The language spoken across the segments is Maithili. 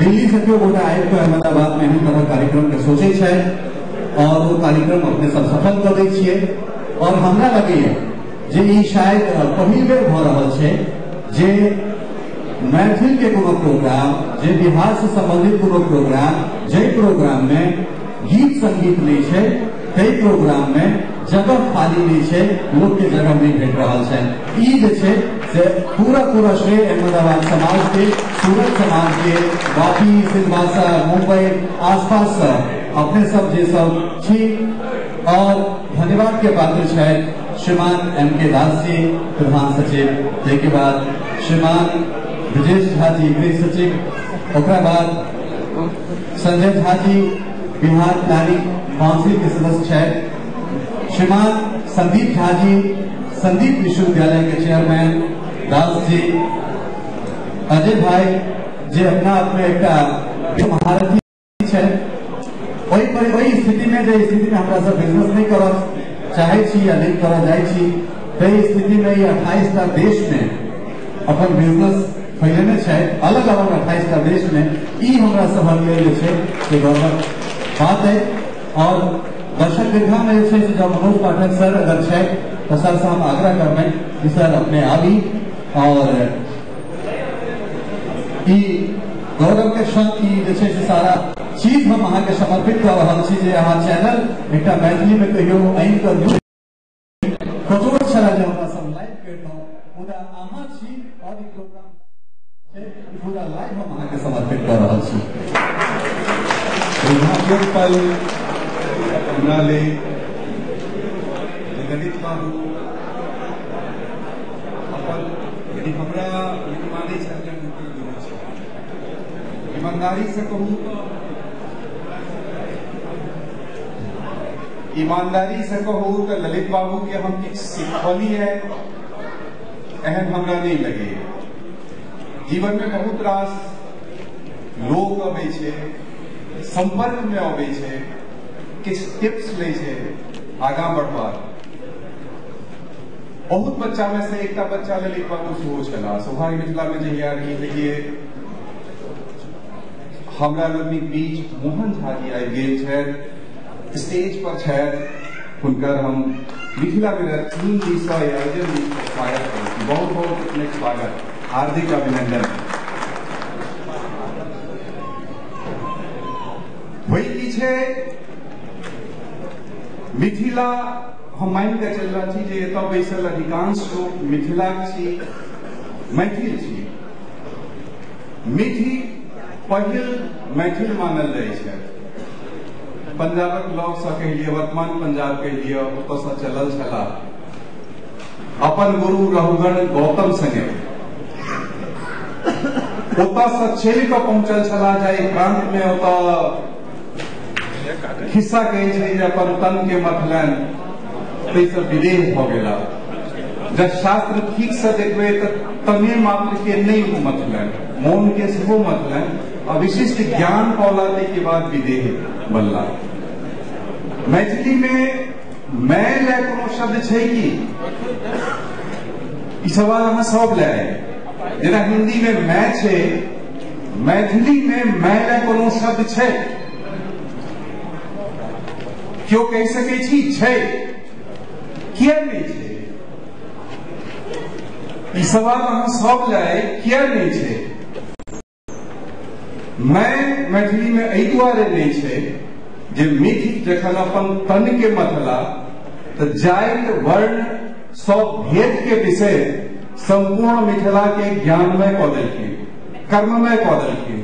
दिल्ली से केओ गोटा आबि कऽ अहमदाबाद में एहन तरह कार्यक्रम के सोचै छै और वो कार्यक्रम अपने सब सफल कऽ दै छियै। और हमरा लगैए जे ई शायद पहिल बेर भऽ रहल छै जे मैथिल के कोनो प्रोग्राम, जे बिहार से संबंधित कोनो प्रोग्राम, जाहि प्रोग्राम में गीत संगीत नहीं छै, ताहि प्रोग्राम में जगह खाली नहीं छै, लोक के जगह नहीं भेट रहल छै। ई जे छै से पूरा पूरा श्रेय अहमदाबाद समाज के, सूरत समाज के, वापी, सिलवासा, मुंबई आसपास से अपने सब जे सब छी। और धन्यवाद के पात्र छथि श्रीमान एम के दास जी, प्रधान सचिव, ताहिके बाद श्रीमान ब्रजेश झा जी, गृह सचिव, ओकरा बाद संजय झा जी, बिहार प्लानिंग काउंसिल के सदस्य छथि, श्रीमान संदीप झा जी, संदीप विश्वविद्यालय के चेयरमैन दास जी, अजय भाई जे अपना आप में एकटा महारथी छथि। ओहि पर ओहि स्थिति में, जे स्थिति में हमरा सब बिजनेस नहीं करऽ चाहे छी या नहीं करऽ जाइ छी, ताहि स्थिति में 28टा देश में अपन बिजनेस फैलेने छथि, अलग अलग 28टा देश में। ई हमरा सभक लेल जे छै से गौरवक बात है। और दर्शक दीर्घा में जे छै से जब मनोज पाठक सर अगर छथि तो सर से हम आग्रह करबनि कि सर अपने आबी और ई गौरव के क्षण, ई जे छै से सारा चीज हम अहाँके समर्पित कऽ रहल छी जे अहाँ चैनल एकटा मैथिली में कहियो आनि कऽ न्यूज कचोट छलै जे हमरा सब लाइव करितहुँ, मुदा अहाँ छी और ई प्रोग्राम पूरा लाइव हम अहाँके समर्पित कऽ रहल छी। पल हमरा लेल ललित बाबू अपन यदि हमरा यदि मानै छथि हुनकर गुरु छी, ईमानदारी से कहू तऽ ईमानदारी से कहू तऽ ललित बाबू के हम किछु सिखलियै एहन हमरा नहीं लगैए। जीवन में बहुत रास लोग अबै छै, संपर्क में अबै छै, किछु टिप्स लै छै आगाँ बढ़बाक। बहुत बच्चा में से एकटा बच्चा ललित बाबू सेहो छलाह। सौभाग्य मिथिला में जहिया रही तहिये हमरा लोकनिक बीच मोहन झा जी आबि गेल छथि, स्टेज पर छथि, हुनकर हम मिथिला मिरर टीम दिससँ आयोजन दिससँ स्वागत करै छी। बहुत बहुत अपनेक स्वागत, हार्दिक अभिनंदन। वही की छै मिथिला, हम मानि कऽ चलि रहल छी जे एतऽ बैसल अधिकांश लोक मिथिलाक छी, मैथिल छी। मिथि पहिल मैथिल मानल जाइ छै। पंजाबक लगसँ कहि लिअ, वर्तमान पंजाब कहि लिअ, ओतऽसँ चलल छलाह अपन गुरु रघुगण गौतम संगे, ओतऽसँ चलि कऽ पहुँचल छलाह जाहि प्रांत में। ओतऽ खिस्सा कहै छै जे अपन तन के मथलनि ताहिसँ विदेह भऽ गेला। जब शास्त्र ठीक से देखबै तऽ तने मात्र के नहि मथलनि, मोन के सेहो मथलनि, आ विशिष्ट ज्ञान पौला ताहिके बाद विदेह बनला। मैथिली में मैं लए कोनो शब्द छै की? ई सवाल अहाँ सब लए। जेना हिंदी में मैं छै, मैथिली में मैं लए कोनो शब्द छै? क्यों कहि सकै छी छै? किया नहीं छै? ई सवाल अहाँ सब लए, किया नहीं छै? मैं मैथिली में एहि दुआरे नहीं छै जे मिथि जखन अपन तन के मथला तऽ जाति वर्ण सब भेद के विषय संपूर्ण मिथिला के ज्ञानमय कऽ देलखिन, कर्ममय कऽ देलखिन।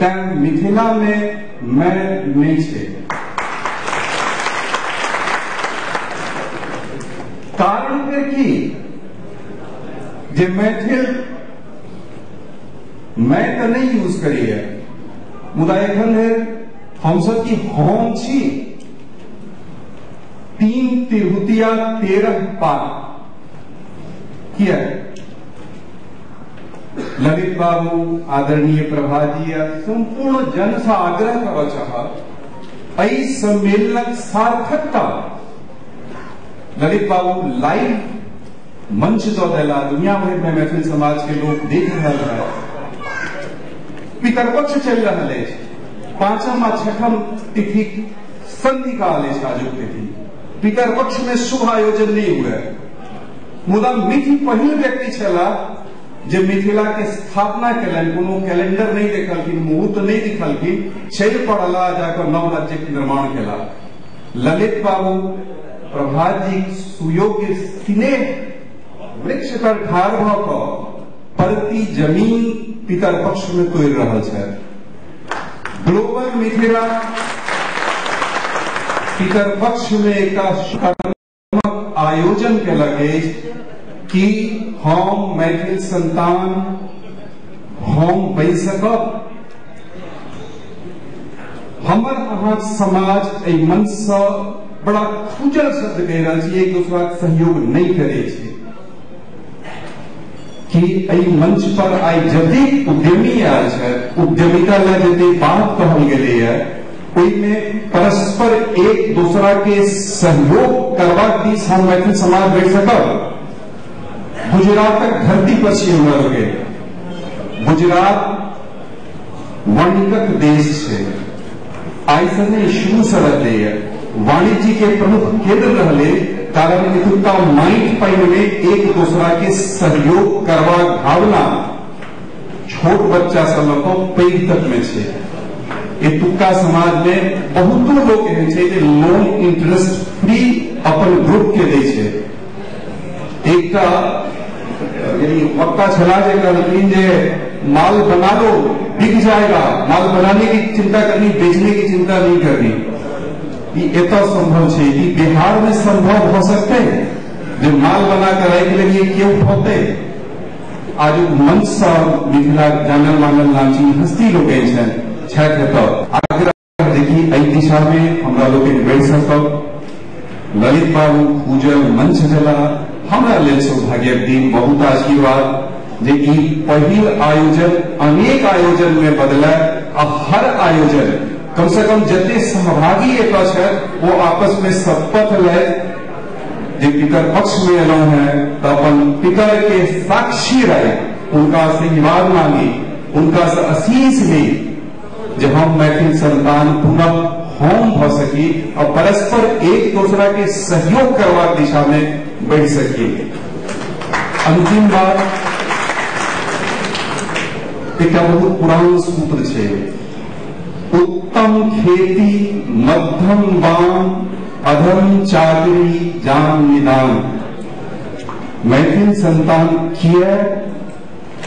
तैं मिथिला में मैं नहीं छै। कारण फिर की जे मैथिल मैं तऽ नहीं यूज करिए, मुदा एखन धरि हमसब की हम छी 3 तिरहुतिया 13 पात किया? ललित बाबू, आदरणीय प्रभाजी आ संपूर्ण जन से आग्रह करऽ चाहब, एहि सम्मेलनक सार्थकता ललित बाबू लाइव मंच दऽ देला, दुनिया भरि में मैथिल समाज के लोग देख रहल है। पितरपक्ष चलि रहल अछि, 5म आ 6म तिथि संधि काल अछि। आजुक तिथि पितरपक्ष में शुभ आयोजन नहीं हुए, मुदा मिथि पहिल व्यक्ति छलाह जे मिथिला के स्थापना केलनि। कोनो कैलेंडर नहीं देखलखिन, मुहूर्त नहीं दिखलखिन, चलि पड़ला जाकर नव राज्य के निर्माण केला। ललित बाबू प्रभात जी सुयोग्य स्नेह वृक्ष पर ठाढ़ भऽ कऽ परती जमीन पितरपक्ष में तोड़ि रहल छथि। ग्लोबल मिथिला पितरपक्ष में एकटा आयोजन केलक अछि कि हम मैथिल संतान हम बनि सकब। हमर अहाँ समाज एहि मंच से बड़ा खुजल शब्द कहि रहल छी, एक दूसरा के सहयोग नहीं करै छै। कि एहि मंच पर आइ जतेक उद्यमी आयल छथि, उद्यमिता लए जतेक बात कहल गेलैए, ओहिमे परस्पर एक दूसरा के सहयोग करबाक दिस हम मैथिल समाज बढ़ि सकब। गुजरातक धरती पर छी हमरा लोकनि। गुजरात वणिकक देश छै, आइ से नहि शुरू से रहलैए। वाणिज्य के प्रमुख केंद्र रहले, कारण एतुका माटि पानि में एक दूसरा के सहयोग करबाक भावना छोट बच्चा से लऽ कऽ पैघ तक में छै। एतुका समाज में बहुतो लोग एहन छै जे लोन इंटरेस्ट फ्री अपन ग्रुप के दै छै। एकटा यानी वक्ता छला जे कहलखिन जे माल बना लो बिक जाएगा, माल बनाने की चिंता करनी, बेचने की चिंता नहीं करनी। ई एतऽ संभव छै कि बिहार में संभव हो सकते जे माल बना कर राखि लेलिए केओ होते। आज मंच से मिथिला जानल मानल नामचीन हस्ती लोकनि छथि एतऽ। आग्रह देखी एहि दिशा में हमरा लोकनि बढ़ि सकब। ललित बाबू खूजल मंच छला, हमरा लेल सौभाग्यक दिन, बहुत आशीर्वाद जे ई पहिल आयोजन अनेक आयोजन में बदले आ हर आयोजन कम से कम जते सहभागी एतऽ छथि वो आपस में शपथ लैत जे पितर पक्ष में एलहुं हैं तो अपन पितर के साक्षी रहे, उनका आशीर्वाद मांगी, उनका से आशीष ली जे हम मैथिल संतान पुनः होम भऽ सकी और परस्पर एक दूसरा के सहयोग करबाक दिशा में बढ़ि सकी। अंतिम बात, एकटा बहुत पुरान सूत्र छै, उत्तम खेती मध्यम बान अधम चाकरी जान निदान। मैथिल संतान किया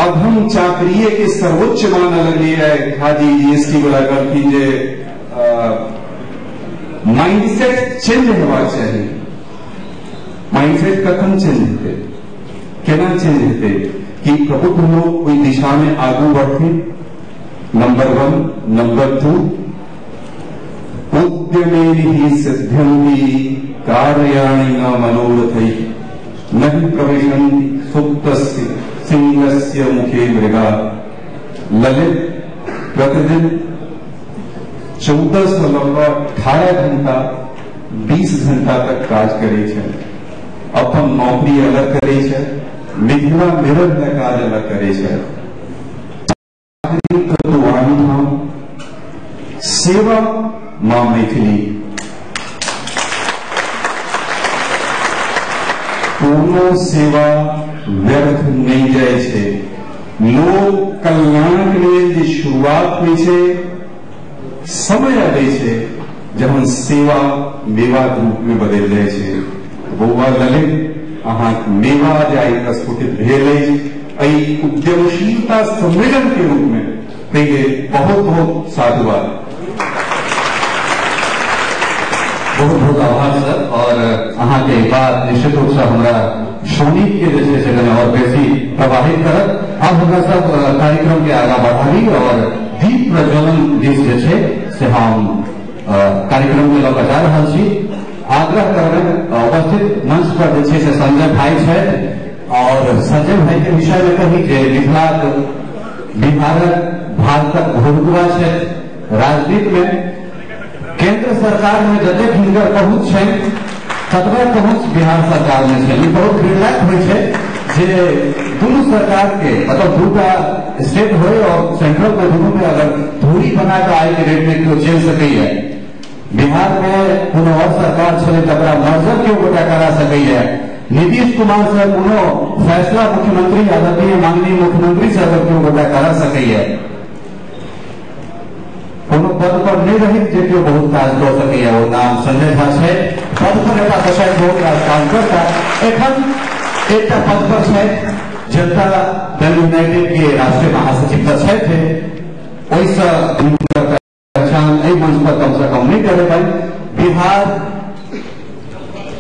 अधम चाकरीये के सर्वोच्च मानल लगलियै। हाजी जीएसटी वाला कहलखिन जे माइंडसेट चेंज हेबाक चाही। माइंडसेट कखन चेंज हेतै, केना चेंज हेतै कि प्रबुद्ध लोग ओहि दिशा में आगू बढ़थिन। नंबर 1। नंबर 2, उद्यमेन ही सिद्ध्यन्ति कार्याणि न मनोरथैः नहि प्रविशन्ति सुप्तस्य सिंहस्य मुखे मृगा। ललित प्रतिदिन 14 से लऽ कऽ 18 घंटा 20 घंटा तक काज करै छै, अपन नौकरी अलग करै छै, मिथिला मिरर में काज अलग करै छै। सेवा मां मैथिली कोनो सेवा व्यर्थ नहीं जाइ छै। लोक कल्याण के लेल जे शुरुआत होइ छै, समय आबै छै जहन सेवा मेवा के रूप में बदलि जाइ छै। बौआ ललित, अहाँ मेवा जे आइ प्रस्फुटित भेल अछि एहि उद्यमशीलता सम्मेलन के रूप में, ताहि बहुत बहुत साधुवाद। बहुत बहुत आभार सर। और अहाँ के बात निश्चित रूप से हमरा शोनित के जे छै से कने और बेसी प्रभावित करत। अब हमरा सब कार्यक्रम के आगा बढ़ाबी और दीप प्रज्वलन दिस जे छै से हम कार्यक्रम के लऽ कऽ जा रहल छी। आग्रह करबै उपस्थित मंच पर जे छै से संजय भाई छथि और संजय भाई के विषय में कही जे मिथिलाक, बिहारक, भारतक भूमिका छथि। राजनीति में केंद्र सरकार में जतेक हिनकर पहुंच छै ततबे पहुंच बिहार सरकार में छै। ई बहुत रिलैक्स होइ छै जे दुनू सरकार के मतलब दूटा स्टेट होय और सेंट्रल के दुनू में अगर दूरी बना के आइ के डेट में केओ चलि सकैया, बिहार में कोनो और सरकार छलै तकरा मर्जर केओ गोटा करा सकैया, नीतीश कुमार से कोनो फैसला मुख्यमंत्री आदरणीय माननीय मुख्यमंत्री से अगर केओ गोटा करा सकैया, कोनो पद पर नहीं रही जे केओ बहुत काज कऽ सकैया, ओ नाम संजय झा छै। पद पर रहता तऽ शायद बहुत रास काज करता, एखन एकटा पद पर छथि, जनता दल यूनाइटेड के राष्ट्रीय महासचिव तऽ छथि, ओहिसँ हुनकर पहचान एहि मंच पर कम से कम नहीं करेबनि। बिहार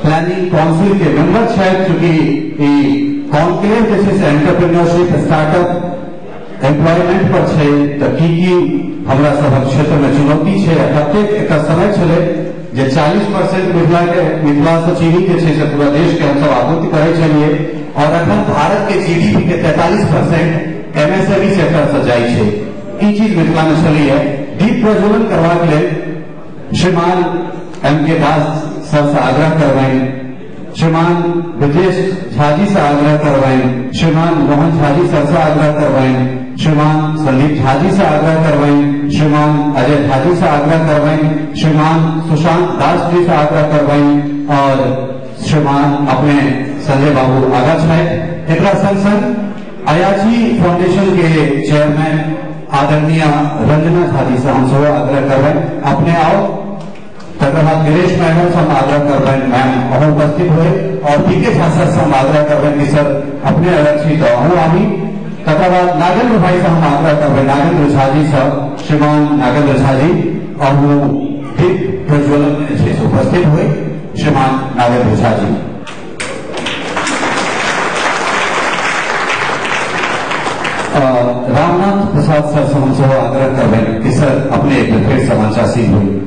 प्लानिंग काउंसिल के मेंबर छथि, चूंकि ई कॉन्क्लेव जे छै से एंटरप्रेन्योरशिप स्टार्टअप एम्प्लॉयमेंट पर छै, तऽ की की हमरा सभक क्षेत्र में चुनौती छै, कतेक एकटा समय छलै जे 40% मिथिला के मिथिला से चीनी जे छै से पूरा देश के हमसब आपूर्ति करै छलियै, और अखन भारत के जीडीपी के 43% एमएसएमई सेक्टर से जाइ छै, ई चीज मिथिला में छलैया। दीप प्रज्वलन करबाक लेल श्रीमान एम के दास सर से आग्रह करबनि, श्रीमान ब्रजेश झाजी से आग्रह करबनि, श्रीमान मोहन झाजी सर से आग्रह करबनि, श्रीमान संदीप झाजी से आग्रह करबनि, श्रीमान अजय झाजी से आग्रह करबनि, श्रीमान सुशांत दास जी से आग्रह करबनि और श्रीमान अपने संजय बाबू आगा छथि। एकरा संग संग अयाची फाउंडेशन के चेयरमैन आदरणीय रंजना झाजी से हम सेहो आग्रह करबनि, अपने आओ। तकर बाद गिरीश मैडम से हम आग्रह करबनि, मैम अहूँ उपस्थित हुए, और पी के झा सर से हम आग्रह करबनि कि सर अपने अगर छी तऽ अहूँ आबी। तकर बाद नागेंद्र भाई से हम आग्रह करबै, नागेंद्र झा जी से, श्रीमान नागेंद्र झा जी अहूँ दीप प्रज्वलन में जे छै उपस्थित हुए, श्रीमान नागेंद्र झा जी। रामनाथ प्रसाद सर से हम सेहो आग्रह करबनि कि सर अपने एक बेर फेर मंचासीन हुई।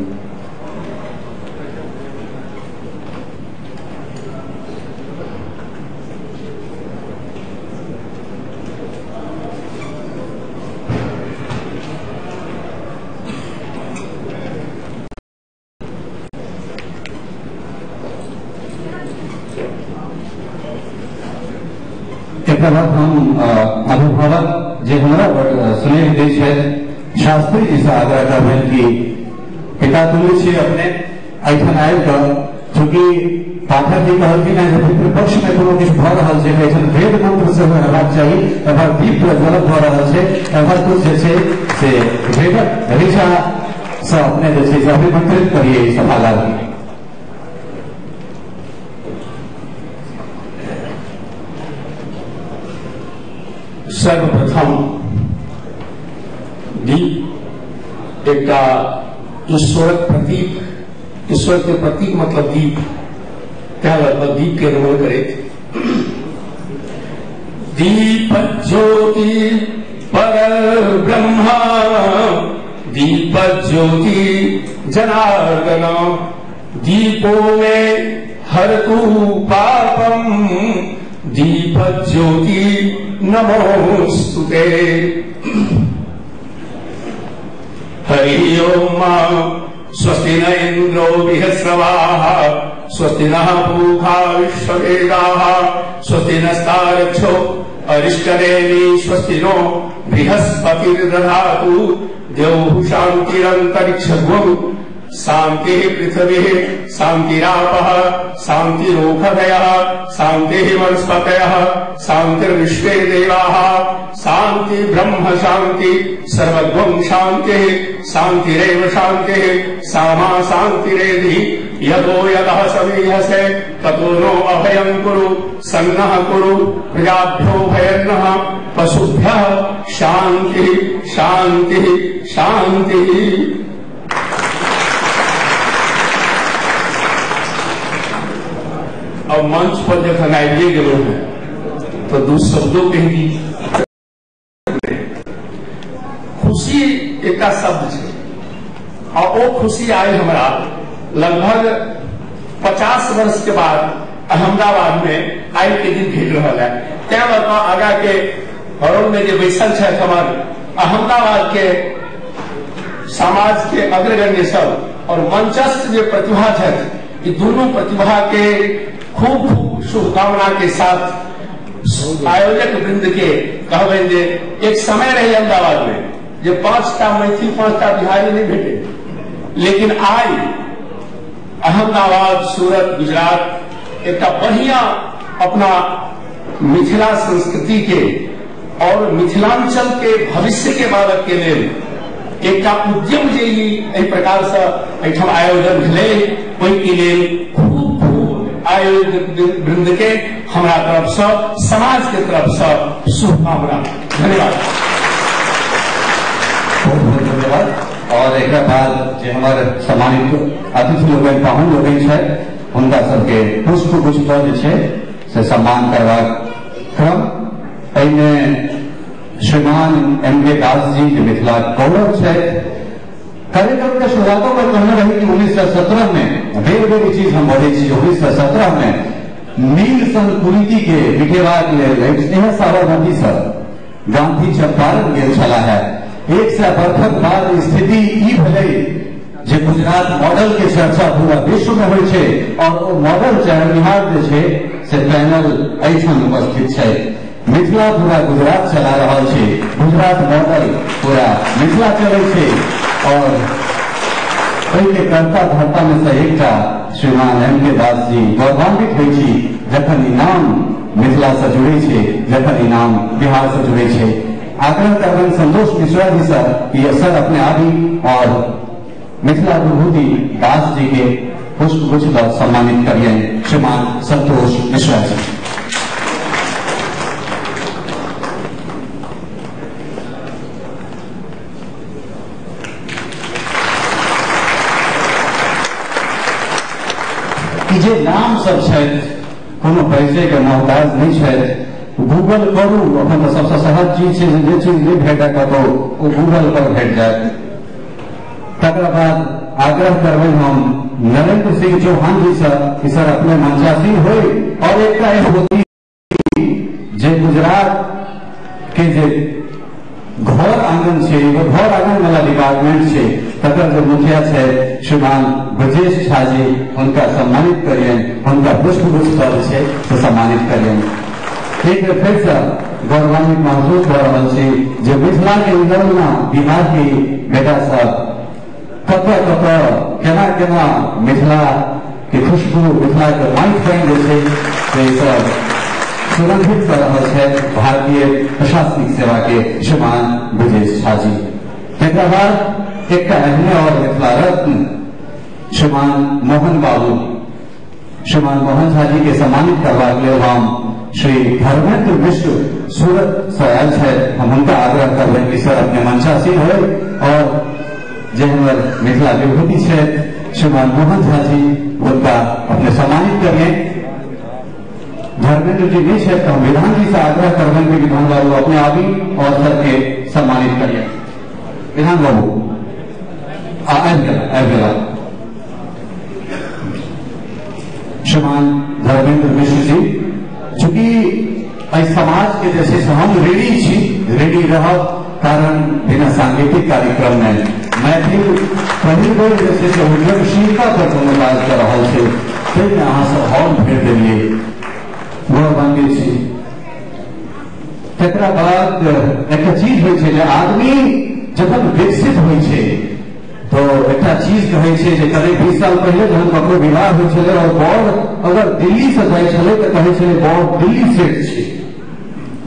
एकर बाद हम अभिभावक जे हमरा स्नेह दै छथि शास्त्री जी से आग्रह करबनि कि पिता तुल्य छी अपने एहिठाम आबि कऽ, चूँकि पाठक जी कहलखिन हेँ जे पितृपक्ष में कोनो किछु भऽ रहल छै, एहिठाम वेद मंत्र सेहो हेबाक चाही, एम्हर दीप प्रज्वलन भऽ रहल छै, एम्हर किछु जे छै से वेदक ऋचा से अपने जे छै से अभिमंत्रित करियै एहि सभागार के। सर्वप्रथम दीप एकटा ईश्वरक प्रतीक, ईश्वर के प्रतीक मतलब दीप, तैं लगभग दीप के नमन करैत दीप ज्योति पर ब्रह्मा दीप ज्योति जनार्दन दीपो में हरतु पापम दीप ज्योति नमोस्तुते। हरि ओम स्वस्ति न इंद्रो बृहस्रवाः स्वस्ति नः पूषा विश्ववेदाः स्वस्ति नस्तार्क्ष्यो अरिष्टनेमि स्वस्ति नो बृहस्पतिर्दधातु। द्यौः शान्तिरन्तरिक्षगुं शान्तिः पृथिवीः शान्तिरापः शान्तिरोषधयः शान्तिः वनस्पतयः शान्तिर्विश्वे देवाः शान्ति ब्रह्म शान्ति सर्वगुं शान्तिः शान्तिरेव शान्तिः सामा शान्तिरेधि। यतो यतः समीहसे ततो नो अभयं कुरु सन्नः कुरु प्रजाभ्यो भयन्नः पशुभ्यः शान्तिः शान्तिः शान्तिः। अब मंच पर जखन आबिए गेलहुँ हैं तो दू शब्दों कहि दी। खुशी एकटा शब्द छै आ ओ खुशी आइ हमरा लगभग 50 वर्ष के बाद अहमदाबाद में आइ के दिन भेट रहल है। तैं लऽ कऽ आगा के हरोल में जे बैसल छथि हमर अहमदाबाद के समाज के अग्रगण्य सब और मंचस्थ जे प्रतिभा छथि, ई दुनू प्रतिभा के खूब खूब शुभकामना के साथ आयोजक वृंद के कहबनि जे एक समय रहे अहमदाबाद में जे 5टा मैथिल 5टा बिहारी नहीं भेटे, लेकिन आई अहमदाबाद सूरत गुजरात एक बढ़िया अपना मिथिला संस्कृति के और मिथिलांचल के भविष्य के बाबत के लेल एक उद्यम जे एहि प्रकार से एहिठाम आयोजन भेलै, ओहिके लेल खूब खूब आयोजक वृंद के हमरा तरफ से, समाज के तरफ से शुभकामना। धन्यवाद। बहुत बहुत धन्यवाद। और एक बाद जे हमारे सम्मानित अतिथि लोकनि, पाहुन लोकनि छथि, हुनका सबके पुष्प गुच्छ जे छै से सम्मान करबाक क्रम। एहिमे श्रीमान एम के दास जी जे मिथिला गौरव छथि, कार्यक्रम के शुरुआतों में कहने रही कि 1917 में बेर बेर चीज हम बजै छी, 1917 में नील संस्कृति के मिटेबाक लेल इएह साबरमती से गांधी चंपारण गेल छला है। 100 वर्षक बाद स्थिति ई भेलै जे गुजरात मॉडल के चर्चा पूरा विश्व में होइ छै और ओ मॉडल चढ़निहार जे छै से पैनल एहिठाम उपस्थित छै। मिथिला पूरा गुजरात चला रहल छै, गुजरात मॉडल पूरा मिथिला चलै छै और एहिके कर्ता धर्ता में से एकटा श्रीमान एम के दास जी गौरवान्वित होइ छी जखन ई नाम मिथिला से जुड़ै छै, जखन ई नाम बिहार से जुड़ै छै। आग्रह करबनि संतोष मिश्रा जी सर कि सर अपने आबी और मिथिला विभूति दास जी के पुष्प गुच्छ दऽ सम्मानित करियनि श्रीमान संतोष मिश्रा जी। जे नाम सब छथि कोनो परिचय के मोहताज नहीं छथि। गूगल करू, अखन तऽ सबसँ सहज चीज छै जे चीज नहि भेटय कतौ ओ गूगल पर भेट जायत। तकर बाद आग्रह करबै हम नरेंद्र सिंह चौहान जी से कि सर अपने मंचासीन होय और एकटा होती जे गुजरात के जे घर आंगन छै, घर आंगन वाला डिपार्टमेंट छै, तकर जे मुखिया छै श्रीमान ब्रजेश झा जी, हुनका सम्मानित करियनि, हुनका पुष्प गुच्छ जे छै से सम्मानित करियनि। एक बेर फेर से गौरवान्वित महसूस भऽ रहल छी जे मिथिला के नमूना बिहार के बेटा सब कतऽ कतऽ केना केना मिथिला के खुशबू, मिथिला के माटि पानि जे छै से सब सुगंधित कऽ रहल छथि भारतीय प्रशासनिक सेवा के श्रीमान ब्रजेश झा जी। तकर बाद एकटा एहने और मिथिला रत्न श्रीमान मोहन बाबू, श्रीमान मोहन झा जी के सम्मानित करबाक लेल हम श्री धर्मेंद्र मिश्र सूरत से आयल छथि, हम हुनका आग्रह करबनि कि सर अपने मंचासीन होय और जे हमर मिथिला विभूति छथि श्रीमान मोहन झा जी हुनका अपने सम्मानित करिए। धर्मेंद्र जी नहीं छथि तो हम विधान जी से आग्रह करबनि कि विधान बाबू अपने आबी और सर के सम्मानित करिए। विधान बाबू आबि गेला, आबि गेला। श्रीमान धर्मेंद्र मिश्र जी, चूंकि एहि समाज के जे छै से हम रेडी छी, रेडी रहब, कारण बिना सांगीतिक कार्यक्रम में मैथिल पहिल बेर जे छै से उद्यमशीलता पर कोनो काज कऽ रहल छै, ताहिमे अहाँ सब हॉल भरि देलियै, गौरवान्वित छी। तकरा बाद एकटा चीज होइ छै जे आदमी जखन विकसित होइ छै तो एकटा चीज कहै छै जे करीब 20 साल पहिले जहन ककरो विवाह होइ छलै और बर अगर दिल्ली से जाइ छलै तऽ कहै छलै बर दिल्ली सेट छै,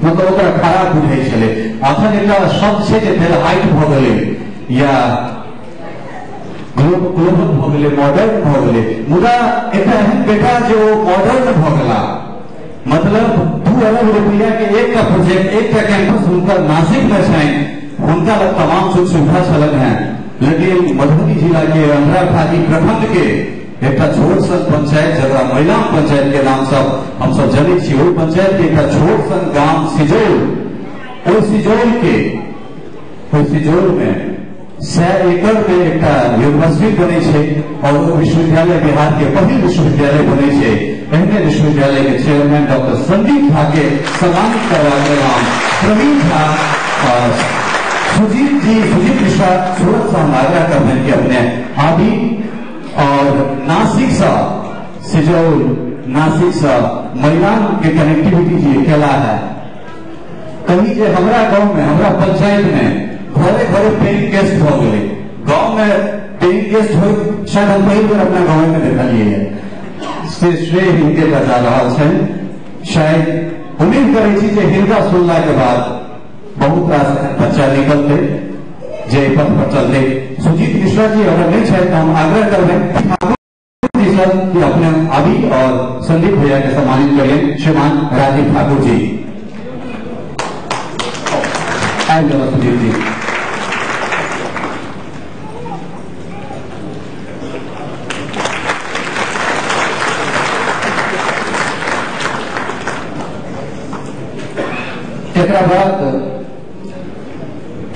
मतलब ओकरा खराब बुझै छलै। अखन एकटा शब्द छै जे हाइट भऽ गेलै या ग्लोबल भऽ गेलै, मॉडर्न भऽ गेलै, मुदा एकटा एहन बेटा जे ओ मॉडर्न भऽ गेला, मतलब 2 अरब रुपया के एकटा प्रोजेक्ट, एकटा कैंपस हुनकर नासिक में छनि, हुनका लग तमाम सुख सुविधा छलनि हेँ, लेकिन मधुबनी जिला के अंधराठाढ़ी प्रखंड के एकटा छोट सन पंचायत जकरा मैलाम पंचायत के नाम सब हमसब जनै छी, ओहि पंचायत के एकटा छोट सन गाम सिजौल, ओहि सिजौल के ओहि सिजौल में 100 एकड़ में एकटा यूनिवर्सिटी बनै छै और ओ विश्वविद्यालय बिहार के पहिल विश्वविद्यालय बनै छै। एहने विश्वविद्यालय के चेयरमैन डॉक्टर संदीप झा के सम्मानित करबाक लेल हम प्रवीण झा, सुजीत जी, सुजीत मिश्रा सूरत से हम आग्रह करबनि कि अपने आबी और नासिक से सिजौल नासिक से मैदान के कनेक्टिविटी जे केला है। कहीं जे हमरा गांव में, हमरा पंचायत में घरे घरे पेइंग गेस्ट भ गेलै। गांव में पेइंग गेस्ट हो शायद हम पहिल बेर अपना गांव में देखलिए है, से श्रेय हिनके का जा रहा है। शायद उम्मीद करै छी जे हिनका सुनला के बाद बहुत रास बच्चा निकलते जे पथ पर चलते। सुजीत मिश्रा जी अगर नहीं छथि तऽ हम आग्रह करबै ठाकुर जी सर कि अपने आबी और संदीप भैया के सम्मानित करिए। श्रीमान राजीव ठाकुर जी आबि जाओ। सुजीत जी एकरा बाद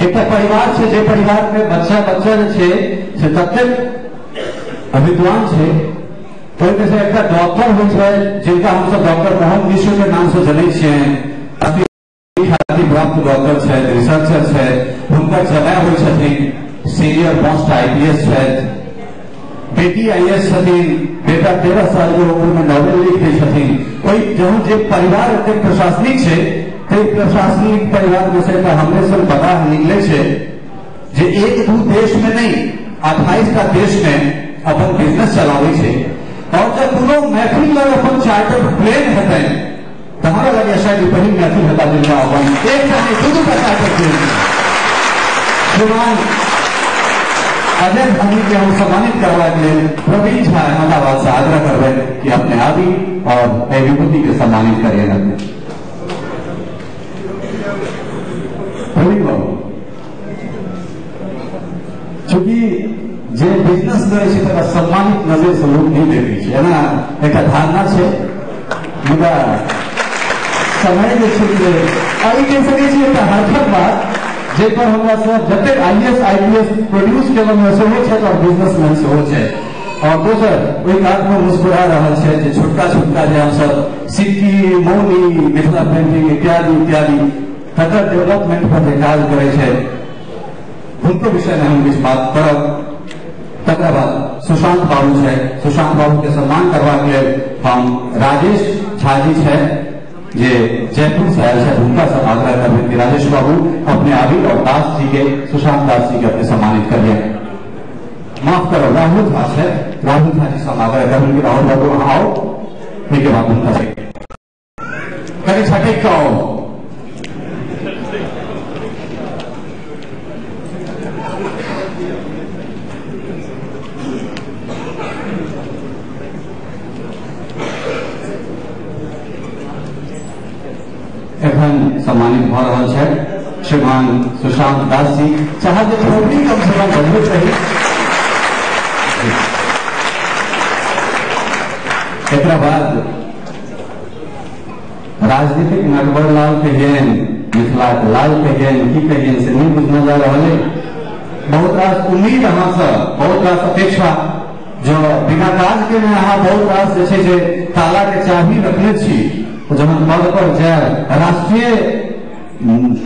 एकटा परिवार छै, जे परिवार में बच्चा बच्चा जे छै से ततेक विद्वान छै, ओहिमे से एकटा डॉक्टर होइ छै जिनका हमसब डॉक्टर मोहन मिश्र के नाम से जनै छियै, ख्याति प्राप्त डॉक्टर छथि, रिसर्चर छथि, हुनकर जमाय होइ छथिन सीनियर मोस्ट IPS छथि, बेटी IAS छथिन, बेटा 13 साल के उम्र में नॉवेल लिख दै छथिन। ओहि जहन जे परिवार एतेक प्रशासनिक छै, प्रशासनिक परिवार में से हमरे सब पता निकले छै जे एक दू देश में नहीं 28 टा देश में अपन बिजनेस चलावे छै। और जब कोनो मैथिल लग अपन चार्टर प्लेन हेतै तऽ हमरा लगैए शायद पहिल मैथिल हेता जिनका अपन एकटा नहीं दू दूटा चार्टर प्लेन। श्रीमान अजय धामी के हम सम्मानित करबाक लेल प्रवीण झा अहमदाबाद से आग्रह करबै कि अपने आबी और एहि विभूति के सम्मानित करिए। प्रवीण बाबू चूंकि जे बिजनेस करै छै तकरा सम्मानित नजर से लोग नहीं देखै छै, एना एकटा धारणा छै, मुदा समय जे छै जे एहि कहि सकै छी एकटा हरखक बात जाहि पर हमरा सब जतेक IAS IPS produce केलहुँ सेहो छथि और बिजनेसमैन सेहो छै। और दोसर ओहि कातमे मुस्कुरा रहल छै जे छोटका छोटका जे हमसब सिक्की मौनी मिथिला पेंटिंग इत्यादि इत्यादि तकर डेवलपमेंट पर जे काज करै छै हुनको विषयमे हम किछु बात करब। तकरा बाद सुशांत बाबू छै, सुशांत बाबू के सम्मान करबाक लेल हम राजेश झा जी छै जे जयपुर से आयल छथि, हुनका से आग्रह करबै कि राजेश बाबू अपने आबी और दास जी के, सुशांत दास जी के अपने सम्मानित करिए। माफ करो, राहुल झा छै, राहुल झा जी से हम आग्रह करबै कि राहुल बाबू अहाँ आओ, ओहिके बाद हुनका से कनि छटकि कऽ आउ। एखन सम्मानित भऽ रहल छै श्रीमान सुशांत दास जी। चाहे जे थोड़ी कम से कम बजबैत रही। एकरा बाद राजनीतिक नटवर लाल कहियन, मिथिलाक लाल कहियन, की कहियन से नहीं बुझना जा रहा है। बहुत रास उम्मीद अहाँ से, बहुत रास अपेक्षा, जो बिना काज के अहाँ बहुत रास जे छै ताला के चाभी रखने छी, जहन पद पर जाय राष्ट्रीय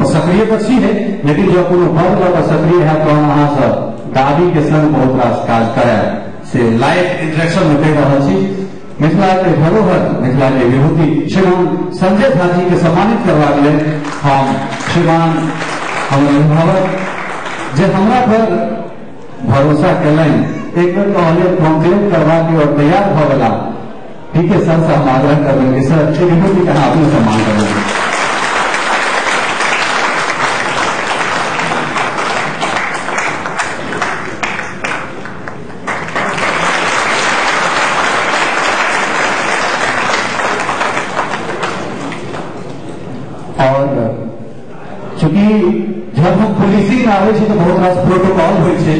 सक्रिय तऽ छी है, लेकिन जब कोनो पद लऽ कऽ सक्रिय है तहन अहाँ सब दाबी के संग बहुत रास काज करय से लाइव इंटरेक्शन में कहि रहल छी। मिथिला के धरोहर, मिथिला के विभूति श्रीमान संजय झा जी के सम्मानित करबाक लेल हम श्रीमान हमर अभिभावक जे हमरा पर भरोसा केलनि, एक बेर कहलियै कॉन्क्लेव करबाक और तैयार भऽ गेला, ठीक है सर से हम आग्रह करबै सर विभूति के अहाँ अपने सम्मान करबै। और चूंकि जब हम पुलिसिंग में आबै छी तऽ बहुत रास प्रोटोकॉल होइ छै,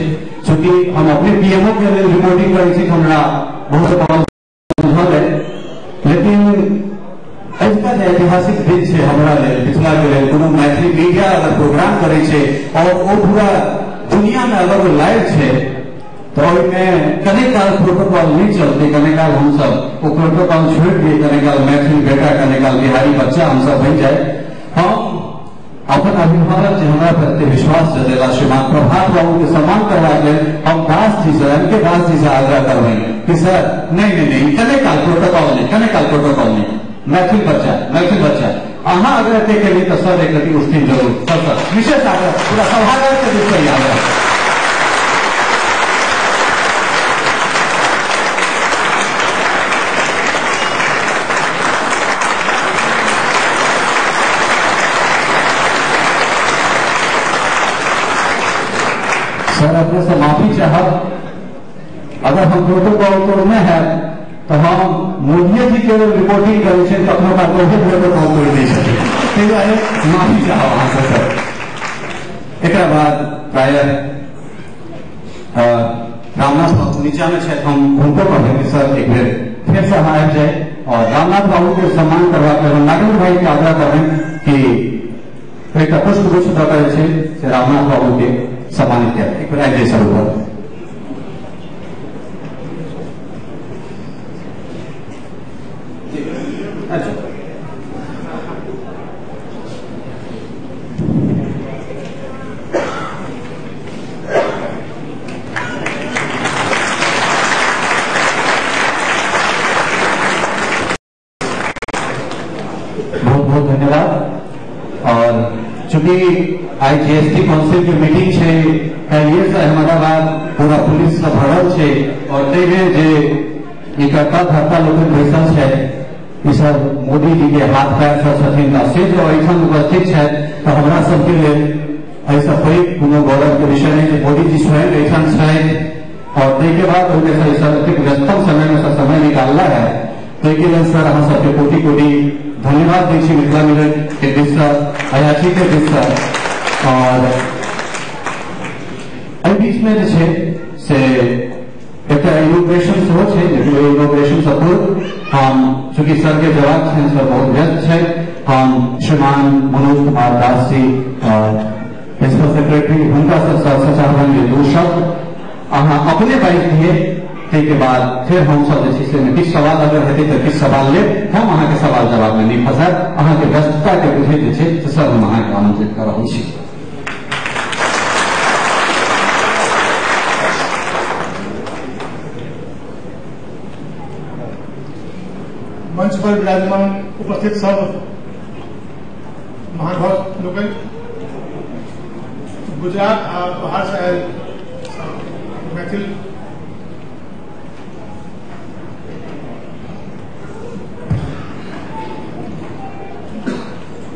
चूंकि हम अपने PMO के लेल रिपोर्टिंग करै छी हमरा बहुत बुझल है, लेकिन अजुका जे ऐतिहासिक दिन छै हमरा लेल, मिथिला के लेल, कोनो मैथिली मीडिया अगर प्रोग्राम करै छै और ओ पूरा दुनिया में अगर ओ लाइव छै तऽ ओहिमे कने काल प्रोटोकॉल नहीं चलते, कने काल हमसब ओ प्रोटोकॉल छोड़ि दिए, कने काल मैथिली बेटा, कने काल बिहारी बच्चा हमसब बनि जाए। हम अपन अभिभावक जे हमरा पर एते विश्वास जतेला श्रीमान प्रभात बाबू के सम्मान करबाक लेल हम दास जी से, एम के दास जी से आग्रह करबै कि सर नहीं नहीं नहीं, कने काल प्रोटोकॉल नहीं, कने काल प्रोटोकॉल नहीं, मैथिल बच्चा, मैथिल बच्चा अहाँ अगर एते केलियै तऽ सर एक रति उठथिन जरूर। सर सर विशेष आग्रह पूरा सभागार के दिस से आग्रह। सर अपने से माफी चाहब, अगर हम प्रोटोकॉल तोड़ने हैं तो हम मोदी जी के रिपोर्टिंग करै छै कखनो काल ओहो प्रोटोकॉल तोड़ि दै छथिन, ताहि दुआरे माफी चाहब अहाँ से सर। एकरा बाद प्रायः रामनाथ बाबू नीचा में छथि, हम हुनको कहबै कि सर एक बेर फेर से अहाँ आबि जाए और रामनाथ बाबू के सम्मान करबाक लेल हम नागेन्द्र भाई के आग्रह करबै कि एकटा पुष्प गुच्छ दऽ कऽ जे छै से रामनाथ बाबू के सम्मानित किया। एक बेर आबि जाए सर ऊपर। अच्छा बहुत बहुत धन्यवाद। और चूंकि आई जीएसटी काउंसिल के मीटिंग है काल्हिए से अहमदाबाद पूरा पुलिस से भरल है और ताहिमे जे ई कर्ता धर्ता लोकनि बैसल छथि ई सब मोदी जी के हाथ पैर सब छथिन से जो एहिठाम उपस्थित छथि तऽ हमरा सबके लेल एहिसँ पैघ कोनो गौरव के विषय नहीं जे मोदी जी स्वयं एहिठाम छथि और ताहिके बाद ओहिमे से सब एतेक व्यस्तम समय में से समय निकालला है, ताहिके लेल सर अहाँ सबके कोटि कोटि धन्यवाद दै छी मिथिला मिरर के दिससँ, अयाची के दिससँ। और एहि बीचमे जे छै से एकटा इनोग्रेशन सेहो छै, लेकिन ओहि इनोग्रेशन से पूर्व हम चूंकि सर के जवाब छनि, सर बहुत व्यस्त छथि, हम श्रीमान मनोज कुमार दास जी प्रिंसिपल सेक्रेटरी हुनका से सर से चाहबनि जे दू शब्द अहाँ अपने बाजि दियै, ताहिके बाद फेर हमसब जे छै से किछु सवाल अगर हेतै तऽ किछु सवाल लेब, हम अहाँके सवाल जवाबमे नहि फंसायब, अहाँके व्यस्तताके बुझैत जे छै से सर हम अहाँके आमंत्रित कऽ रहल छी। मंच पर विराजमान उपस्थित सब महानुभाव लोकनि, गुजरात आ बाहर से आयल मैथिल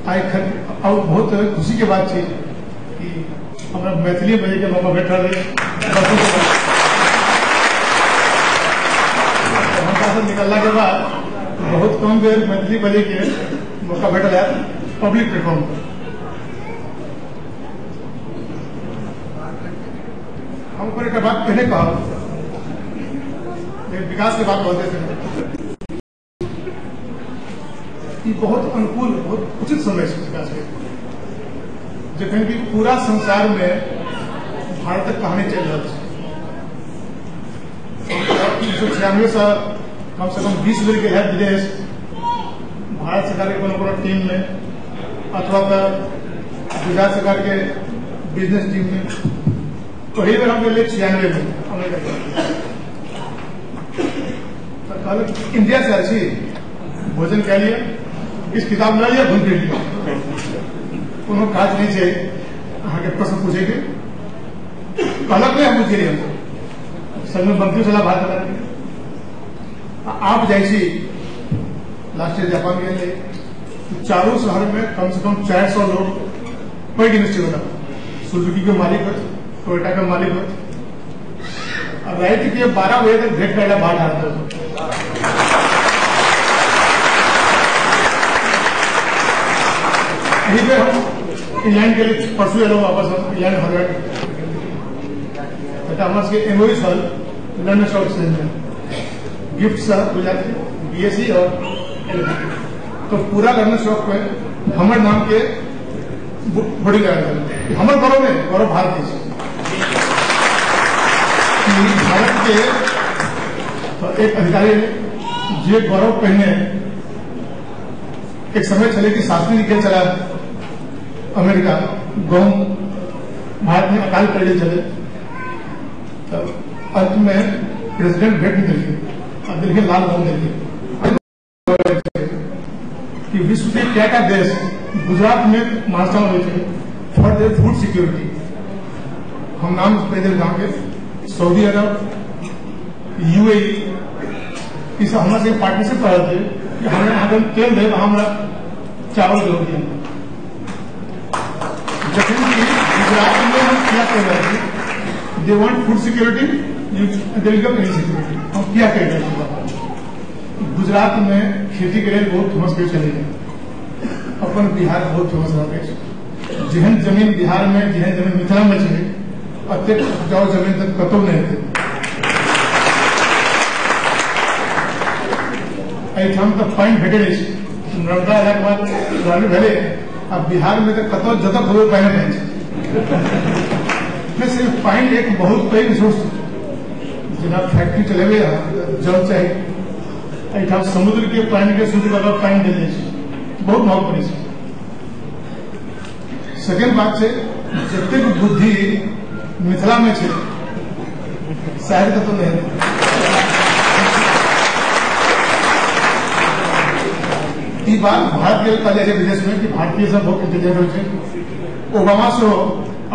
आइ और बहुत खुशी के बात है कि हमरा मैथिली बजै के मौका भेट रहल है। से निकलला के बाद बहुत कम बेर मैथिली बजै के मौका भेटल है पब्लिक प्लेटफॉर्म पर। हम ऊपर एक बात पहले कहब, लेकिन विकास के बात कहते थे, बहुत अनुकूल बहुत उचित समय है विकास के, जखन कि पूरा संसार में भारतक कहानी चल रहा है। 1996 से कम से कम 20 बेर गेल है विदेश, भारत सरकार के कोनो कोनो टीम में अथवा तो गुजरात सरकार के बिजनेस टीम में। पहली बेर हम गेलियै 96 में अमेरिका, तो कहलक इंडिया से आयल छी, भोजन कए लिअ, इस किताब लऽ लिअ, घुमि फिर लिअ, कोनो काज नहीं छै अहाँके प्रश्न पूछैके। कहलक नहि, हम बुझि गेलियै, हमसब संगमे मंत्री छलाह भारत सरकार के। आप जाइ छी, लास्ट ईयर जापान गेल रही, चारू शहर में कम से कम 400 लोग पैघ इंडस्ट्री वाला, सुजुकी के मालिक होत, टोयोटा के मालिक होत, और रात के 12 बजे तक भेंट करला बाहर आते। यही पे हम इंग्लैंड के लिए परसों एलहुँ वापस, हम इंग्लैंड हॉलैंड हमरा सबके एमओयू छल लंदन स्टॉक एक्सचेंज में, गिफ्ट से गुजरात के बीएससी और एलएलबी, तो पूरा लंदन स्टॉक पे हमर नाम के होर्डिंग लगायल छल। हमर गौरव नहीं, गौरव भारत के कि भारत के तो एक अधिकारी जे गौरव पहिने एक समय छलै कि शास्त्री जी के चला अमेरिका गहूम भारत में अकाल पड़ि गेल छलै, तऽ अंत में प्रेसिडेंट भेंट नहि देलखिन आ देलखिन लाल गहूम देलखिन। कि विश्व के कएटा देश गुजरात में मास्टर होइ छै फॉर there food security. हम नाम कहि देल गाँव के, सऊदी अरब, यूएई, ई सब हमरा सबके पार्टनरशिप रहल छै कि हमरा अहाँके तेल देब, हमरा चावल जरूर दिअ। जखन कि गुजरात में हम किया कहि रहल छी, they want food security, they will get security. हम किया कहि रहल छी? गुजरात में खेती के लेल बहुत फेमस के चले, अपन बिहार बहुत फेमस रहल अछि। जेहन जमीन बिहार में, जेहन जमीन मिथिला में छै, अतेक उपजाऊ जमीन तक कतौ नहि हेतै। एहिठाम तऽ पानि भेटल अछि, नर्मदा एलाके बाद रहने भेलै। आ बिहार में तऽ कतौ जतऽ खोजबै पानि पानि छै। सिर्फ पानि एक बहुत पैघ रिसोर्स छै। जेना फैक्ट्री चलेबै अहाँ, जल चाही। एहिठाम समुद्र के पानि के शुद्ध कऽ पानि देल जाइ छै, बहुत महग पड़ै छै। सेकेंड बात छै, जतेक बुद्धि मिथिला में छै शायद कतौ नहि हेतै। ई बात भारत के कहल जाइ छै विदेश में कि भारतीय सब बहुत इंटेलिजेंट होइ छै। ओबामा सेहो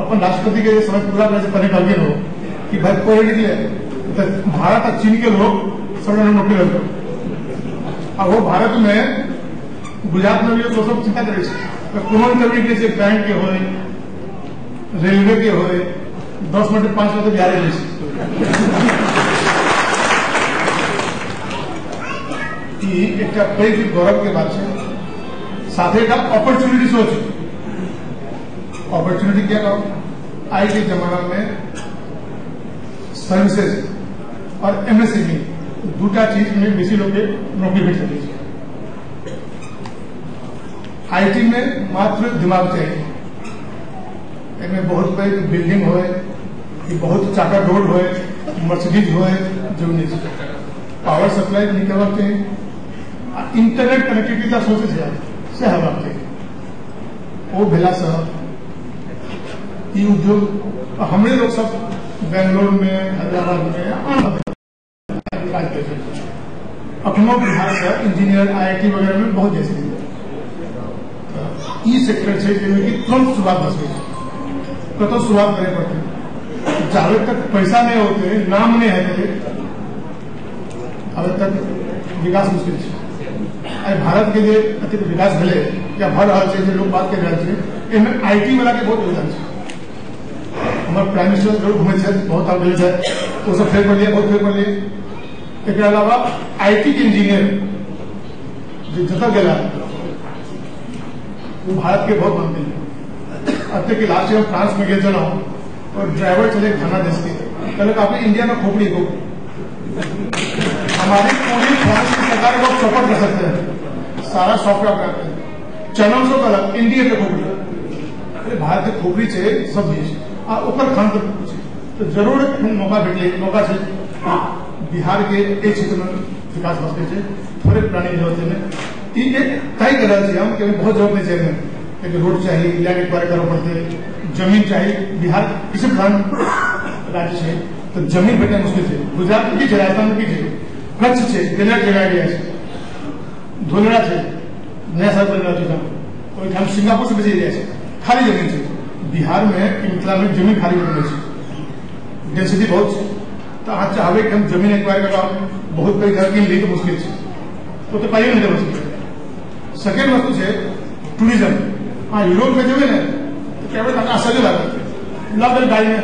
अपन राष्ट्रपति के समय पूरा करै से पहले कहलखिन हो कि भाई पढ़ि लिख ले तऽ भारत आ चीन के लोग सब नौकरी लगतौ। आ वो भारत में गुजरात में भी तो सब चिंता करै छै, कोनो इंटरव्यू के छै, बैंक के होय, रेलवे के होय, 10 मिनट 5 मिनट बिहार जाइ छै। ई एकटा पैघ गौरव के बात छै। साथे एकटा अपॉर्चुनिटी सेहो छै। अपॉर्चुनिटी क्या कहू, आई के जमाना में सर्विसेज और एमएसएमई दूटा चीज में बेसी लोग के नौकरी भेट सकै छै। IT में मात्र दिमाग चाहिए, एहिमे बहुत पैघ बिल्डिंग होय, कि बहुत चाकर रोड होय, मर्सिडीज होय, जरूरी नहि छै। पावर सप्लाई नीक हेबाक चाही, आ इंटरनेट कनेक्टिविटी तऽ सोचै छै से हेबाक चाही। ओ भेलासँ ई उद्योग हमरे लोग सब बेंगलोर में, हैदराबाद में आन काज करै छै। अखनो बिहार से इंजीनियर आईआईटी वगैरह में बहुत जाइ छै। ई सेक्टर छै जाहिमे कि तुरंत शुरुआत भऽ सकै छै, कतौ शुरुआत करे पड़तै। जाबे तक पैसा नहि होते, नाम नहि हेतै, ताबे तक विकास मुश्किल छै। आइ भारत के जे अतिरिक्त विकास भेलै या भऽ रहल छै, जे लोग बात करि रहल छै, एहिमे IT वाला के बहुत योगदान छै। हमर प्राइम मिनिस्टर जरूर घुमै छथि, बहुत आब गेल छथि, ओ सब फेर पढ़लियै, बहुत फेर पढ़लियै। एकर अलावा IT के इंजीनियर जे जतऽ गेला वो भारत के बहुत नाम केलकै। एतेक कि लास्ट ईयर हम फ्रांस में गेल छलहुँ और ड्राइवर छलै घाना देश के, कहलक आपने इंडिया में खोपड़ी को, हमारी पूरी फ्रांस की सरकार को सपोर्ट कर सकते हैं, सारा सॉफ्टवेयर बनाते हैं। चैनल सो कहलक इंडिया के खोपड़ी, अरे भारत के खोपड़ी छै सब चीज आ ओकर खान छै। तो जरूर एखन मौका भेटलै, मौका छै बिहार के एहि क्षेत्र में विकास भऽ सकै छै। थोड़े प्लानिंग जरूरत छै। ई एक तय कर रहल छी हम कि बहुत जरूरत नहि छै एहिमे, लेकिन रोड चाही, लैंड एक्वायर करऽ पड़तै, जमीन चाही। बिहार कृषि प्रधान राज्य छै तऽ जमीन भेटनाइ मुश्किल छै। गुजरात में की छै, राजस्थान में की छै, कच्छ छै, डेजर्ट जगह एरिया छै, धोलेरा छै, नया शहर बनि रहल छै, ओहिठाम सिंगापुर से बेसी एरिया छै, खाली जमीन छै। बिहार में मिथिला में जमीन खाली बनि छै, डेंसिटी बहुत छै। तऽ अहाँ चाहबै कि हम जमीन एक्वायर कराउ, बहुत पैघ घर कीन ली तऽ मुश्किल छै, ओ तऽ पाइयो नहि देबऽ सकै। सेकेंड वस्तु छै टूरिज्म। अहाँ यूरोप में जेबै ने तऽ कहबै तऽ आश्चर्य लागत, लऽ गेल गाड़ी में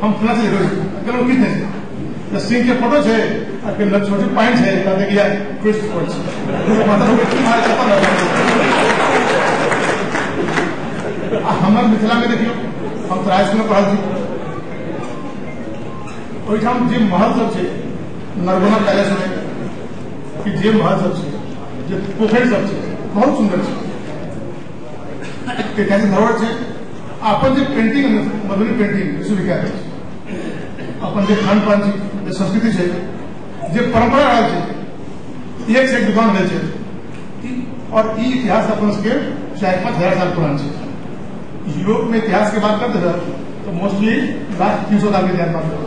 हम फलाँ चीज देखबै, कहलहुँ किछु नहि छै, तऽ सिंह के फोटो छै आ छोटे पानि छै, तऽ देखिए टूरिस्ट स्पॉट छै। आ हमर मिथिला में देखियौ, हम तऽ हाई स्कूल में पढ़ल छी, ओहिठाम जे महल सब छै, नरगुना पैलेस में कि जे महल सब छै, जे पोखरि सब छै, बहुत सुन्दर छै, ऐतिहासिक धरोहर छै। अपन जे पेंटिंग, मधुबनी पेंटिंग विश्वविख्यात अछि। अपन जे खान पान छै, जे संस्कृति छै, जे परंपरा रहल छै, एक से एक दुकान भेल छै। और ई इतिहास अपन सबके 4-5 हजार साल पुरान छै। यूरोप में इतिहास के बात करते सर तो मोस्टली लास्ट 300 साल के इतिहास बात करते।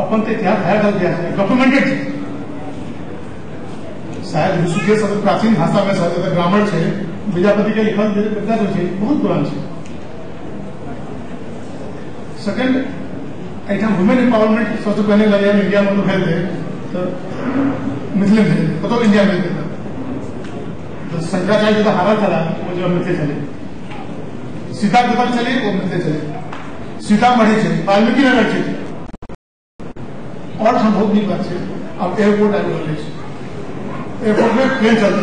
अपन तो इतिहास 1000 साल इतिहास है, डॉक्यूमेंटेड। शायद विश्व के सबसे प्राचीन भाषा में सर ग्रामर है, विद्यापति के लिखल कविता जो है बहुत पुरान है। सेकंड, एहिठाम वुमेन एम्पावरमेंट सबसे पहले लगे इंडिया में तो भेल रहे तो मिथिले में कतौ इंडिया में तो शंकराचार्य जो हारल छला वो जो मिथिले छलै, सीता जतऽ छलै वो मिथिले छलै, सीतामढ़ी छै, वाल्मीकि नगर छै। और हम बहुत नीक बात छै, आब एयरपोर्ट आबि रहल अछि, एयरपोर्ट में प्लेन चलते,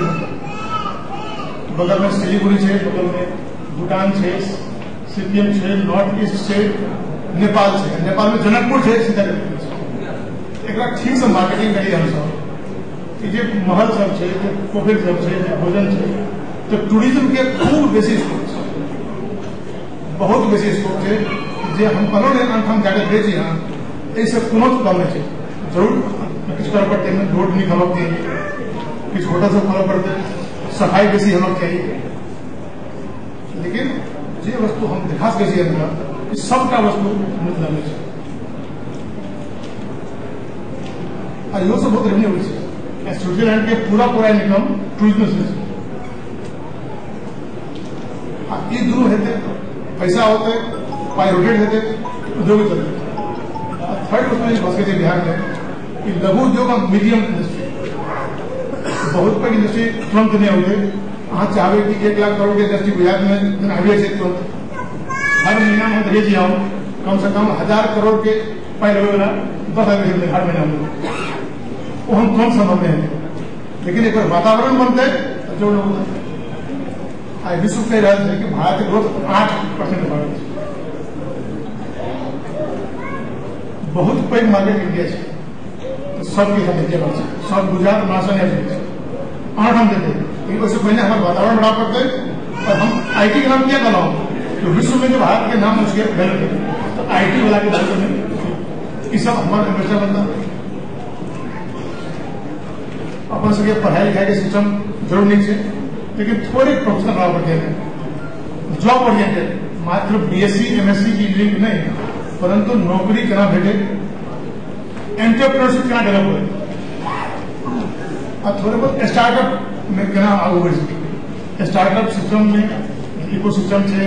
बगल में सिलीगुड़ी छै, बगल में भूटान छै, सिक्किम छै, नॉर्थ ईस्ट छै, नेपाल छै, नेपाल में जनकपुर छै, सीता छै। एकरा ठीक से मार्केटिंग करी हमसब कि जे महल सब छै, जे पोखरि सब छै, जे भोजन छै, तो टूरिज्म के खूब बेसी स्कोप छै, बहुत बेसी स्कोप छै। जे हम कहलहुँ ने आनठाम जाके देखै छी अहाँ, एहिसँ कोनो कम नहि छै। जरूर किछु करऽ पड़तै, रोड नीक हेबाक चाही, किछु होटल सब खोलऽ पड़तै, सफाई बेसी हेबाक चाही, लेकिन जे वस्तु हम देखा सकै छी हमरा सबटा वस्तु मिथिला मे छै। आ इहो सब बहुत रेवेन्यू होइ छै। स्विट्जरलैंड के पूरा पूरा इनकम टूरिज्म से छै। आ ई दुनू हेतै, पैसा होतै, पाइ रोटेट हेतै, उद्योग चलतै। आ थर्ड वस्तु जे भऽ सकै छै बिहार में कि लघु उद्योग आ मीडियम इंडस्ट्री, बहुत पैघ इंडस्ट्री तुरंत नहि औतै। अहाँ चाहबै कि 1 लाख करोड़ के इंडस्ट्री गुजरात में जेना आबि जाइ छै तुरंत, हर महीना में देखै छी हम कम से कम 1000 करोड़ के पाइ लगैवला 10 आदमी हर महीना में, वो हम तुरंत संभव नहीं हेतै। लेकिन एक बार वातावरण बनतै तऽ जरूर बनतै। आइ विश्व कहि रहल छै कि भारत के ग्रोथ 8% बढ़ल छै। बहुत पैघ मार्केट इंडिया छै, तऽ सबके साथ जेबाक छै, सब गुजरात महाराष्ट्र नहि छै, आन ठाम जेतै। लेकिन ओहिसँ पहिने हमर वातावरण बढ़ा पड़तै। और हम IT के नाम किया कहलहुँ, तो विश्व में जो भारत के नाम उसके भेल तो IT वाला के बारे में ई सब हमर इन्वेस्टर बनता। अपन सबके पढ़ाई लिखाई के सिस्टम जरूर नीक छै, लेकिन थोड़े प्रोफेशनल बनाबऽ पड़तै, जॉब ओरिएंटेड, मात्र बीएससी एमएससी इंजीनियरिंग नहीं, परंतु नौकरी केना भेटे, एंटरप्रेन्योरशिप केना डेवलप होय, आ थोड़े बहुत स्टार्टअप में केना आगू बढ़ि सकै। स्टार्टअप सिस्टम में इको सिस्टम छै,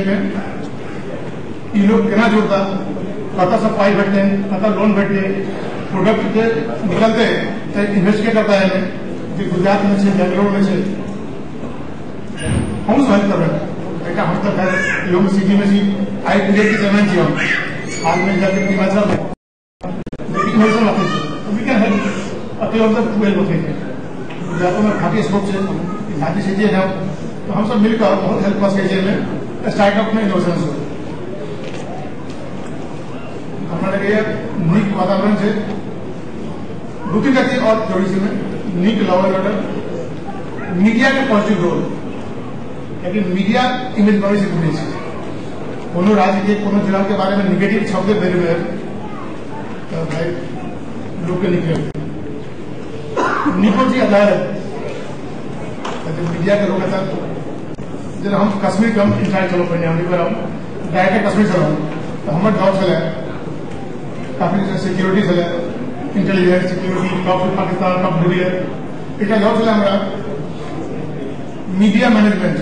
ई लोग केना जुड़ता, कतऽ से पाइ भेटतै, कतऽ लोन भेटतै, प्रोडक्ट के निकलतै तऽ इन्वेस्ट के करता है, जे गुजरात में छै, बेंगलोर में छै, हम सब हेल्प करबै। एकटा हम तऽ खैर इहोमे सिटी में छी, आई पीरियड के चेयरमैन छी हम, हाल में जाके हिमाचल लेकिन इनोवेशन रखै छै, we can help. अतः हमसब खूब हेल्प होते छै। गुजरातो में काफी स्कोप छै, झाँकी सिटी है, तो हम सब मिलकर बहुत हेल्प कऽ सकै छियै एहिमे स्टार्टअप में इनोवेशन से। हमरा लगैए नीक वातावरण छै। 2-3 टा चीज और जरूरी छै, नीक लॉ एंड ऑर्डर, मीडिया के पॉजिटिव रोल, कियाकि मीडिया इमेज बनबै छै बुझै छै। कोनो राज्य के कोनो जिला के बारे में निगेटिव छपते बेर बेर तऽ भाई लोग के निकले निको जी अदालत मीडिया के लोग जेना हम कश्मीर के हम इंचार्ज छलहुँ पहिने, हम एक बार हम डायरेक्टर कश्मीर छलहुँ तऽ हमर जॉब छलै काफी सिक्योरिटी छलै, intelligence security, top Pakistan, top दुनिया, एकटा जॉब छलै हमरा मीडिया मैनेजमेंट,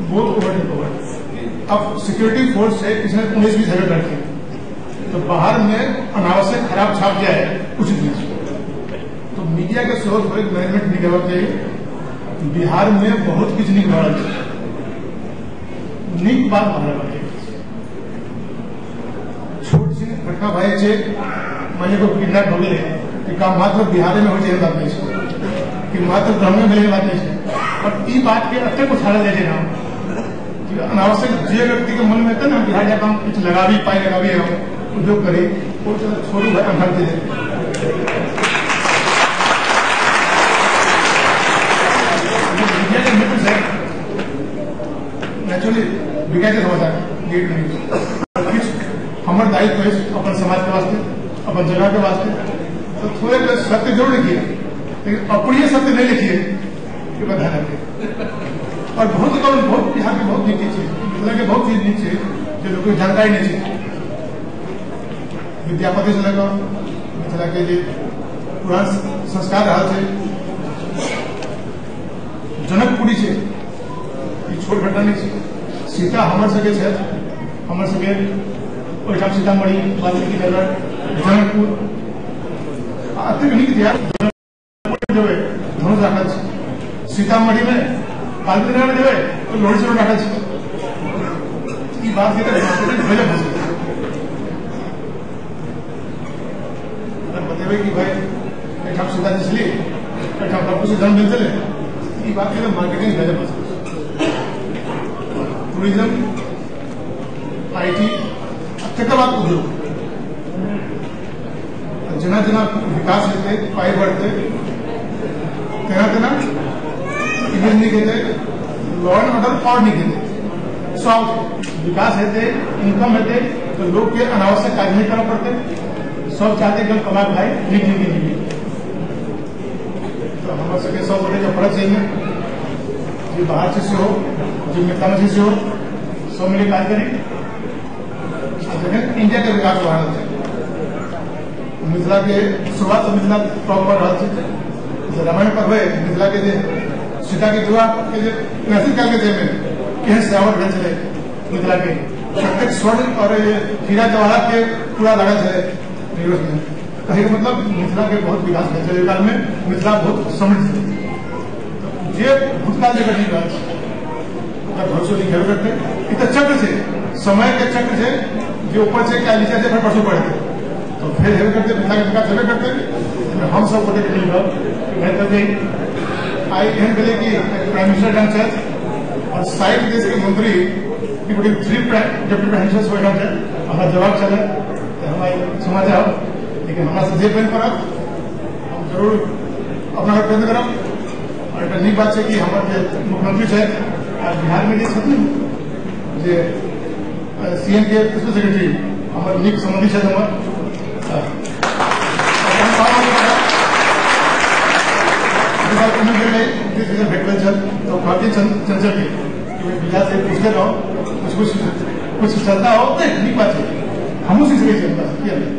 बहुत ओवर ओवर। अब सिक्योरिटी फोर्स है इसमें 19-20 हजार बैठे, तो बाहर में अनावश्यक खराब छाप जाए उचित नहीं। तो मीडिया के स्रोत मैनेजमेंट निकलना चाहिए। बिहार में बहुत किछु नीक भऽ रहल छै, नीक बात भऽ रहल छै। छोट छिन घटना भऽ जाइ छै, मानि लिअ किडनैप भऽ गेलै, ई काम मात्र बिहारे में होइ छै एहन बात नहि छै, कि मात्र दरभंगे भेलै एहन बात नहि छै, पर ई बात के एतेक उछालल जाइ छै ने कि अनावश्यक जे व्यक्ति के मन में एतै ने बिहार जाकऽ हम किछु लगाबी, पाइ लगाबी, हम उद्योग करी, ओ छोड़ू भाई अन्हार चलि जाइ। मीडिया के मित्र से नेचुरली बिकाय छै समाचार, किछु हमर दायित्व अछि अपन समाज के वास्ते, अपन जगह के वास्ते, तो थोड़े सत्य जरूर लिखिए, लेकिन अप्रिय सत्य नहीं लिखिए, कृपया ध्यान रखिए। और बहुत बहुत बिहार के बहुत नीक चीज छै, मिथिला के बहुत चीज नीक छै जे लोक के जानकारी नहीं छै। विद्यापति से लऽ कऽ मिथिला के जे पुरान संस्कार रहल छै, जनकपुरी छै, ई छोट घटना नहीं छै। सीता हमर सबके छथि, हमर सबके ओहिठाम सीतामढ़ी, वाल्मीकि नगर, जनकपुर अतेक नीक इतिहास। जेबै धनुष राखल छै सीतामढ़ी में, वाल्मीकि नगर में जेबै तो लोहड़ी चोर राखल छै। ई बात के तऽ गजब भऽ सकै। बतेबै कि भाई एहिठाम सीताजी छली, एहिठाम लवकुश जन्म भेल छलै, ई बात के तऽ मार्केटिंग गजब भऽ सकै। टूरिज्म, IT, तकर बाद उद्योग। जेना जेना विकास हेतै, पाइ बढ़तै, तेना तेना इमेज नीक हेतै, लॉ एंड ऑर्डर और नीक हेतै, सब विकास हेतै, इनकम हेतै, तऽ लोक के अनावश्यक काज नहि करऽ पड़तै। सब चाहते कि हम कमा खाइ, नीक जिंदगी जीवी। तऽ हमर सबके सब गोटेके फर्ज छै एहिमे, जे बाहर छै सेहो, जे मिथिलामे छै सेहो, सब मिलके काज करी। आ जखन इंडिया के विकास भऽ रहल छै, मिथिला के शुरुआत से मिथिला टॉप पर रहल छै। जे रामायण पढ़बै, मिथिला के जे सीता के विवाह के जे मैसेज कयल गेल जाहिमे केहन सजावट भेल छलै, मिथिला के कतेक स्वर्ण और हीरा जवाहरात के पूरा लागल छलै। कहे के मतलब मिथिला के बहुत विकास भेल छलै काल में, मिथिला बहुत समृद्ध छलै। जे भूतकाल जकर नीक रहल छै ओकर भविष्य नीक हेबे करतै। ई तऽ चक्र छै, समय के चक्र छै, जे ऊपर छै काल्हि नीचा छै, फेर परसू बढ़तै, तो फेर हेबे करतै, मिथिला के विकास हेबे करतै। हम सब गोटे मिल कऽ बेहतर जे आइ एहन भेलै कि प्राइम मिनिस्टर ढंग छथि और 60 देश के मंत्री इंक्लूडिंग 3 डिप्टी प्राइम मिनिस्टर ओहिठाम छथि। हमरा जवाब छलै तऽ हम आइ क्षमा चाहब, लेकिन हमरा से जे पानि पड़त हम जरूर अपना प्रयत्न करब। और एकटा नीक बात छै कि हमर जे मुख्यमंत्री छथि आ बिहारमे जे छथिन जे सीएम के स्पेशल सेक्रेटरी हमर नीक सम्बन्धी छथि हमर। भेट भेल छल तऽ कहलखिन चंचल के कि भैया से पूछते रहो, कुछ कुछ कुछ चलता हो तऽ नीक बात छै, हमहूँ सीख सकै छियै। किया नहि,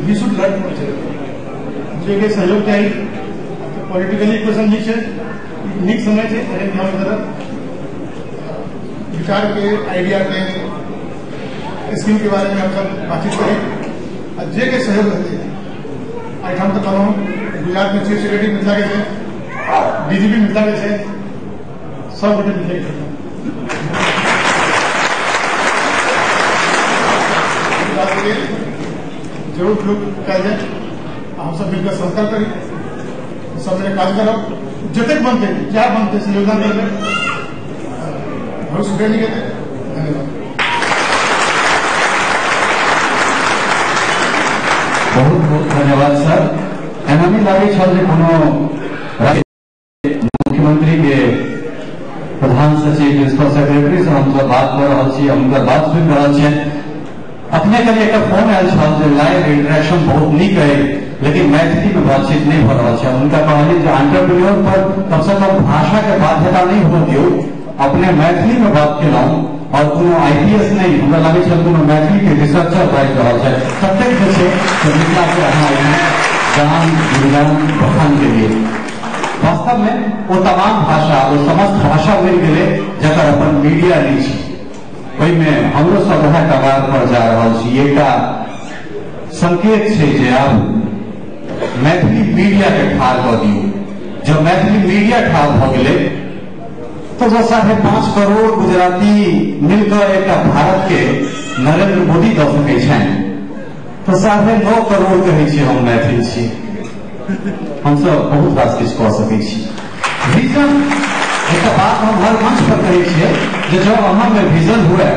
we should learn from छै, जे के सहयोग चाही। पॉलिटिकली इक्वेशन नीक छै, नीक समय छै, एहन हम तरह विचार के, आइडिया के, स्कीम के बारे में हम सब बातचीत करी आ जे के सहयोग रहतै। एहिठाम तऽ कहलहुँ गुजरात में चीफ सेक्रेटरी मिथिला के छै, डीजीपी मिथिला के छै, सब गोटे मिथिला के छै। जरूर उपयोग कयल जाय, हम सब मिलकर संकल्प करी, सब मिलकर काज करब, जतेक बनतै जएह बनतै से योगदान करबै, भविष्य नीक हेतै। धन्यवाद। बहुत बहुत धन्यवाद सर। एना नहि लागै छल जे कोनो मुख्यमंत्री के प्रधान सचिव, प्रिंसिपल सेक्रेटरी से हम सब बात कऽ रहल छी, हुनकर बात सुनि रहल छियनि। अपने कनि एकटा फोन आयल छल जे लाइव इंटरेक्शन बहुत नीक अइ, लेकिन मैथिली में बातचीत नहीं भऽ रहल छै। हुनका कहलियै जे एंटरप्रेन्योर पर कम से कम भाषा के बाध्यता नहीं होऽ दियौ, अपने मैथिली में बात केलहुँ और कोनो आईपीएस नहीं, हमरा लागै छल कोनो मैथिली के रिसर्चर बाजि रहल छै। ततेक जे छै से मिथिला के अहाँ गान गुणगान बखान केलियै। वास्तव में ओ तमाम भाषा, ओ समस्त भाषा बनि गेलै जकर अपन मीडिया नहि छै। ओहिमे हमरो सब वएह कगार पर जा रहल छी। एकटा संकेत छै जे आब मैथिली मीडिया के ठाढ़ कऽ दियौ। जब मैथिली मीडिया ठाढ़ भऽ गेलै तो जब 5.5 करोड़ गुजराती मिलकर एकटा भारत के नरेंद्र मोदी दऽ सकै छनि, तऽ 9.5 करोड़ कहै छी हम मैथिल छी, हमसब बहुत रास किछु कऽ सकै छी। विजन, एकटा बात हम हर मंच पर कहै छियै जे जब अहाँमे विजन हुए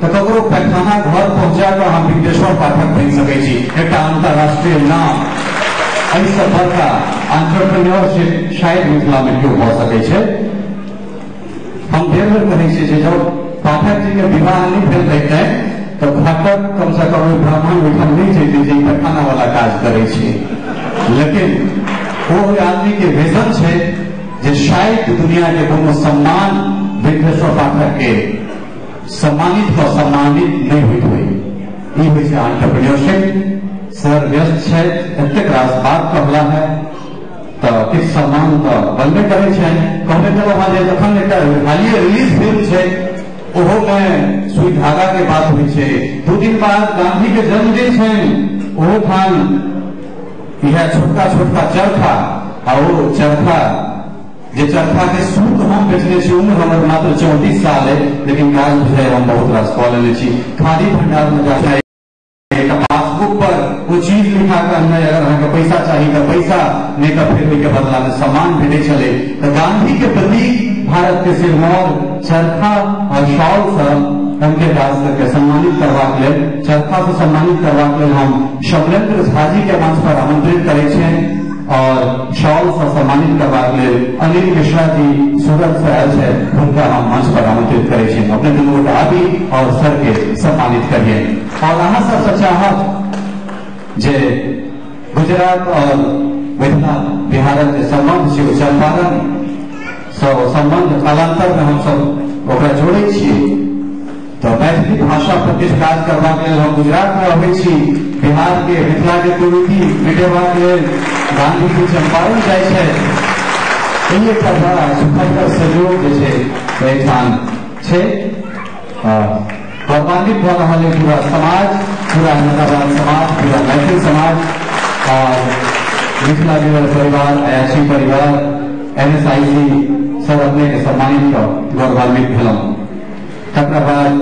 तऽ ककरो पैखाना घर पहुँचा कऽ अहाँ विद्येश्वर पाठक बनि सकै छी, एकटा अंतर्राष्ट्रीय नाम। एहिसँ बड़का एंटरप्रेन्योरशिप शायद मिथिला में केओ भऽ सकै छै। हम बेर बेर कहै छियै जे जब पाठक जी के विवाह नहि भेल रहितै तऽ घटक कम से कम ब्राह्मण ओहिठाम नहि जैतै जे पैखाना वाला काज करै छै। लेकिन ओ आदमी के विजन छै जे शायद दुनिया के कोनो सम्मान विघ्नेश्वर पाठक के सम्मानित कऽ सम्मानित नहि होइत होइ। ई होइ छै एंटरप्रेन्योरशिप। सर व्यस्त छथि, एतेक रास बात कहला है तऽ किछु सम्मान तऽ बनबे करै छनि। कहने छलहुँ हँ जे जखन एकटा हालिए रिलीज फिल्म छै ओहोमे सुई धागा के बात होइ छै, 2 दिन बाद गांधी के जन्मदिन छनि, ओहो ठाम इएह छोटका छोटका चरखा, आ ओ चरखा जे चरखा के सूत हम बेचने छी, उम्र हमर मात्र 34 साल है, लेकिन काज बुझाइ हम बहुत रास कऽ लेने छी। खादी भंडार में जाके एकटा पासबुक पर ओ चीज लिखा कऽ अननाइ, अगर अहाँके पैसा चाही तऽ पैसा, नहि तऽ फेर ओहिके बदला में सामान भेटै छलै। तऽ गांधी के प्रतीक भारत के सिरमौर चरखा और शॉल से एम के दास के सम्मानित करबाक लेल, चरखा से सम्मानित करबाक लेल हम शमलेंद्र झा जी के मंच पर आमंत्रित करै छियनि और शॉल से सम्मानित करबाक लेल अनिल मिश्रा जी सूरत से आयल छथि, हुनका हम मंच पर आमंत्रित करै छियनि। अपने दुनू गोटा आबी और सर के सम्मानित करिए। और अहाँ सबसे चाहब जे गुजरात और मिथिला बिहारक जे संबंध छै ओ चंपारण सब संबंध कालांतर में हम सब ओकरा जोड़ै छियै। तऽ मैथिली भाषा पर किछु काज करबाक लेल हम गुजरात में अबै छी, बिहार के मिथिला के कुरीति मिटेबाक लेल गांधी जी चंपारण जाइ छै। ई एकटा बड़ा सुखद सहयोग जे छै एहिठाम छै। गौरवान्वित भऽ रहल है पूरा समाज, पूरा अहमदाबाद समाज, पूरा मैथिल समाज और मिथिला मिरर परिवार, अयाची परिवार, NSIC सब अपने के सम्मानित कऽ गौरवान्वित भेलहुँ। तकरा बाद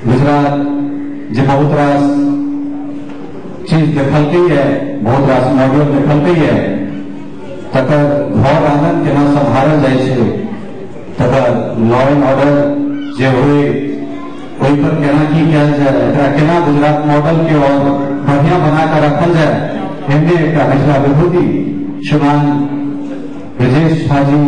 गुजरात जे बहुत रास चीज देखलकै है, बहुत रास मॉडल देखलकै है, तकर घर आंगन केना सम्हारल जाइ छै, तकर लॉ एंड ऑर्डर जे होइ ओहि पर केना की कयल जाय, एकरा केना गुजरात मॉडल के और बढ़िया बना कऽ रखल जाय, एहने एकटा मिथिला विभूति श्रीमान ब्रजेश झा जी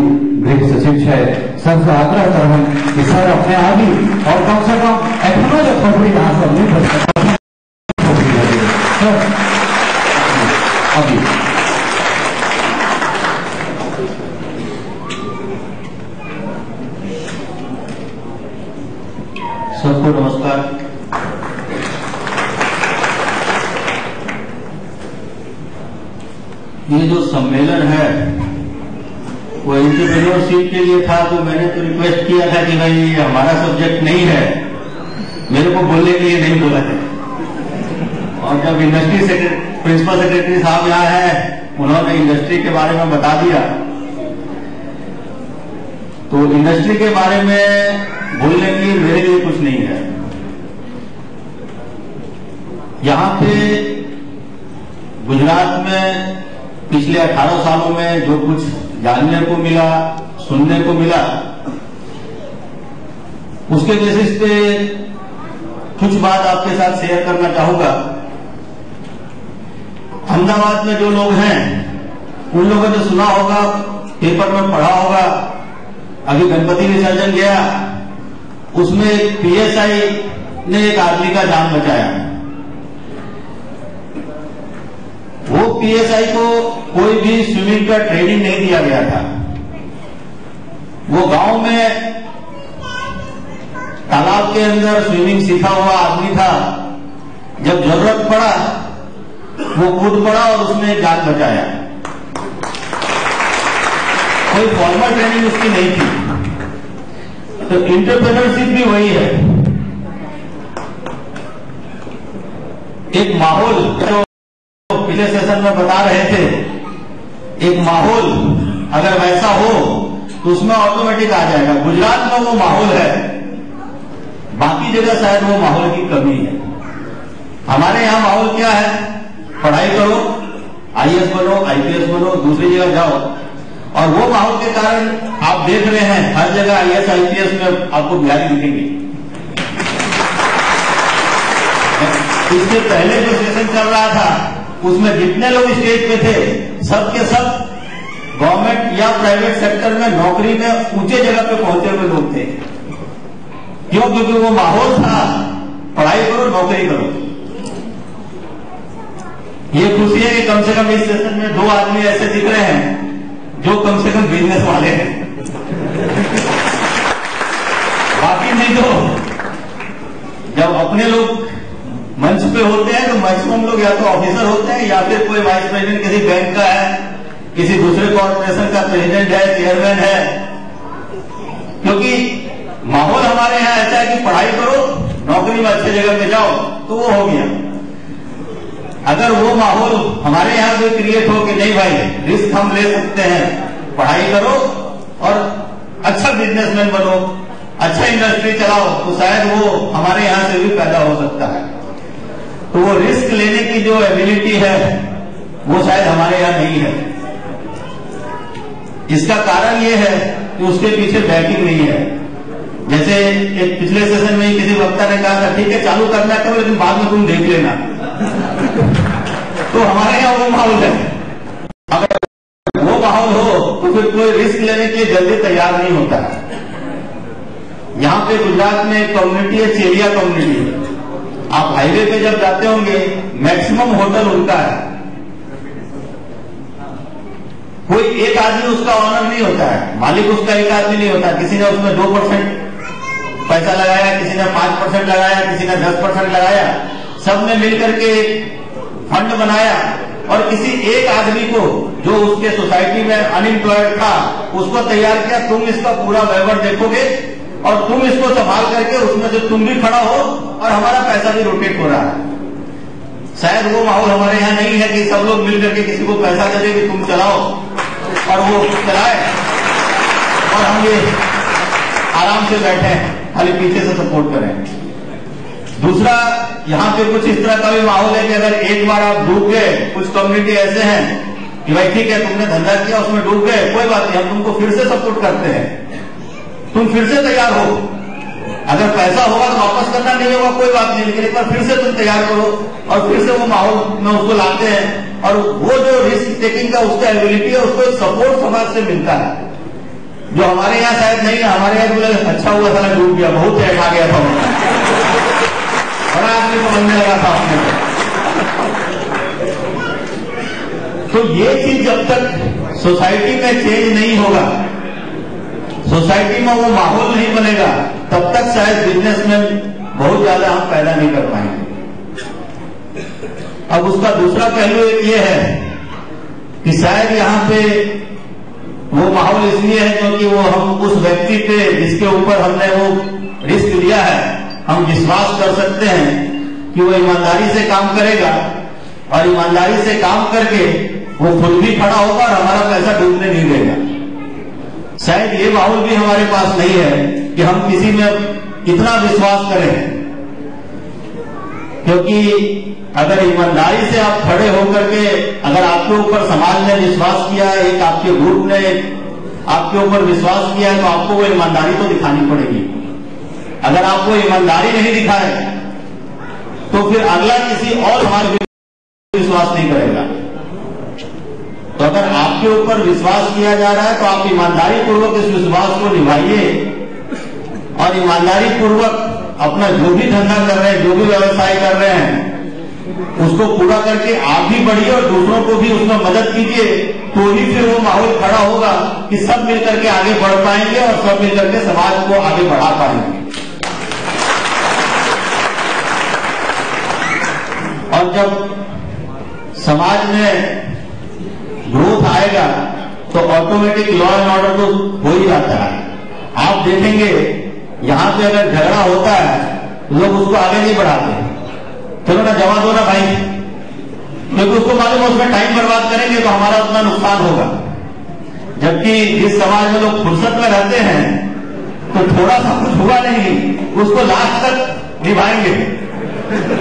गृह सचिव छै, सबसे आग्रह करबनि कि सर अपने आबी और कम से कम एखनो जे खबरी अहाँ सब नहि भेट सर अभी। सबको नमस्कार। ये जो सम्मेलन है वो एंटरप्रेन्योरशिप के लिए था, तो मैंने तो रिक्वेस्ट किया था कि भाई ये हमारा सब्जेक्ट नहीं है, मेरे को बोलने के लिए नहीं बोला है। और जब इंडस्ट्री प्रिंसिपल सेक्रेटरी साहब यहाँ हैं, उन्होंने इंडस्ट्री के बारे में बता दिया, तो इंडस्ट्री के बारे में बोलने के लिए मेरे लिए कुछ नहीं है। यहाँ पे गुजरात में पिछले 18 सालों में जो कुछ जानने को मिला, सुनने को मिला, उसके बेसिस पे कुछ बात आपके साथ शेयर करना चाहूंगा। अहमदाबाद में जो लोग हैं उन लोगों ने सुना होगा, पेपर में पढ़ा होगा, अभी गणपति विसर्जन गया, उसमें पीएसआई ने एक आदमी का जान बचाया। वो पीएसआई को कोई भी स्विमिंग का ट्रेनिंग नहीं दिया गया था। वो गांव में तालाब के अंदर स्विमिंग सीखा हुआ आदमी था, जब जरूरत पड़ा वो कूद पड़ा और उसने जान बचाया। कोई फॉर्मल ट्रेनिंग उसकी नहीं थी। तो एंटरप्रेन्योरशिप भी वही है, एक माहौल जो पिछले सेशन में बता रहे थे, एक माहौल अगर वैसा हो तो उसमें ऑटोमेटिक आ जाएगा। गुजरात में वो माहौल है, बाकी जगह शायद वो माहौल की कमी है। हमारे यहाँ माहौल क्या है, पढ़ाई करो, आईएएस बनो, आईपीएस बनो, दूसरी जगह जाओ, और वो माहौल के कारण आप देख रहे हैं हर जगह आईएएस आईपीएस में आपको बिहारी दिखेंगे। इससे पहले जो सेशन चल रहा था उसमें जितने लोग स्टेज पे थे सबके सब गवर्नमेंट या प्राइवेट सेक्टर में नौकरी में ऊंचे जगह पे पहुंचे हुए लोग थे। क्यों? क्योंकि वो माहौल था, पढ़ाई करो नौकरी करो। ये खुशी है कि कम से कम इस सेशन में दो आदमी ऐसे दिख रहे हैं जो कम से कम बिजनेस वाले हैं। नहीं तो जब अपने लोग मंच पे होते हैं तो मैक्सिमम लोग या तो ऑफिसर होते हैं या फिर कोई वाइस प्रेसिडेंट किसी बैंक का है, किसी दूसरे कॉर्पोरेशन का प्रेसिडेंट है, चेयरमैन है। क्योंकि माहौल हमारे यहाँ ऐसा है कि पढ़ाई करो, नौकरी में अच्छी जगह पे जाओ, तो वो हो गया। अगर वो माहौल हमारे यहाँ भी क्रिएट हो कि नहीं भाई रिस्क हम ले सकते हैं, पढ़ाई करो और अच्छा बिजनेसमैन बनो, अच्छा इंडस्ट्री चलाओ, तो शायद वो हमारे यहाँ से भी पैदा हो सकता है। तो वो रिस्क लेने की जो एबिलिटी है वो शायद हमारे यहाँ नहीं है। इसका कारण ये है कि उसके पीछे बैकिंग नहीं है। जैसे एक पिछले सेशन में ही किसी वक्ता ने कहा था, ठीक है चालू करना करो लेकिन बाद में तुम देख लेना। तो हमारे यहाँ वो माहौल है। अगर वो माहौल हो तो फिर कोई रिस्क लेने के लिए जल्दी तैयार नहीं होता है। यहाँ पे गुजरात में एक कम्युनिटी है, चेलिया कम्युनिटी। आप हाईवे पे जब जाते होंगे मैक्सिमम होटल उनका है, कोई एक आदमी उसका ऑनर नहीं होता है, मालिक उसका एक आदमी नहीं होता। किसी ने उसमें 2% पैसा लगाया, किसी ने 5% लगाया, किसी ने 10% लगाया, सबने मिलकर के एक फंड बनाया और किसी एक आदमी को जो उसके सोसाइटी में अनएम्प्लॉयड था उसको तैयार किया, तुम इसका पूरा व्यवहार देखोगे और तुम इसको संभाल करके उसमें से तुम भी खड़ा हो और हमारा पैसा भी रोटेट हो रहा है। शायद वो माहौल हमारे यहाँ नहीं है कि सब लोग मिलकर के किसी को पैसा दे दे कि तुम चलाओ और वो चलाए और हम ये आराम से बैठे हैं, खाली पीछे से सपोर्ट करें। दूसरा, यहाँ पे कुछ इस तरह का भी माहौल है कि अगर एक बार आप डूब गए, कुछ कम्युनिटी ऐसे हैं कि भाई ठीक है तुमने धंधा किया उसमें डूब गए, कोई बात नहीं, हम तुमको फिर से सपोर्ट करते हैं, तुम फिर से तैयार हो, अगर पैसा होगा तो वापस करना, नहीं होगा कोई बात नहीं, लेकिन एक बार फिर से तुम तैयार करो और फिर से वो माहौल में उसको लाते हैं। और वो जो रिस्क टेकिंग का उसका एबिलिटी है, उसको एक सपोर्ट समाज से मिलता है, जो हमारे यहाँ शायद नहीं है। हमारे यहाँ बोले अच्छा हुआ साला डूब गया, बहुत ऐठा गया था, बड़ा आदमी समझने लगा था अपने को। तो ये चीज जब तक सोसाइटी में चेंज नहीं होगा, सोसाइटी में वो माहौल नहीं बनेगा, तब तक शायद बिजनेसमैन बहुत ज्यादा हम पैदा नहीं कर पाएंगे। अब उसका दूसरा पहलू एक ये है कि शायद यहाँ पे वो माहौल इसलिए है क्योंकि वो हम उस व्यक्ति पे जिसके ऊपर हमने वो रिस्क लिया है, हम विश्वास कर सकते हैं कि वो ईमानदारी से काम करेगा और ईमानदारी से काम करके वो खुद भी खड़ा होगा और हमारा पैसा डूबने नहीं देगा। शायद ये माहौल भी हमारे पास नहीं है कि हम किसी में इतना विश्वास करें, क्योंकि अगर ईमानदारी से आप खड़े होकर के, अगर आपके ऊपर समाज ने विश्वास किया है, एक आपके ग्रुप ने आपके ऊपर विश्वास किया है, तो आपको वो ईमानदारी तो दिखानी पड़ेगी। अगर आप वो ईमानदारी नहीं दिखाए तो फिर अगला किसी और समाज में विश्वास नहीं करेगा। तो अगर आपके ऊपर विश्वास किया जा रहा है तो आप ईमानदारी पूर्वक इस विश्वास को निभाइए और ईमानदारी पूर्वक अपना जो भी धंधा कर रहे हैं, जो भी व्यवसाय कर रहे हैं, उसको पूरा करके आप भी बढ़िए और दूसरों को भी उसमें मदद कीजिए, तो ही फिर वो माहौल खड़ा होगा कि सब मिलकर के आगे बढ़ पाएंगे और सब मिलकर के समाज को आगे बढ़ा पाएंगे। और जब समाज में ग्रोथ आएगा तो ऑटोमेटिक लॉ एंड ऑर्डर तो हो ही जाता है। आप देखेंगे यहां पे अगर झगड़ा होता है लोग उसको आगे नहीं बढ़ाते, चलो ना जमा दो ना भाई, क्योंकि उसको मालूम है उसमें टाइम बर्बाद करेंगे तो हमारा उतना नुकसान होगा। जबकि जिस समाज में लोग फुर्सत में रहते हैं तो थोड़ा सा कुछ हुआ नहीं उसको लास्ट तक निभाएंगे,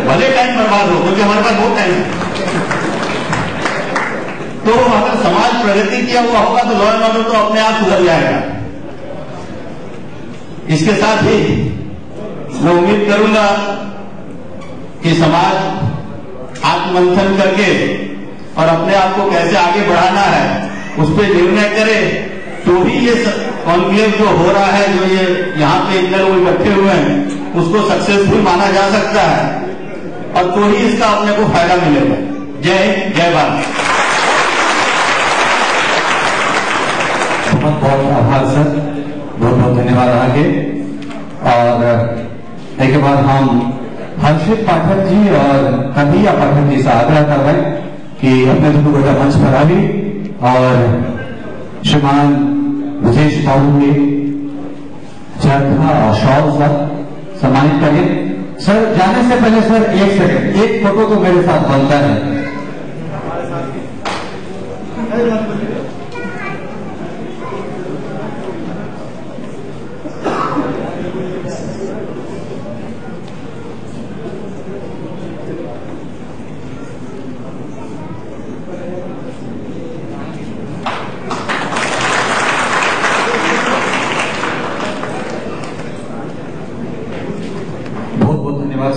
भले टाइम बर्बाद हो, क्योंकि हमारे पास बहुत टाइम है। तो अगर समाज प्रगति किया हुआ होगा तो लॉ एंड ऑर्डर तो अपने आप सुधर जाएगा। इसके साथ ही मैं उम्मीद करूंगा कि समाज आत्ममंथन करके और अपने आप को कैसे आगे बढ़ाना है उस पर निर्णय करे, तो ही ये कॉन्क्लेव जो हो रहा है, जो ये यहाँ पे इतने लोग इकट्ठे हुए हैं, उसको सक्सेसफुल माना जा सकता है और तो ही इसका अपने को फायदा मिलेगा। जय हिंद, जय भारत। बहुत बहुत आभार सर, बहुत बहुत धन्यवाद आगे। और एहिके बाद हम हर्षित पाठक जी और कन्हैया पाठक जी से आग्रह करबै कि अपने दुनू गोटा मंच पर आबी और श्रीमान ब्रजेश बाबू के चरखा और शॉल सर सम्मानित करिए। सर जाने से पहले सर एक सेकंड, एक फोटो तो मेरे साथ बनता है।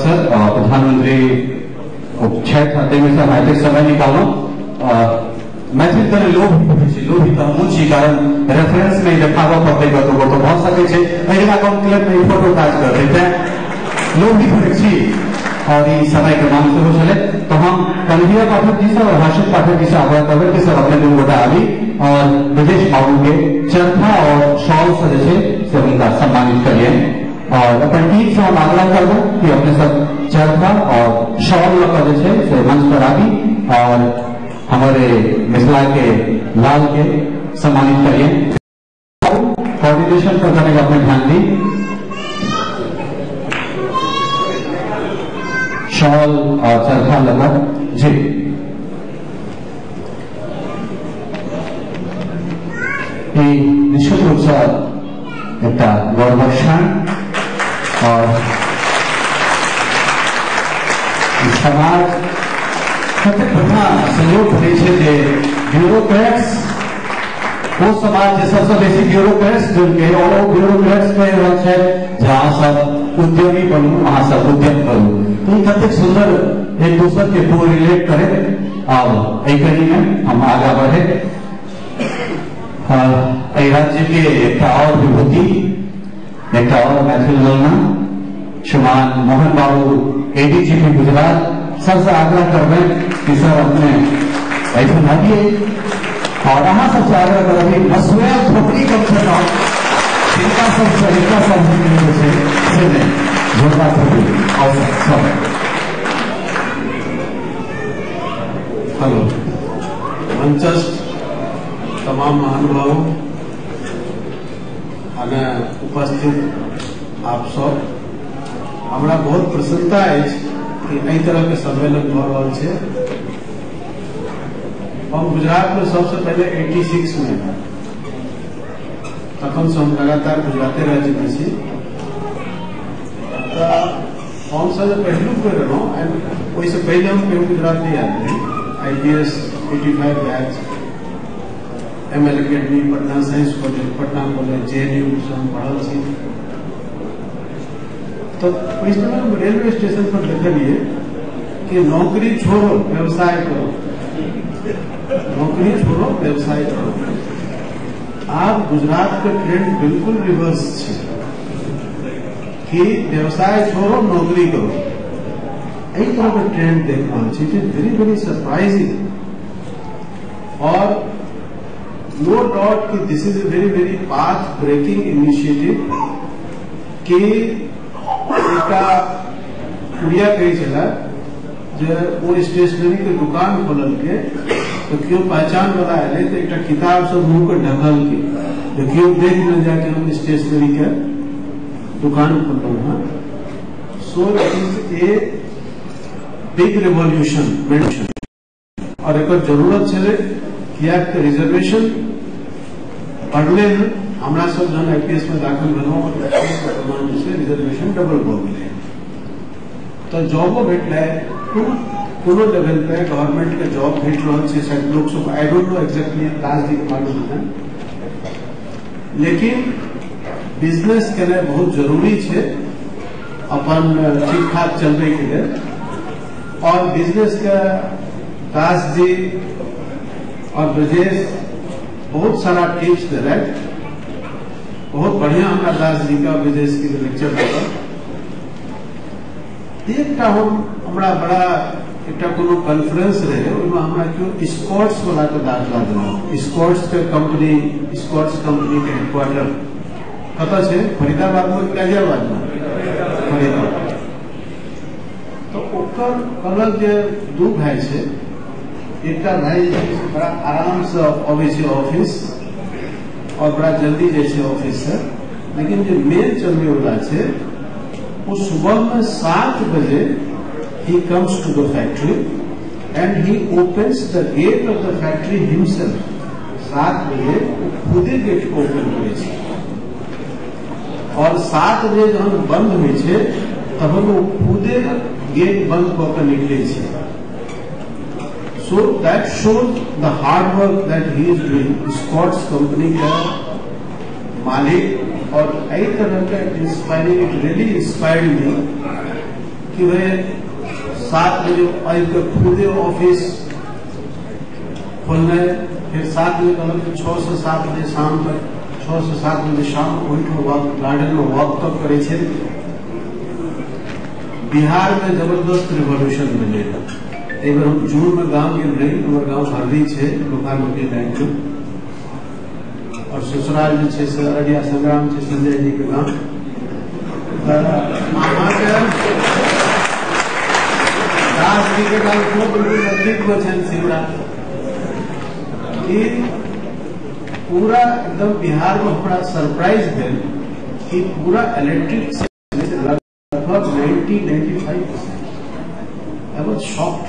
सर प्रधानमंत्री छठि में सर एतेक समय निकालू। मैथिल कने लोभी होइ छै, लोभी तऽ हमहूँ छी, कारण रेफरेंस में देखाबऽ पड़तै कतौ कतौ भऽ सकै छै अगिला कॉन्क्लेव में ई फोटो काज करतै, तैं लोभी होइ छी और ई समय के मांग सेहो छलै। तो हम कन्हैया पाठक जी से और हर्षित पाठक जी से आग्रह करबै कि सर अपने दुनू गोटा आबी और ब्रजेश बाबू के चरखा और शॉल से जे छै से हुनका सम्मानित करियनि। और अपन टीम से हम आग्रह करबै कि अपने सब चरखा और शॉल लऽ कऽ जे छै से मंच पर आबी और हमारे मिथिला के लाल के सम्मानित करिए। कोऑर्डिनेशन पर कने अपने ध्यान दी। शॉल और चरखा लगा जी। निश्चित रूप से एकटा गौरवक क्षण और समाज कतेक बढ़िया सहयोग करै छै जे ब्यूरोक्रेट्स, ओ समाज जे सबसँ बेसी ब्यूरोक्रेट्स जुड़के और ओ ब्यूरोक्रेट्स कहि रहल छै जे अहाँ सब उद्यमी बनू, अहाँ सब उद्यम करू। तो ई कतेक सुंदर एक दोसर के कोरिलेट करे। और एहि कड़ी में हम आगा बढ़े एहि राज्य के एकटा और विभूति, एकटा और मैथिल ललना श्रीमान मोहन बाबू एडीजीपी गुजरात सर से आग्रह करबै कि सर अपने एहिठाम आबिए और अहाँ सबसे आग्रह करबै मसुएल थोपड़ी कम से कम हिनका सबसे हिनका सब छै से नहि झोला थोपड़ी और सब। हेलो मंचस्थ तमाम महानुभावों અને उपस्थित आप सब, हमरा बहुत प्रसन्नता अछि कि एहि तरह के सम्मेलन भऽ रहल छै। हम गुजरात में सबसे पहले 86 में, तखन से हम लगातार गुजराते राज्य में छी। तऽ हमसब जे पहिलुक बेर रहलहुँ, ओहिसँ पहिले हम कहियो गुजरात नहि आयल रही। IPS 85 batch, ML academy, Patna science college, Patna college, JNU से हम पढ़ल छी। तो ओहि समय हम रेलवे स्टेशन पर देखलिए कि नौकरी छोड़ो व्यवसाय करो, नौकरी छोड़ो व्यवसाय करो। आब गुजरात के ट्रेंड बिल्कुल रिवर्स छै कि व्यवसाय छोड़ो नौकरी करो। एहि तरह के ट्रेंड देख रहल छी। It is very very surprising और नो डाउट कि this is a very very path breaking initiative कि एकटा कुड़िया कहै छलै जे ओ स्टेशनरी के दुकान खोललकै तो केओ पहचान वाला एलै तो एकटा किताब से मुँह के ढकलकै जे केओ देख न जाए कि हम स्टेशनरी के दुकान खोललहुँ हँ। So it is a big revolution और एकर जरूरत छलै किएक तऽ रिजर्वेशन बढ़लै हँ। हमरा सब जहन आईपीएस में दाखिल भेलहुँ वर्तमान जे छै रिजर्वेशन डबल भऽ गेलै तऽ जॉबो भेटलै। कोनो लेवल पे गवर्नमेंट के जॉब भेट रहल छै शायद लोक सब, I don't know exactly Das ji के मालूम हेतनि, लेकिन बिजनेस केनाइ बहुत जरूरी छै अपन ठीक ठाक चलबै के लेल। और बिजनेस के दास जी और ब्रजेश बहुत सारा टिप्स देलथि। बहुत बढ़िया हमरा दास जी का ब्रजेश के लेक्चर देलक। एकटा हम हमरा बड़ा एकटा कोनो कॉन्फ्रेंस रहे ओहिमे हमरा केओ स्कॉट्स वाला के दाखला देलक। स्कॉट्स के कंपनी, स्कॉट्स कंपनी के हेडक्वार्टर कतऽ छै, फरीदाबाद में गाजियाबाद में, फरीदाबाद। तो ओकर कहलक जे दू भाई छै, एकटा भाई जे छै बड़ा आराम से अबै छै ऑफिस और बड़ा जल्दी जाइ छै ऑफिस से, लेकिन जे मेल चलबै वाला छै वो सुबह में 7 बजे he comes to the factory and he opens the gate of the factory himself. 7 बजे वो खुदे गेट को ओपन करै छै और 7 बजे जहन बंद होइ छै तहन वो खुदे गेट बंद कऽ के निकलै छै। So that shows the hard work that he is doing. Scott's company का मालिक और एहि तरह के inspiring, it really inspired me कि वह 7 बजे आबि के खुदे ऑफिस खोलनाइ, फिर 7 बजे कहलक 6 से 7 बजे शाम तक, 6 से 7 बजे शाम ओहिठाम वॉक, गार्डन में वॉक तक करै छै। बिहार में जबरदस्त रिवॉल्यूशन भेलै। एक बेर हम जून में गांव गेल रही, हमर गांव हरदी छै लोकालोकी लाइन में, और ससुराल जे छै से अररिया संग्राम छै संजय जी के गांव। अहाँके दास जी के गांव खूब बिल्कुल नजदीक में छै सिमरा। ई पूरा एकदम बिहार में हमरा सरप्राइज भेल कि पूरा इलेक्ट्रिक लगभग 90-95%। I was shocked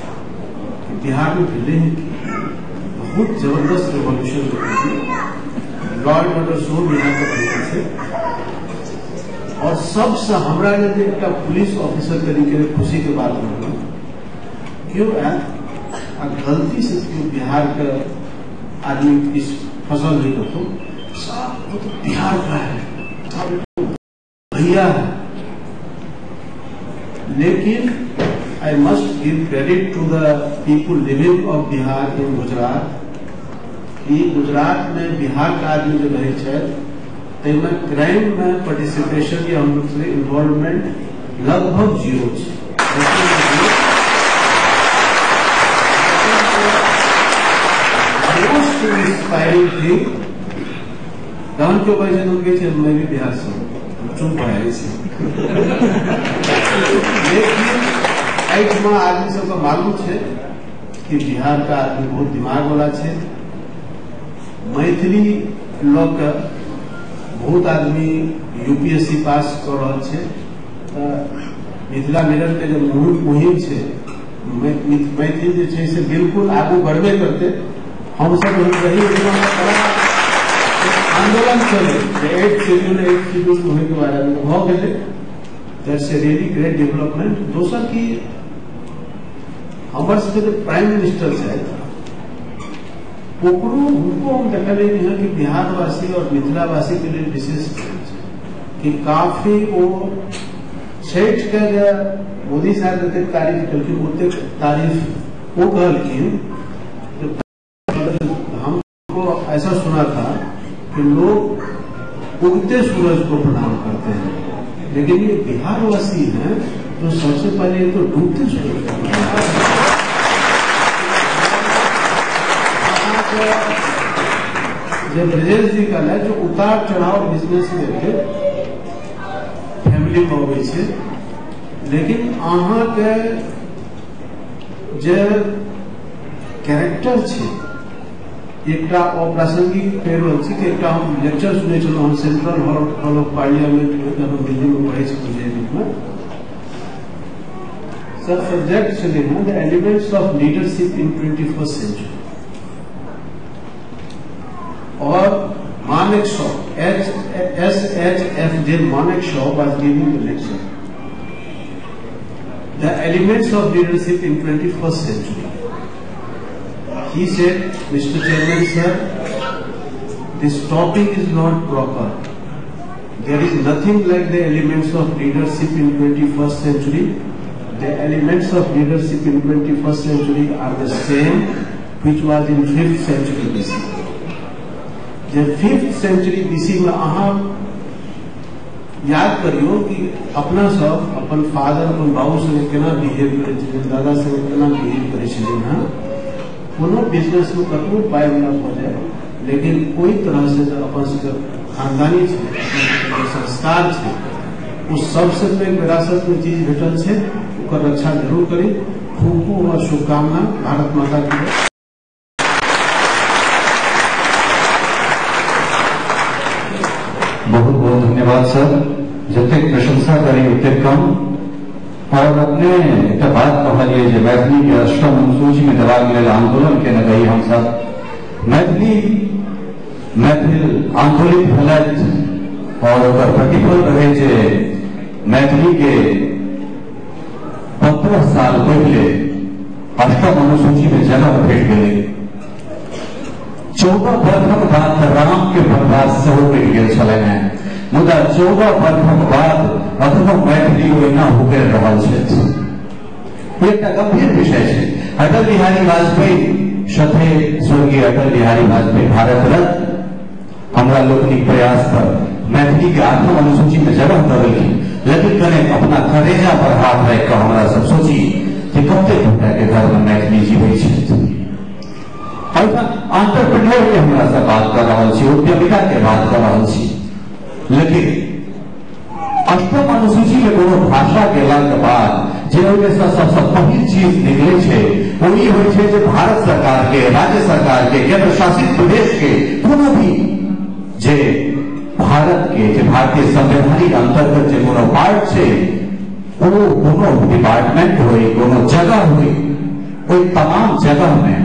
कि बिहार में भेलै है कि बहुत जबरदस्त रिवॉल्यूशन भेलै। लॉ एंड ऑर्डर सेहो बिहार के बढ़िया छै। और सबसे हमरा लेल जे एकटा पुलिस ऑफिसर तरीके खुशी के बात रहल, केओ आयत आ गलती से केओ बिहार के आदमी किछु फसल नहीं कतौ, साहब वो तो बिहार का है, साहब भैया है। लेकिन I must give credit to the people living of Bihar in Gujarat कि गुजरात में बिहार के आदमी जो रहै छथि ताहिमे क्राइम में पार्टिसिपेशन या हम लोग से इन्वॉल्वमेंट लगभग जीरो छै। मोस्ट इंस्पायरिंग थिंग, तहन केओ कहै छै, हम कहै छै मैं भी बिहार से हूँ, चुप भए जाइ छै। लेकिन एहिठमा आदमी सबके मालूम छै कि बिहार का आदमी बहुत दिमाग वाला छै। मैथिली लऽ के बहुत आदमी यूपीएससी पास कऽ रहल छै। मिथिला मिरर के जे मुहिम छै, मैथिली जे छै से बिल्कुल आगू बढ़बे करते। हमसब रही आंदोलन चले 8 शेड्यूल होय के बारे में भऽ गेलै। That's a really great development. दोसर की हमर सबके जे प्राइम मिनिस्टर छथि ओकरो हुनको हम देखलियै हँ कि बिहारवासी और मिथिलावासी के लेल विशेष कि काफी वो छठि के जे मोदी साहब जतेक तारीफ केलखिन ओतेक तारीफ वो कहलखिन। हमको ऐसा सुना था कि लोग उगते सूरज को प्रणाम करते हैं, लेकिन ये बिहारवासी हैं तो सबसे पहले तो डूबते सूरज को प्रणाम करते हैं। जब ब्रजेश जी कहला जो उतार चढ़ाव बिजनेस में फैमिली में अबै छै, लेकिन अहाँके जे कैरेक्टर छै एकटा अप्रासंगिक कहि रहल छी कि एकटा हम लेक्चर सुनै छलहुँ हम सेंट्रल हॉल ऑफ पार्लियामेंट में, जब हम दिल्ली में पढ़ै छलहुँ जे सर सब्जेक्ट छलै हँ the elements of leadership in 21st century. और Manekshaw, SHFJ Manekshaw was giving the lecture. The elements of leadership in 21st century. He said, Mr. Chairman sir, this topic is not proper. There is nothing like the elements of leadership in 21st century. The elements of leadership in 21st century are the same which was in 5th century BC. जे 5th century BC में अहाँ याद करियो कि अपना सब अपन फादर अपन बाबू संगे केना बिहेव करै छलियै, दादा संगे केना बिहेव करै छलियै हँ। कोनो बिजनेस में कतबो पाइ वाला भऽ जाय, लेकिन कोई तरह से जब अपन सबके खानदानी छै, अपन संस्कार छै ओ सबसे पैघ विरासत में चीज भेटल छै, ओकर रक्षा जरूर करी। खूब खूब हमर शुभकामना। भारत माता की जय। बहुत बहुत धन्यवाद सर। जतेक प्रशंसा करी ओतेक कम। और अपने एक बात कहलिए जे मैथिली के अष्टम अनुसूची में देबाक लेल आंदोलन केने रही हमसब। मैथिली मैथिल आंदोलित भेलथि और ओकर प्रतिफल रहे जे मैथिली के 15 साल पहले अष्टम अनुसूची में जगह भेट गेलै। 14 वर्षक बाद राम के वनवास सेहो कटि गेल छलनि हेँ, मुदा 14 वर्षक बाद अखनो मैथिली ओहिना हुकरि रहल छथि। एकटा गंभीर विषय छै। अटल बिहारी वाजपेयी सथे स्वर्गीय अटल बिहारी वाजपेयी भारत रत्न हमरा लोकनिक प्रयास पर मैथिली के 8वीं अनुसूची में जगह दऽ देलखिन, लेकिन कने अपना करेजा पर हाथ राखि कऽ हमरा सब सोची जे कतेक गोटा के घर में मैथिली जीबै छथि। एंटरप्रेन्योर के हमरा सब बात कर रहल छी, उद्यमिता के बात कर रहल छी, लेकिन अष्टम अनुसूची में कोनो भाषा गेलाक बाद जे ओहिमे सबसँ पहिल चीज निकलै छै ओ ई होइ छै जे भारत सरकार के, राज्य सरकार के, केंद्र शासित प्रदेश के कोनो भी जे भारत के जे भारतीय संवैधानिक अंतर्गत जे कोनो पार्ट छै ओ कोनो डिपार्टमेंट होई, कोनो जगह होई, ओहि तमाम जगह में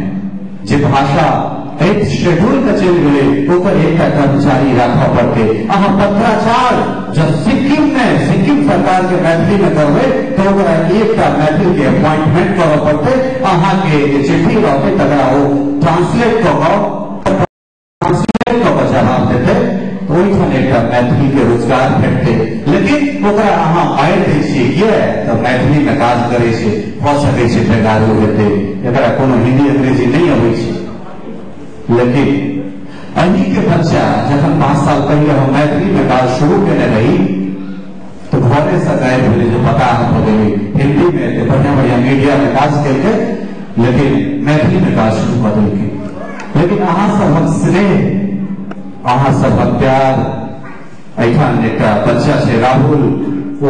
जे भाषा एक शेड्यूल के चलि गेलै ओकर एकटा कर्मचारी राखऽ पड़तै। अहाँ पत्राचार जब सिक्किम में सिक्किम सरकार के मैथिली में करबै तऽ ओकरा एकटा मैथिल के अपॉइंटमेंट करऽ पड़तै। अहाँ के जे चिट्ठी रहतै तकरा ओ ट्रांसलेट कऽ कऽ जवाब देतै, ओहिठाम एकटा मैथिली के रोजगार भेटतै। लेकिन ओकरा अहाँ मारि दै छियै किए तऽ मैथिली में काज करै छै, भऽ सकै छै बेगारू हेतै, एकरा कोनो हिन्दी अंग्रेजी नहि अबै छै। लेकिन अही के बच्चा जखन 5 साल पहले हम मैथिली में काज शुरू केने रही तो घरे से गायब भेलै जे पता भऽ गेलै हिंदी में एते बढ़िया बढ़िया मीडिया में काज केलकै, लेकिन मैथिली में काज शुरू कऽ देलकै। लेकिन अहाँ सबक स्नेह, अहाँ सबक प्यार, एहिठाम एकटा बच्चा छै राहुल, ओ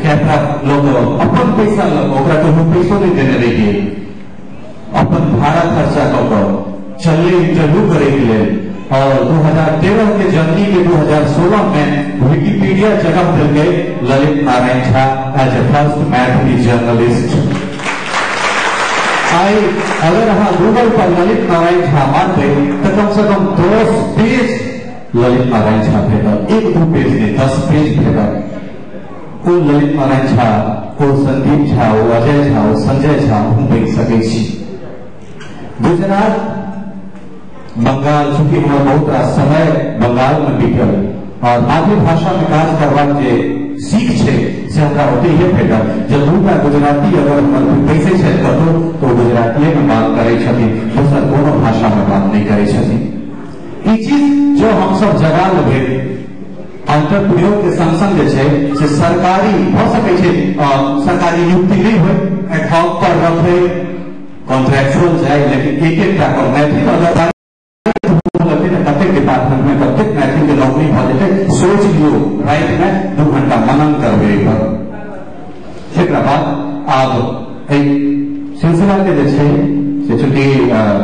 कैमरा लऽ कऽ अपन पैसा लऽ कऽ, ओकरा कोनो पैसो नहि देने रहियै, अपन भाड़ा खर्चा कऽ कऽ चलले इंटरव्यू करे के लेल। और 2013 के जनवरी के 2016 में विकिपीडिया जगह देलकै Lalit Narayan Jha as a first Maithili journalist. आई अगर अहाँ गूगल पर ललित नारायण झा मारबै तो कम से कम 10 पेज ललित नारायण झा भेटत, 1-2 पेज नहीं 10 पेज भेटत। ओ ललित नारायण झा, ओ संदीप झा, ओ अजय झा, ओ संजय झा हम बनि सकै छी। गुजरात, बंगाल, चूंकि हमर बहुत रास समय बंगाल में बीतल और मातृभाषा में काज करबाक जे सीख छै से हमरा ओतहिए भेटल। जब दूटा गुजराती अगर हमर बैसै छथि कतहु तो गुजरातीए में बात करै छथिन, दोसर कोनो भाषा में बात नहीं करै छथिन। ई चीज जो हमसब जगा लेबै एंटरप्रेन्योर के संग संग जे छै से सरकारी भऽ सकै छै, सरकारी नियुक्ति नहीं होय, एडहॉक पर रखै, कॉन्ट्रैक्चुअल जाय, लेकिन एक एकटा पर मैथिली अगर कतेक डिपार्टमेंट में कतेक मैथिली के नौकरी भऽ जेतै सोच लियौ। राति में 2 घंटा मनन करबै एहि पर। एकरा बाद आब एहि सिलसिला के जे छै से चूंकि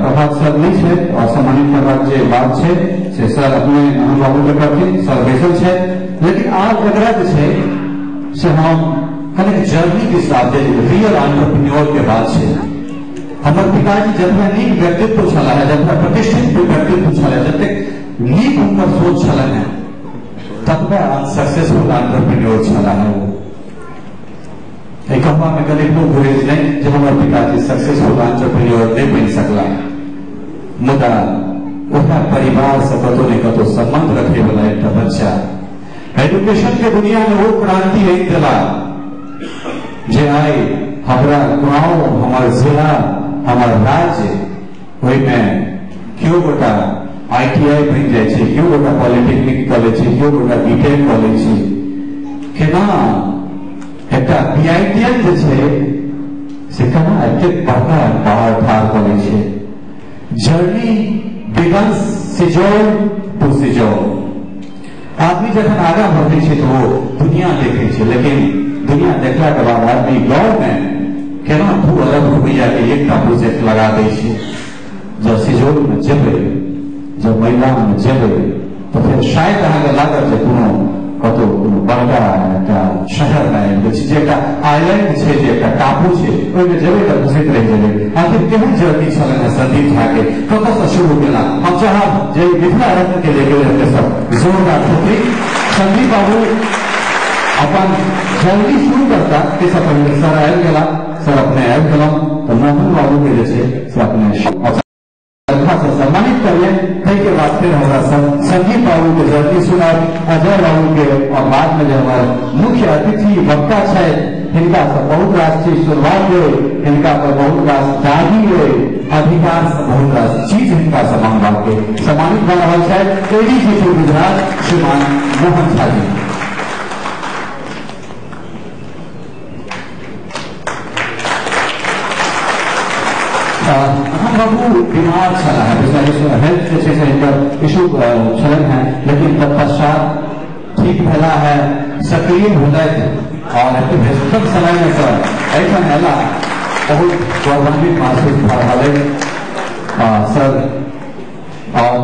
प्रभात सर नहीं छै और सम्मानित करबाक जे बात छै से सर अपने मोहन बाबू के करथिन, सर बैसल छै। लेकिन आब एकरा जे छै से हम कने जर्नी के साथ जे रियल एंटरप्रेन्योर के बात छै। हमर पिताजी जतना नीक व्यक्तित्व छलाह, जतना प्रतिष्ठित व्यक्तित्व छलाह, जतेक नीक हुनकर सोच छलनि हेँ, ततबे अनसक्सेसफुल एंटरप्रेन्योर छलाह ओ। एहि कहबा में कनिको गुरेज नहीं जे हमर पिताजी सक्सेसफुल एंटरप्रेन्योर नहीं बनि सकला, मुदा ओकरा परिवार से कतौ ने कतौ संबंध रखे वाला एकटा बच्चा एजुकेशन के दुनिया में वो क्रांति आनि देला जे आइ हमरा गांव, हमर जिला, हमर राज्य ओहिमे केओ गोटा ITI बनि जाइ छै, केओ गोटा पॉलिटेक्निक कॉलेज छै, केओ गोटा बीटेक कॉलेज छै। केना एकटा BITM जे छै से केना एतेक बड़का पहाड़ ठाढ़ कऽ लै छै। Journey begins Sijaul to Sijaul. आदमी जखन आगाँ बढ़ै छै तऽ ओ दुनिया देखै छै, लेकिन दुनिया देखला के बाद आदमी गाँव में केना 2 अरब रुपैआ के एकटा प्रोजेक्ट लगा दै छै। जब सिजौल में जेबै, जब मैदान में जेबै, तऽ फेर शायद अहाँके लागत जे कोनो कतौ कोनो बड़का एकटा शहर में आबि गेल छी, जे एकटा आइलैंड छै, जे एकटा टापू छै, ओहिमे जेबै तऽ घुसैत रहि जेबै। आखिर केहन जर्नी छलनि हेँ संदीप झा के, कतऽसँ शुरू केला? हम चाहब जे मिथिला रत्न के लेके अपने सब जोरदार ठोकरी। संदीप बाबू अपन जर्नी शुरू करता ताहिसँ पहिले सर आबि गेला, सर अपने आबि गेलहुँ तऽ मोहन बाबू के जे छै से अपने से सम्मानित करिए। ताहिके बाद फिर हमरा संदीप बाबू के जर्नी सुनाब, अजय बाबू के, और बाद में जे हमर मुख्य अतिथि वक्ता छथि हिनका से बहुत रास चीज सुनबाक अइ, हिनका पर बहुत रास दाबी अइ, अधिकार से बहुत रास चीज हिनका से मांगबाक अइ। सम्मानित भऽ रहल छथि एडीजी टू गुजरात श्रीमान मोहन झा जी। हम बाबू बीमार छलाह, हेल्थ जे छै से हिनकर इशू छलनि हेँ, लेकिन तत्पश्चात ठीक भेला है, सक्रिय भेलथि और एते व्यस्तम समय में सर एहिठाम अयला, बहुत गौरवान्वित महसूस भऽ रहल अछि सर। और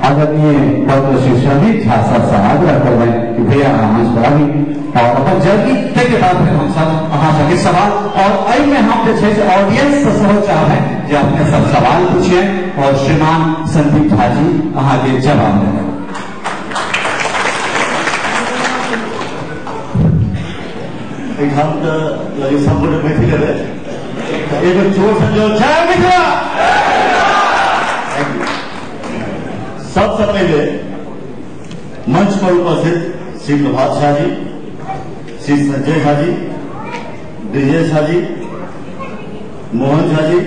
आदरणीय पद्मश्री संदीप झा सर से आग्रह करबनि कि भैया अहाँ मंच पर आबी और अपन जर्नी, ताहिके बाद फिर हमसब अहाँ सबके सवाल, और एहिमे हम जे छै से ऑडियंस से सेहो चाहबै जे अपने सब सवाल पूछिए और श्रीमान संदीप झा जी अहाँके जवाब देबै। एहिठाम तऽ लगे सब गोटे बैठ गेलै, एगो चोर से जय मिथिला। सबसे पहले मंच पर उपस्थित श्री प्रभात झा जी, श्री संजय झा जी, ब्रिजेश झा जी, मोहन झा जी,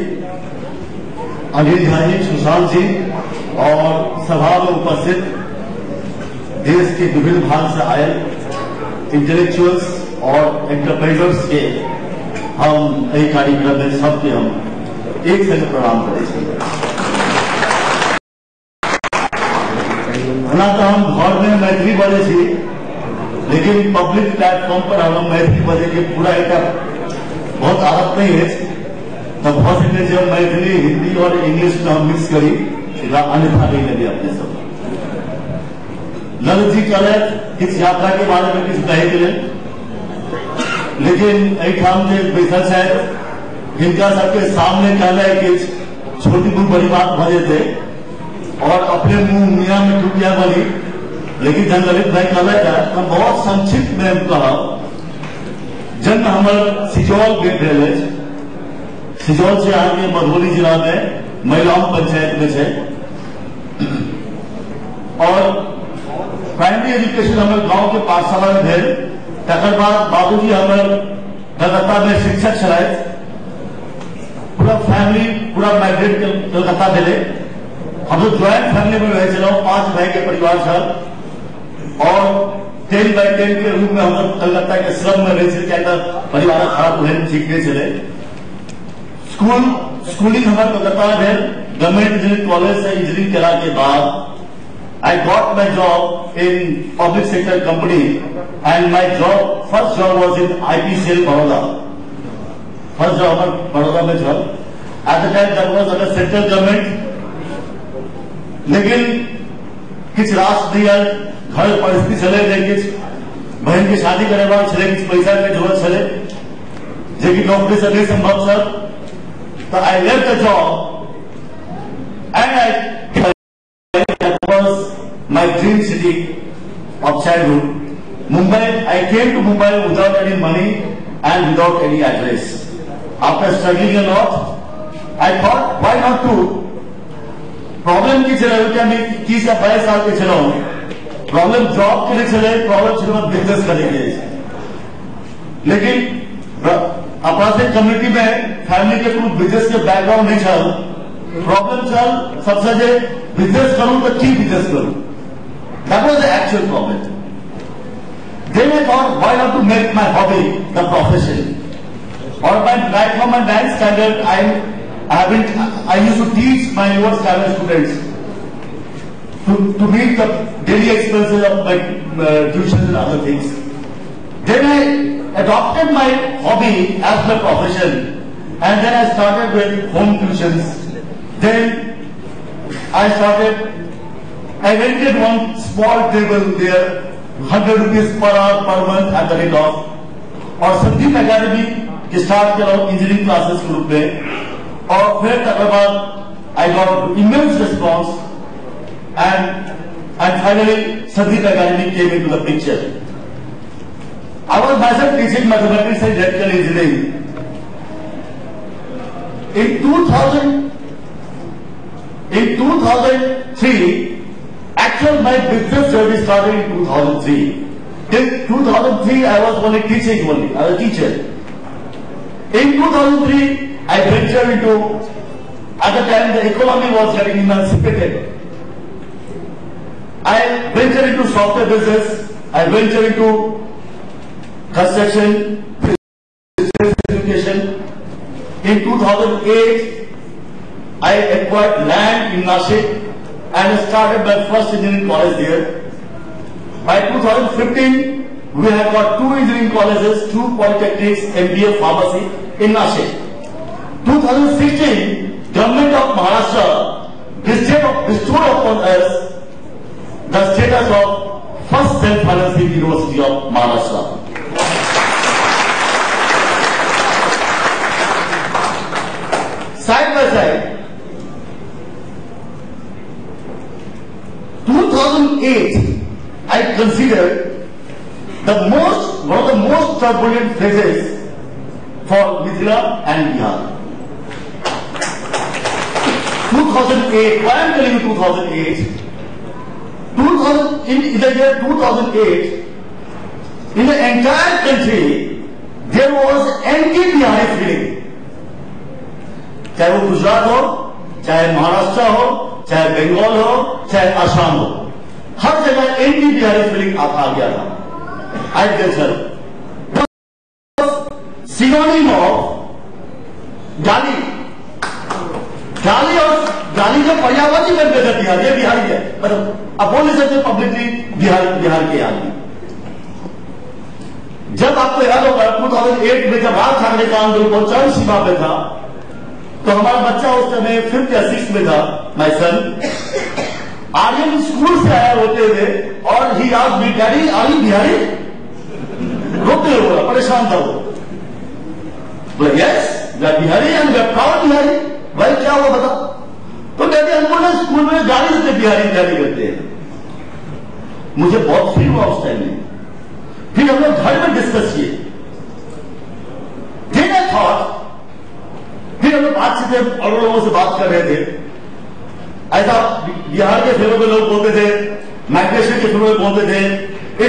अनिल झा जी, सुशांत जी और सभा में उपस्थित देश के विभिन्न भाग से आए इंटेलेक्चुअल्स और एंटरप्रेन्योर्स के हम एहि कार्यक्रम में सबके हम एक संग प्रणाम करै छी। ओना तो हम घर में मैथिली बजै छी, लेकिन पब्लिक प्लेटफॉर्म पर हम मैथिली बजै के पूरा एक बहुत आदत नहीं है, तो भऽ सकै छै हम मैथिली, हिंदी और इंग्लिश में हम मिक्स करी, एकरा अन्यथा नहीं लगे अपने सब। ललित जी कहलथि किछु यात्रा के बारे में किछु कहै के लेल, लेकिन एहिठाम जे बैसल छथि हिनका सबके सामने कहनाइ किछु छोटी मुँह बड़ी बात भऽ जेतै और अपने मुंह मियाँ में टूटिया बनी। लेकिन जन ललित भाई कहलथि हम बहुत संक्षिप्त में हम कहब। जन्म हमर सिजौल में भेल अछि। सिजौल से अहाँके मधुबनी जिला में महिलाओं पंचायत में छै और प्राइमरी एजुकेशन हमर गांव के पाठशाला में भेल। तकर बाद बाबूजी हमर कलकत्ता में शिक्षक छलथि, पूरा फैमिली पूरा माइग्रेट कलकत्ता भेलै। हम लोग ज्वाइंट फैमिली में रहै छलहुँ, 5 भाई के परिवार छल और 10 बाई 10 के रूप में हम लोग कलकत्ता के स्लम में रहै छलियै, कियाकि तऽ परिवारक हालत ओहन ठीक नहि छलै। स्कूलिंग हमर कलकत्ता में भेल। गवर्नमेंट इंजीनियरिंग कॉलेज से इंजीनियरिंग केला के बाद I got my job in public sector company and my job first job was in IPCL Baroda. First job हमर बड़ौदा में छल। At the time that was under central government. लेकिन किछु रास नहि आयल, घर परिस्थिति छलै जे किछु बहन के शादी करेबाक छलै, किछु पैसा के जरूरत छलै जेकि नौकरी से नहीं संभव छल। तऽ I left the job and I was my dream city of childhood, Mumbai. I came to Mumbai without any money and without any address. After struggling a lot, I thought why not to. Problem की छलै ओहि टाइम 21 या 22 साल के छलहुँ। प्रॉब्लम जॉब के नहीं छलै, प्रॉब्लम छलै बिजनेस करे के। लेकिन अपना से कम्युनिटी में फैमिली के कोनो बिजनेस के बैकग्राउंड नहीं छल। प्रॉब्लम छल सबसे जे बिजनेस करूं तो की बिजनेस करूं, that was the actual problem. Then I thought why not to make my hobby the profession. और my right from my 9th standard I used to teach my lower standard students. to meet the daily expenses of my tuition and other things. Then I adopted my hobby as my profession, and then I started with home tuitions. Then I rented one small table there, 100 rupees per hour per month at the rate of, और संदीप एकेडमी के स्टार्ट केलहुँ इंजीनियरिंग क्लासेस के रूप में, और फिर तकर बाद I got immense response and finally Sandeep Academy came into the picture. I was myself teaching mathematics and electrical engineering. In 2003, actual my business journey started in 2003. Till 2003, I was only teaching only. I was a teacher. In 2003, I ventured into, at the time the economy was getting emancipated. I ventured into software business. I ventured into construction, business education. In 2008, I acquired land in Nashik and started my first engineering college there. By 2015, we have got 2 engineering colleges, 2 polytechnics, MBA pharmacy in Nashik. 2016, Government of Maharashtra bestowed upon us the status of first self-financing university of Maharashtra. Side by side, 2008, I consider the most, one of the most turbulent phases for Mithila and Bihar. 2008, why I am telling you 2008? In the year 2008, in the entire country, there was anti-Bihari feeling. चाहे वो गुजरात हो, चाहे महाराष्ट्र हो, चाहे बंगाल हो, चाहे असम हो, हर जगह एंटी बिहारी फीलिंग आ गया था। एग्रीकल्चर सिनोनिम ऑफ गाली, गाली और गाली जो पर्यावरण बन गया बिहार, ये बिहारी है, मतलब अब बोल नहीं सकते पब्लिकली बिहार, बिहार के आदमी। जब आपको याद होगा 2008 में जब राज ठाकरे का आंदोलन बहुत चरम सीमा पे था, तो हमारा बच्चा उस समय 5th या 6th में था, माई सन आर्यन स्कूल से आया रोते हुए, और he asked me, daddy are you Bihari? रोते हुए बोला, परेशान था वो। बोला yes we are Bihari and we are proud Bihari. भाई क्या हुआ बता? तो डैडी हमको ना स्कूल में गाली देते, बिहारी बिहारी करते हैं। मुझे बहुत फील हुआ उस टाइम में। फिर हम लोग घर में डिस्कस किए, then I thought, फिर हम लोग बातचीत और लोगों से बात कर रहे थे। ऐसा बिहार के फेवर में लोग बोलते थे, माइग्रेशन के फेवर में बोलते थे,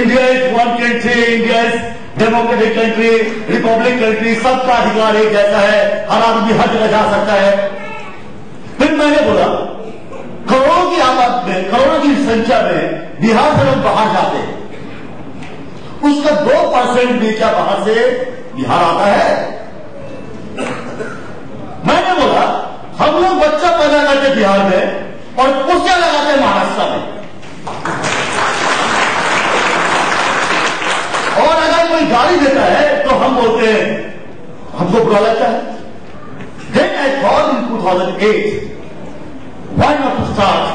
India is one country, India is democratic country, republic country, सबका अधिकार एक जैसा है, हर आदमी हर जगह जा सकता है। फिर मैंने बोला करोड़ों की आबाद में, करोड़ों की संख्या में बिहार से लोग बाहर जाते हैं, उसका 2% भी क्या बाहर से बिहार आता है? मैंने बोला हम लोग बच्चा पैदा करते बिहार में और कुर्सियां लगाते महाराष्ट्र में, और अगर कोई गाली देता है तो हम बोलते हैं हमको बुरा लगता है। Then I thought in 2008, why not to start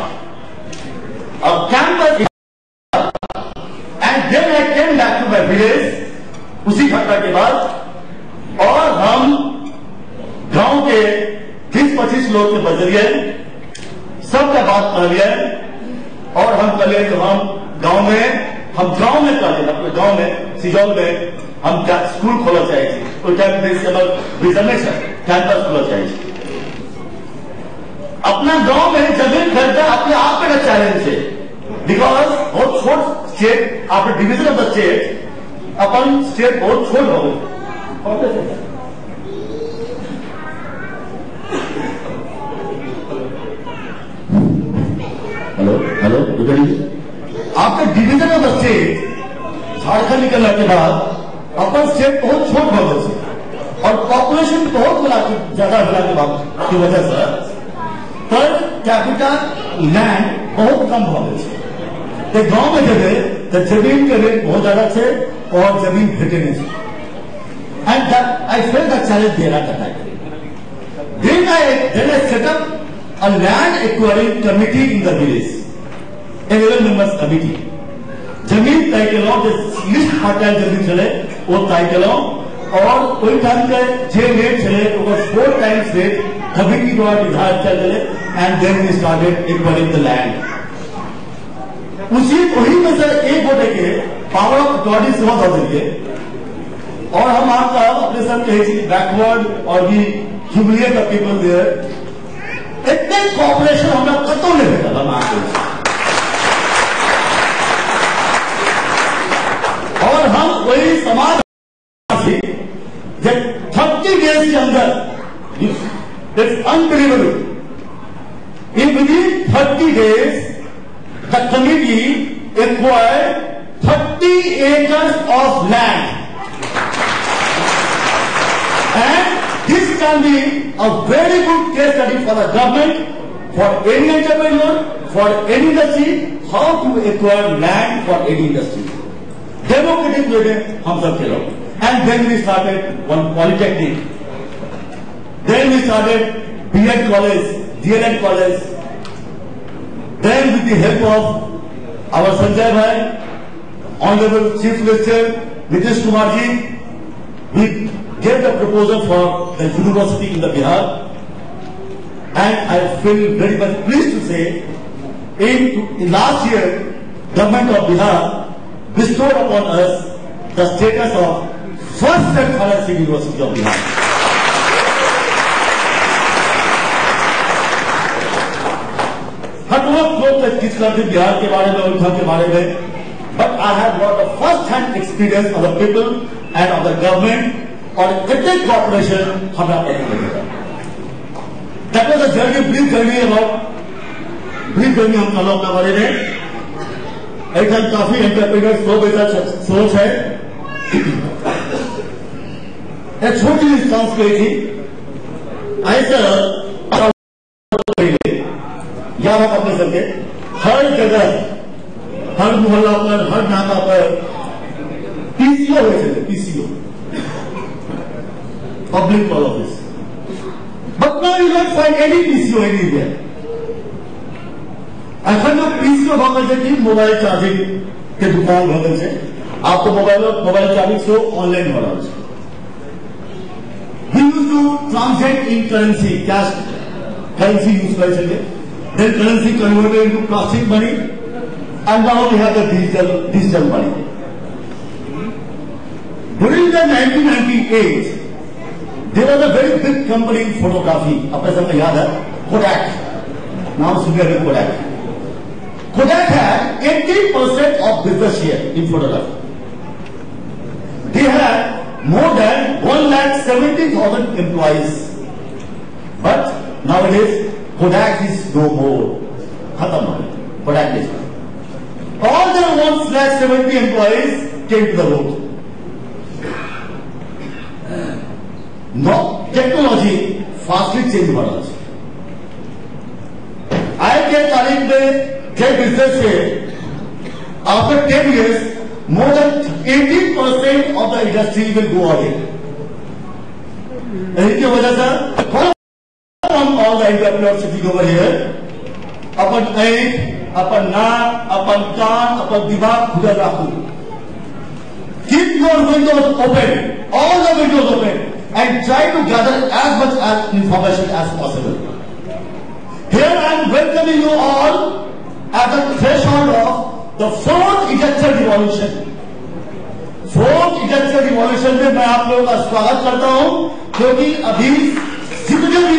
a campus? And then I came back to my village, उसी घटना के बाद, और हम गांव के 20-25 लोग के बजरिए सबका बात कर लिया, और हम कर लिया कि हम गांव में कर लिया, अपने गांव में सिजौल में हम स्कूल खोला चाहिए। उस टाइम विजन नहीं सर, कैंपस खोला चाहिए। अपना गांव में जमीन खरीदना अपने आप में चैलेंज है, because बहुत छोट स्टेट, आपने division of the state, upon state बहुत छोट हो गई। हेलो हेलो, आपका division of the state Jharkhand निकलने के बाद अपन स्टेट बहुत छोट हो गए और पॉपुलेशन बहुत ज्यादा होला के बाद की वजह से पर कैपिटा लैंड बहुत कम भऽ गेल छै। तऽ गाँव में जेबै तऽ जमीन के रेट बहुत ज्यादा छै और जमीन भेटे नहि छै। And that I felt the challenge there at the time. Then I set up a land acquiring committee in the village, 11 members committee. जमीन तय केलहुँ, जे लिस्ट फर्टाइल जमीन छलै ओ तय केलहुँ और ओहि टाइम के जे रेट छलै ओकर 4 टाइम्स रेट कमिटी द्वारा निर्धारित कयल गेलै। And then we started acquiring the land. उसी वही में से एक गोटे के पावर ऑफ अटॉर्नी सेहो दऽ देलियै। और हम अहाँके अपने सब कहै छी बैकवर्ड और we humiliate the people there. एते कॉपरेशन हमरा कतौ नहि भेटल। हम अहाँके और हम वही समाज जे 30 डेज के अंदर, it's unbelievable, in within 30 days the committee acquired 30 acres of land. And this can be a very good case study for the government, for any entrepreneur, for any industry, how to acquire land for any industry. Democratic way में हम सब खेलो। And then we started one polytechnic. Then we started B.Ed college, D.El.Ed college. Then with the help of our Sanjay Bhai, Honorable Chief Minister Nitish Kumar ji, we gave the proposal for the university in the Bihar. And I feel very much pleased to say, in last year, government of Bihar bestowed upon us the status of first self-financing university of Bihar. हटवक लोग किछु करते बिहार के बारे में, ओहिठाम के बारे में, but I have got the first hand experience of the people and of the government और एतेक कॉपरेशन हमरा कतौ नहि भेटल। That was a journey, brief journey about, brief journey हम कहलहुँ अपना बारे में। एहिठाम काफी एंटरप्रेन्योर सेहो बैसल सेहो छै। एक छोटी इंस्टांस कहै छी, एहिसँ पहिले याद हम अपने सबके हर जगह, हर मोहल्ला पर, हर नाका पर पीसीओ होइ छलै, PCO, public call office. But now you don't find any PCO anywhere. एखन जो पीसीओ भऽ गेल छै कि मोबाइल चार्जिंग के दुकान भऽ गेल छै। आब तऽ मोबाइल चार्जिंग सेहो ऑनलाइन भऽ रहल छै। We used to transact in currency, cash currency use करै छलियै। Then currency converted into plastic money, and now we have the digital money. During the 1998, there was a very big company in photography. अपने सबको याद है, Kodak. नाम सुनिए अभी, Kodak. Kodak had 80% of business share in photography. They had more than 1,70,000 employees. But nowadays, Kodak is no more. खत्म हो गया. Kodak is. All their 1,70,000 employees came to the road. No, technology fastly change हो रहा है। आज के तारीख में जे बिजनेस है, after 10 years, more than 80% of the industry will go away. यही की वजह से all the entrepreneurs sitting over here, अपन आँख, अपन नाक, अपन कान, अपन दिमाग खुला राखू। Keep your windows open, all the windows open, and try to gather as much as information as possible. Here I am welcoming you all at the threshold of the fourth industrial revolution. Fourth industrial revolution में मैं आप लोगों का स्वागत करता हूं, क्योंकि अभी जितने भी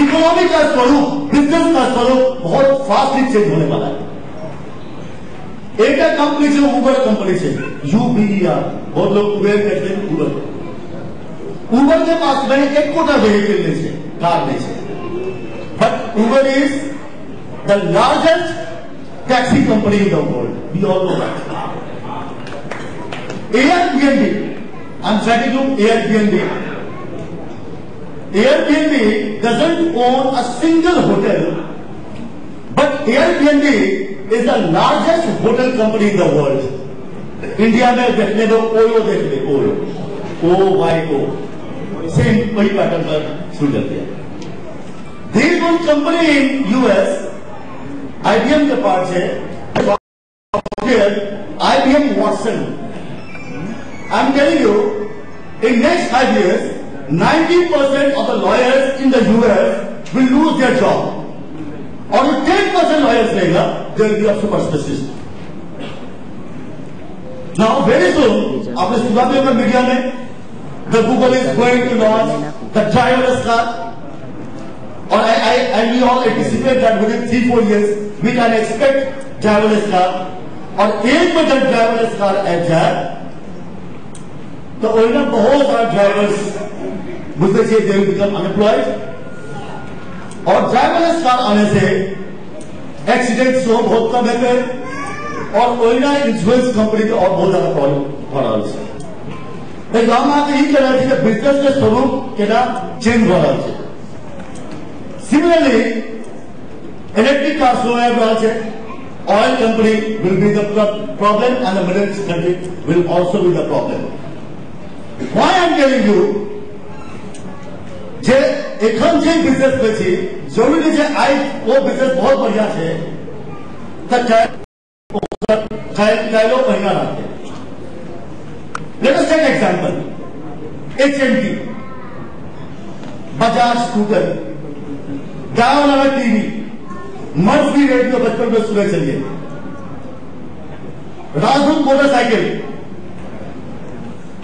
इकोनॉमी का स्वरूप, बिजनेस का स्वरूप बहुत फास्टली चेंज होने वाला है। एक कंपनी से उबर कंपनी से UBER, बहुत लोग उबेर कहते हैं, उबर। उबर के पास में एक कोटा वेहिकल नहीं है, कार नहीं है, but Uber is the largest taxi company in the world. We all know that. Airbnb, I am citing you Airbnb. Airbnb doesn't own a single hotel, but Airbnb is the largest hotel company in the world. India में देखने दो ओयो, देख ले ओयो, OYO, same वही पैटर्न पर शुरू कर दिया। There is one company in US, IBM के पार्ट है, software IBM Watson. I am telling you, in next 5 years, 90% of the lawyers in the US will lose their job. और जो 10% lawyers रहेगा, they will be a super specialist. Now very soon, आपने सुना भी होगा मीडिया में, the Google is going to launch the driverless car. और I we all anticipate that within 3-4 years we can expect driverless car. और एक बार जब driverless car आ जाए, तो ओइना बहुत सारा ड्राइवर्स बुझते चाहिए, they will become unemployed. और ड्राइवरलेस कार आने से एक्सीडेंट हो बहुत कम है और ओइना इंश्योरेंस कंपनी के और बहुत ज्यादा प्रॉब्लम हो रहा है। हम अहाँके ई कह रहल छी जे बिजनेस के स्वरूप केना चेंज भऽ रहल छै। सिमिलरली इलेक्ट्रिक कार सेहो आबि रहल छै। Oil company will be the problem and the Middle East country will also be the problem. Why I am telling you जे एखन जे बिजनेस में छी, जरूरी छै आइ ओ बिजनेस बहुत बढ़िया छै तऽ काल्हि बढ़िया रहतै। Let us take example, HMT, Bajaj scooter, गाँव वाला टीवी, मर्फी रेडियो बचपन में सुने चलिए, Rajdoot motorcycle,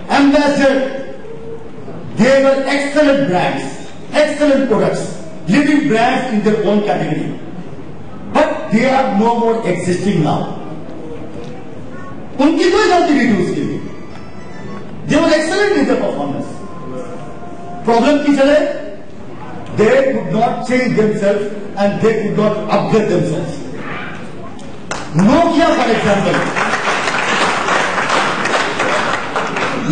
Ambassador, they were excellent brands, excellent products, leading brands in their own category, but they are no more existing now. उनकी कोई गलती नहीं थी उसके लिए, they were excellent in their performance. Problem की चले, they could not change themselves and they could not upgrade themselves. Nokia, for example.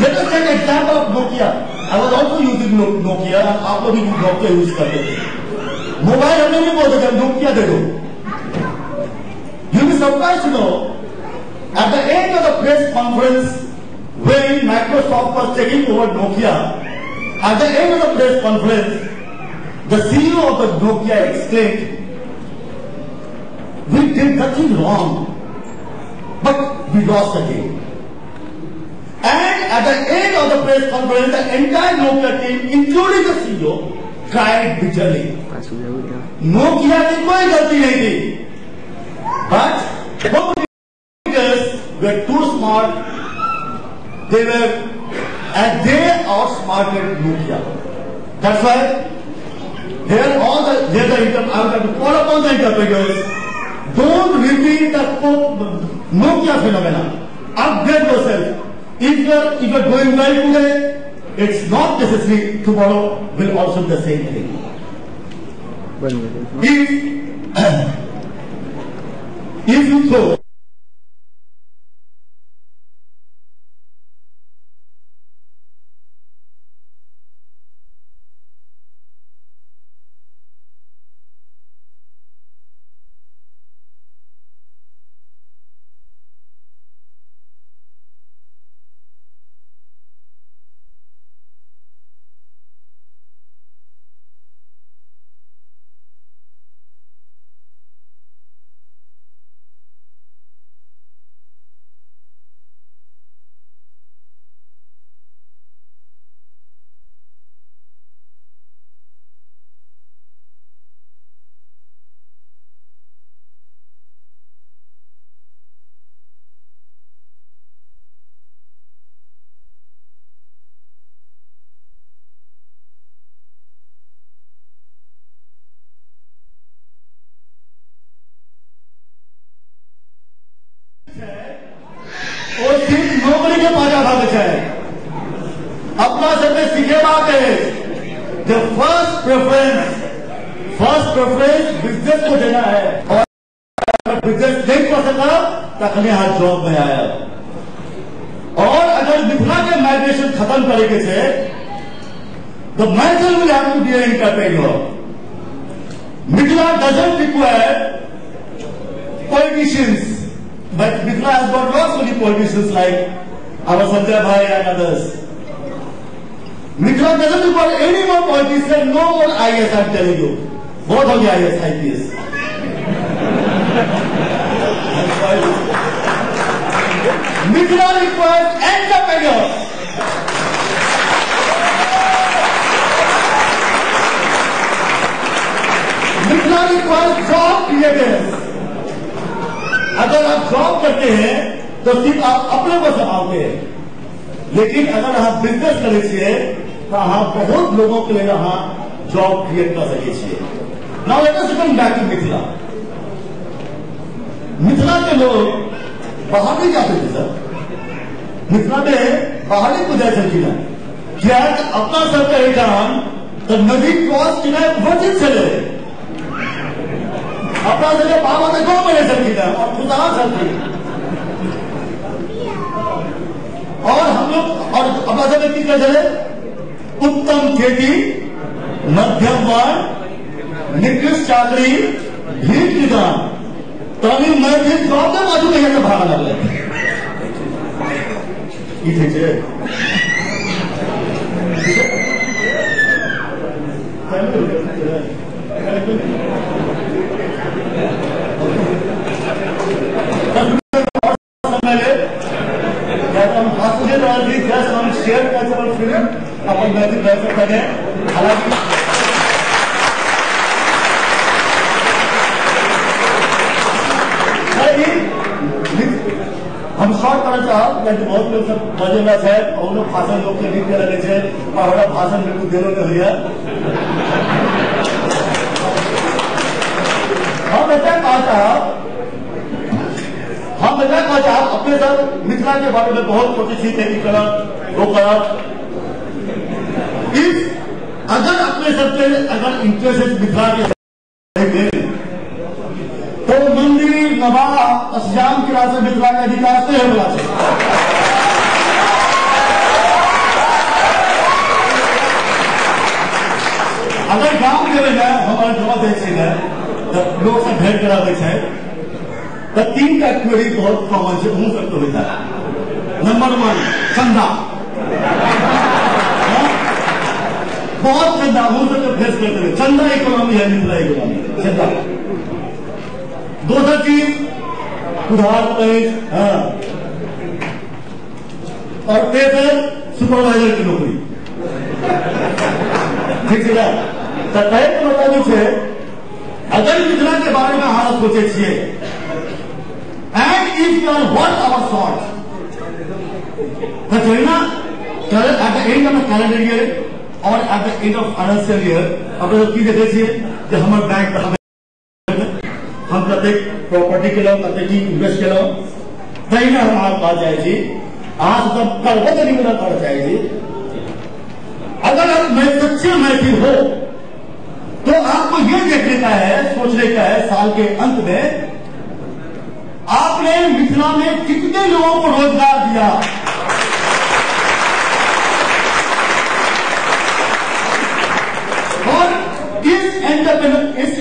Let us take example of Nokia. I was also using Nokia. आप लोग भी Nokia use करते थे। मोबाइल हमें नहीं बोलते थे, Nokia दे दो। You will be surprised to know, at the end of the press conference when Microsoft was taking over Nokia, at the end of the press conference, the CEO of the Nokia exclaimed, "We did nothing wrong, but we lost the game." And at the end of the press conference, the entire Nokia team, including the CEO, cried bitterly. Nokia की कोई गलती नहीं थी, but competitors were too smart. They were, and they outsmarted Nokia. That's why here all the here the I would have to call upon the entrepreneurs. Don't repeat the Nokia phenomena. Upgrade yourself. If you are doing well today, it's not necessary tomorrow will also be the same thing. If you throw नौकरी के पाछा भागै छै, अपना सबके सिखेबाक अछि जे फर्स्ट प्रेफरेंस बिजनेस को देना है, और अगर बिजनेस नहीं कर सका तखने अहाँ जॉब में आयब। और अगर मिथिला के माइग्रेशन खत्म करे के छै तो Maithil will have to be an entrepreneur. Mithila doesn't require politicians, but Mithila has got lots many politicians like our Sanjay Bhai and others. Mithila doesn't require any more politicians, no more IAS, I'm telling you. बहुत हो गया IAS, IPS. Mithila requires entrepreneurs. Mithila requires job creators. अगर आप जॉब करते हैं तो सिर्फ आप अपने को संभालते हैं, लेकिन अगर आप बिजनेस करै छियै तो आप बहुत लोगों के लिए अहाँ जॉब क्रिएट कर सकै छियै। Now let us come back to Mithila. Mithila के लोग बाहर नहीं जाते थे सर, मिथिला में बाहर नहीं को जाए छलखिन हेँ, किया अपना सबके एहिठाम तो नदी क्रॉस केनाइ वर्जित छलै। अपना सबके बाबा तऽ गाँव में रहै छलखिन हेँ और खुशहाल छलखिन, और हम लोग और अपना सबके की कहै छलै, उत्तम खेती, मध्यम वर्ग, निकृष्ट चाकरी, भीख निदान। तनी मैथिल सब ने बाजू कहिया से भागऽ लगलै। ई ठीक छै? हम जस्ट हम शेयर कर फिल्म अपन मैथिल भाई सब संगे। हालांकि हम शॉर्ट करना चाहब, कियाकि बहुत लोग सब बजेला छै और लोग भाषण लोग के नीक लगे छै और हमरा भाषण बिल्कुल देलो नहीं होइए। हम एतय कहऽ चाहब, हम एतय कहऽ चाहब अपने सब मिथिला के बारे में बहुत सोचै छी, ई करब वो करब। इस अगर अपने सबके अगर इंटरेस्ट है मिथिला के तो मंदिर नवाब असजाम के रास्ते मिथिला के विकास नहीं होना चाहिए। अगर गांव जेबै ने, हमारे गाँव जाइ छै ने तऽ लोग सब भेंट कराबै छै तऽ तीन टा क्वेरी बहुत कॉमन छै, अहूँ सबके होइत हैत। नंबर 1, चंदा। बहुत चंदा अहूँ सबके फेस करते हुए, चंदा इकोनॉमी है मिथिला इकोनॉमी, चंदा। दोसर चीज उधार पैंच, हाँ, और तेसर सुपरवाइजर की नौकरी। ठीक छै ने? तऽ कहैके मतलब जे छै, अगर मिथिला के बारे में अहाँ सोचै छियै, and if you are worth our salt, तऽ जहिना at the end of the calendar year और at the end of financial year अपना सब की देखै छियै जे हमर बैंक हम कतेक प्रॉपर्टी केलहुँ, कतेक की इन्वेस्ट केलहुँ। तहिना हम अहाँके पास जाइ छी, अहाँ सब करबो तऽ निवेदन करऽ चाहै छी, अगर आप मैं सच्चे मैथिल हो तो आपको यह देखने का है, सोचने का है, साल के अंत में आपने मिथिला में कितने लोगों को रोजगार दिया। और इस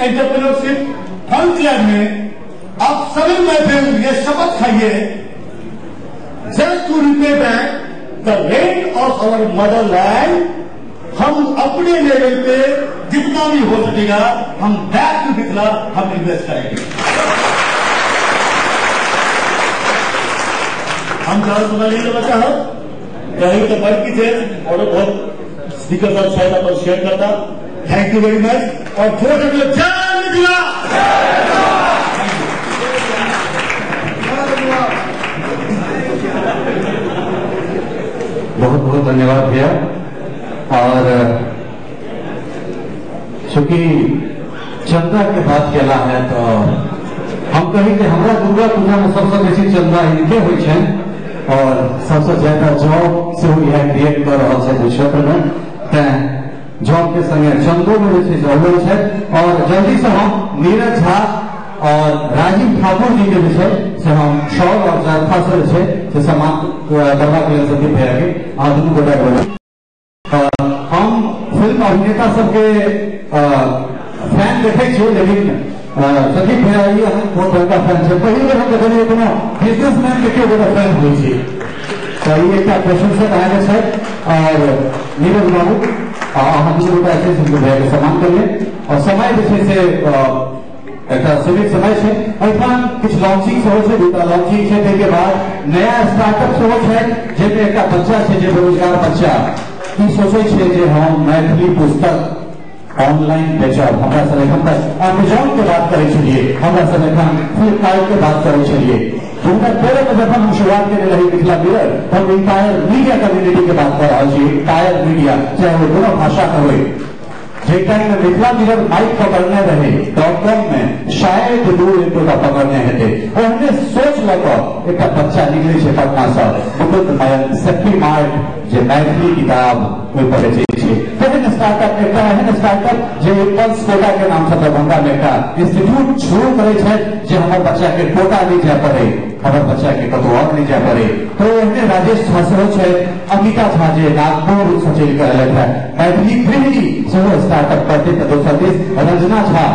एंटरप्रेन्योरशिप कॉन्क्लेव में आप सभी मैथिल ये शपथ खाइए, just to repay back the rent of our motherland. हम अपने लेवल पे जितना भी हो सकेगा हम बैक टू मिथिला हम इन्वेस्ट करेंगे। हम ज्यादा समय नहीं लेना चाहब, कहीं तो बढ़ की थे और बहुत स्पीकर साहब शायद अपन शेयर करता। Thank you very much और थोड़ा जय मिथिला। बहुत बहुत धन्यवाद भैया। और चूंकि चंदा के बात केला है तो हम कही कि हमरा दुर्गा पूजा में सबसे बेसी चंदा हिनके होइ छनि और सबसे ज्यादा जॉब सेहो इएह क्रिएट कर रहल छथि क्षेत्र में, तैं जॉब के संगे चंदो में जे छै से अव्वल छथि। और जल्दी से हम नीरज झा और राजीव ठाकुर जी के जे छै से हम शॉल और जरफा से जे छै से सम्मान करबाक लेल संदीप भैया के अहाँ दुनू गोटा के। हम फिल्म अभिनेता सबके फैन देखै छियै, लेकिन सदीप भैया हम बहुत बड़का फैन छै। पहिल बेर हम देखलियै कोनो बिजनेसमैन के केओ गोटा फैन होइ छै, तऽ ई एकटा प्रशंसक अहाँके छै। और नीरज बाबू अहाँ दुनू गोटा छै संदीप भैया के सम्मान करियै। और समय जे छै से एकटा सीमित समय छै। एहिठाम किछु लॉन्चिंग सेहो छै, दूटा लॉन्चिंग छै, ताहिके बाद नया स्टार्टअप सेहो छै, जाहिमे एकटा बच्चा छै जे बेरोजगार बच्चा ई सोचै छै जे हम मैथिली पुस्तक ऑनलाइन बेचब। हमरा सब एखन तक अमेजॉन के बात करै छलियै, हमरा सब एखन फ्लिपकार्ट के बात करै छलियै। 2013 में जखन हम शुरुआत केने रही मिथिला मिरर, हम इंटायर मीडिया कम्युनिटी के बात कर रहल छी। इंटायर मीडिया, चाहे वो कोनो भाषा के होय, जे टाइम में मिथिला मिरर माइक पकड़ने रहे .com में, शायद दू एक गोटा पकड़ने हेतै। ओहने सोच लऽ कऽ एकटा बच्चा निकलै छै पटना सँ, मुकुंद मयंक, सेप्पी मार्ट, जे मैथिली किताब ओहि पर बेचै छै। एहन स्टार्टअप, एकटा एहन स्टार्टअप जे पल्स कोटा के नाम सँ दरभंगा में एकटा इंस्टीट्यूट शुरू करै छै, जे हमर बच्चा के कोटा नहि जाय पड़े, हमर बच्चा के कतौ और नहि जाय पड़े। तो एहने राजेश झा सेहो छै, अमिता झा जे नागपुर सँ चलि कऽ एलथि हेँ, मैथिली गृहिणी सेहो स्टार्टअप करतै। तऽ दोसर दिस रंजना झा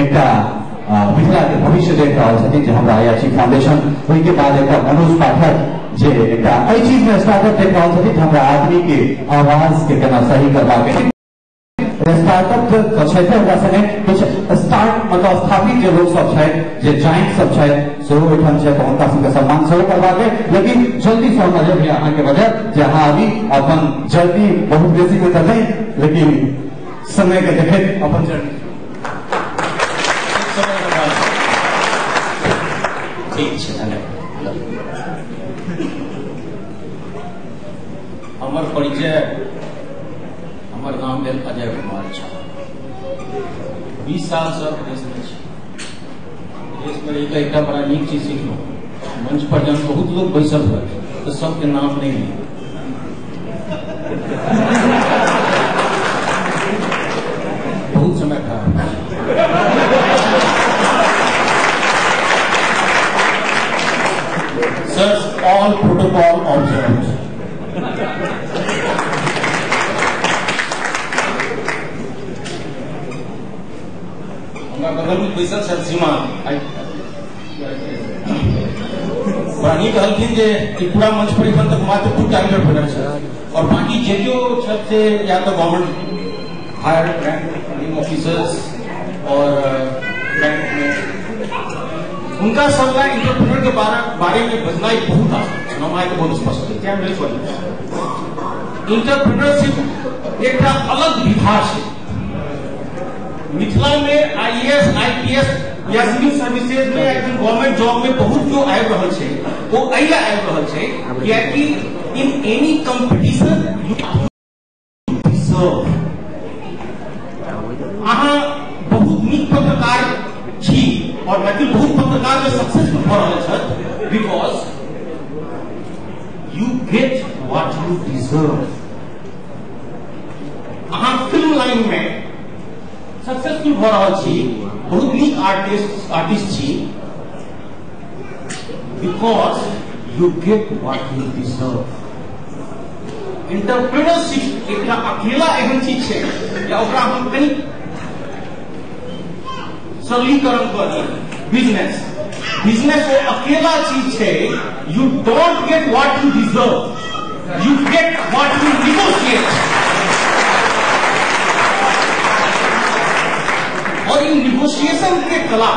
एकटा मिथिला के भविष्य देख रहल छथिन, जे हमरा अयाची फाउंडेशन। ओहिके बाद एकटा मनोज पाठक जे एकटा एहि चीज में स्टार्टअप देख रहल छथिन, हमरा आदमी के आवाज के केना सही करबाक। स्टार्टअप तऽ छै ओकरा संगे किछु स्टार्ट मतलब स्थापित जे लोक सब छै, जे जाइंट सब छै, सेहो ओहिठाम छै, तऽ हुनका सबके सम्मान सेहो करबाक। लेकिन जल्दी से हम अजय भैया अहाँके वजह जे अहाँ अभी अपन जल्दी बहुत बेसी के तऽ नहि, लेकिन समय के देखैत अपन जर्नी। ठीक छै, धन्यवाद। हमर परिचय, हमर नाम भेल अजय कुमार झा। 20 साल से विदेश में छी। विदेश में रहि कऽ एकटा बड़ा नीक चीज सिखलहुँ, मंच पर जहन बहुत लोग बैसल होय तऽ सबके नाम नहि ली। बहुत समय खराब। Sir, all protocol observed. हमरा बगलमे बैसल छथि सीमा, बड़ा नीक कहलखिन जे ई पूरा मंच पर एखन तक मात्र 2टा एंटरप्रेन्योर छथि, और बाकी जे केओ छथि से या तऽ गवर्नमेंट हायर रैंक ऑफिसर्स और बैंक में। हुनका सब ला एंटरप्रेन्योर के बारे में बजनाइ बहुत आसान छै। हम अहाँके बहुत स्पष्ट करै छी, I am very sorry. Entrepreneurship एकटा अलग विधा छै। मिथिला में आईएएस, आईपीएस या सिविल सर्विसेज में या गवर्नमेंट जॉब में बहुत केओ आबि रहल छै, ओ एहि लए आबि रहल छै कियाकि in any competition you deserve. अहाँ बहुत नीक पत्रकार छी और मैथिल बहुत पत्रकार में सक्सेसफुल भऽ रहल छथि, because you get what you deserve. अहाँ फिल्म लाइन में सक्सेसफुल भऽ रहल छी, बहुत नीक आर्टिस्ट छी, because you get what you deserve. Entrepreneurship एकटा अकेला एहन चीज छै या ओकरा हम कनि सरलीकरण कऽ दी, बिजनेस। बिजनेस वो अकेला चीज छै, you don't get what you deserve, you get what you negotiate. और ई निगोशिएशन के कला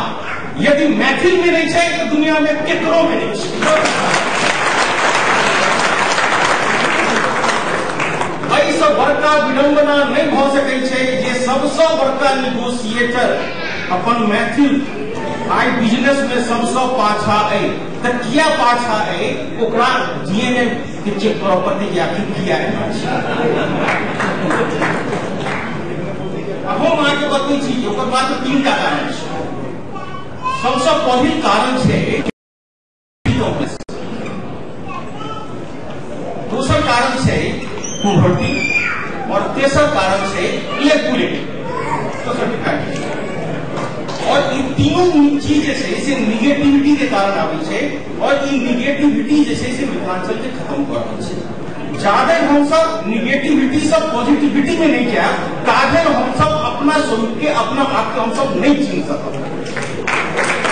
यदि मैथिल में नहीं छै तो दुनिया में केकरो में नहीं छै। एहिसँ बड़का विडंबना नहीं भऽ सकै छै जे सबसँ बड़का निगोशिएटर अपन मैथिल आइ बिजनेस में सबसँ पाछा अइ। तऽ किया पाछा अइ, ओकरा डीएनए के चेक करऽ पड़तै जे आखिर किया एना छै। हम अहाँके बतबै छी जे ओकर मात्र 3टा कारण छै। सबसँ पहिल कारण छै, दोसर कारण छै पोवर्टी, और तेसर कारण छै इलेक्ट्रिक। और ई तीनों चीज जे छै से निगेटिविटी के कारण आबै छै, और ई निगेटिविटी जे छै से मिथिलांचल के खत्म कऽ रहल छै। जाधरि हमसब निगेटिविटी से पॉजिटिविटी में नहीं जायब, ताधरि हमसब अपना अपना स्वरूप के अपना आप के हम सब नहीं चिन्ह सकब।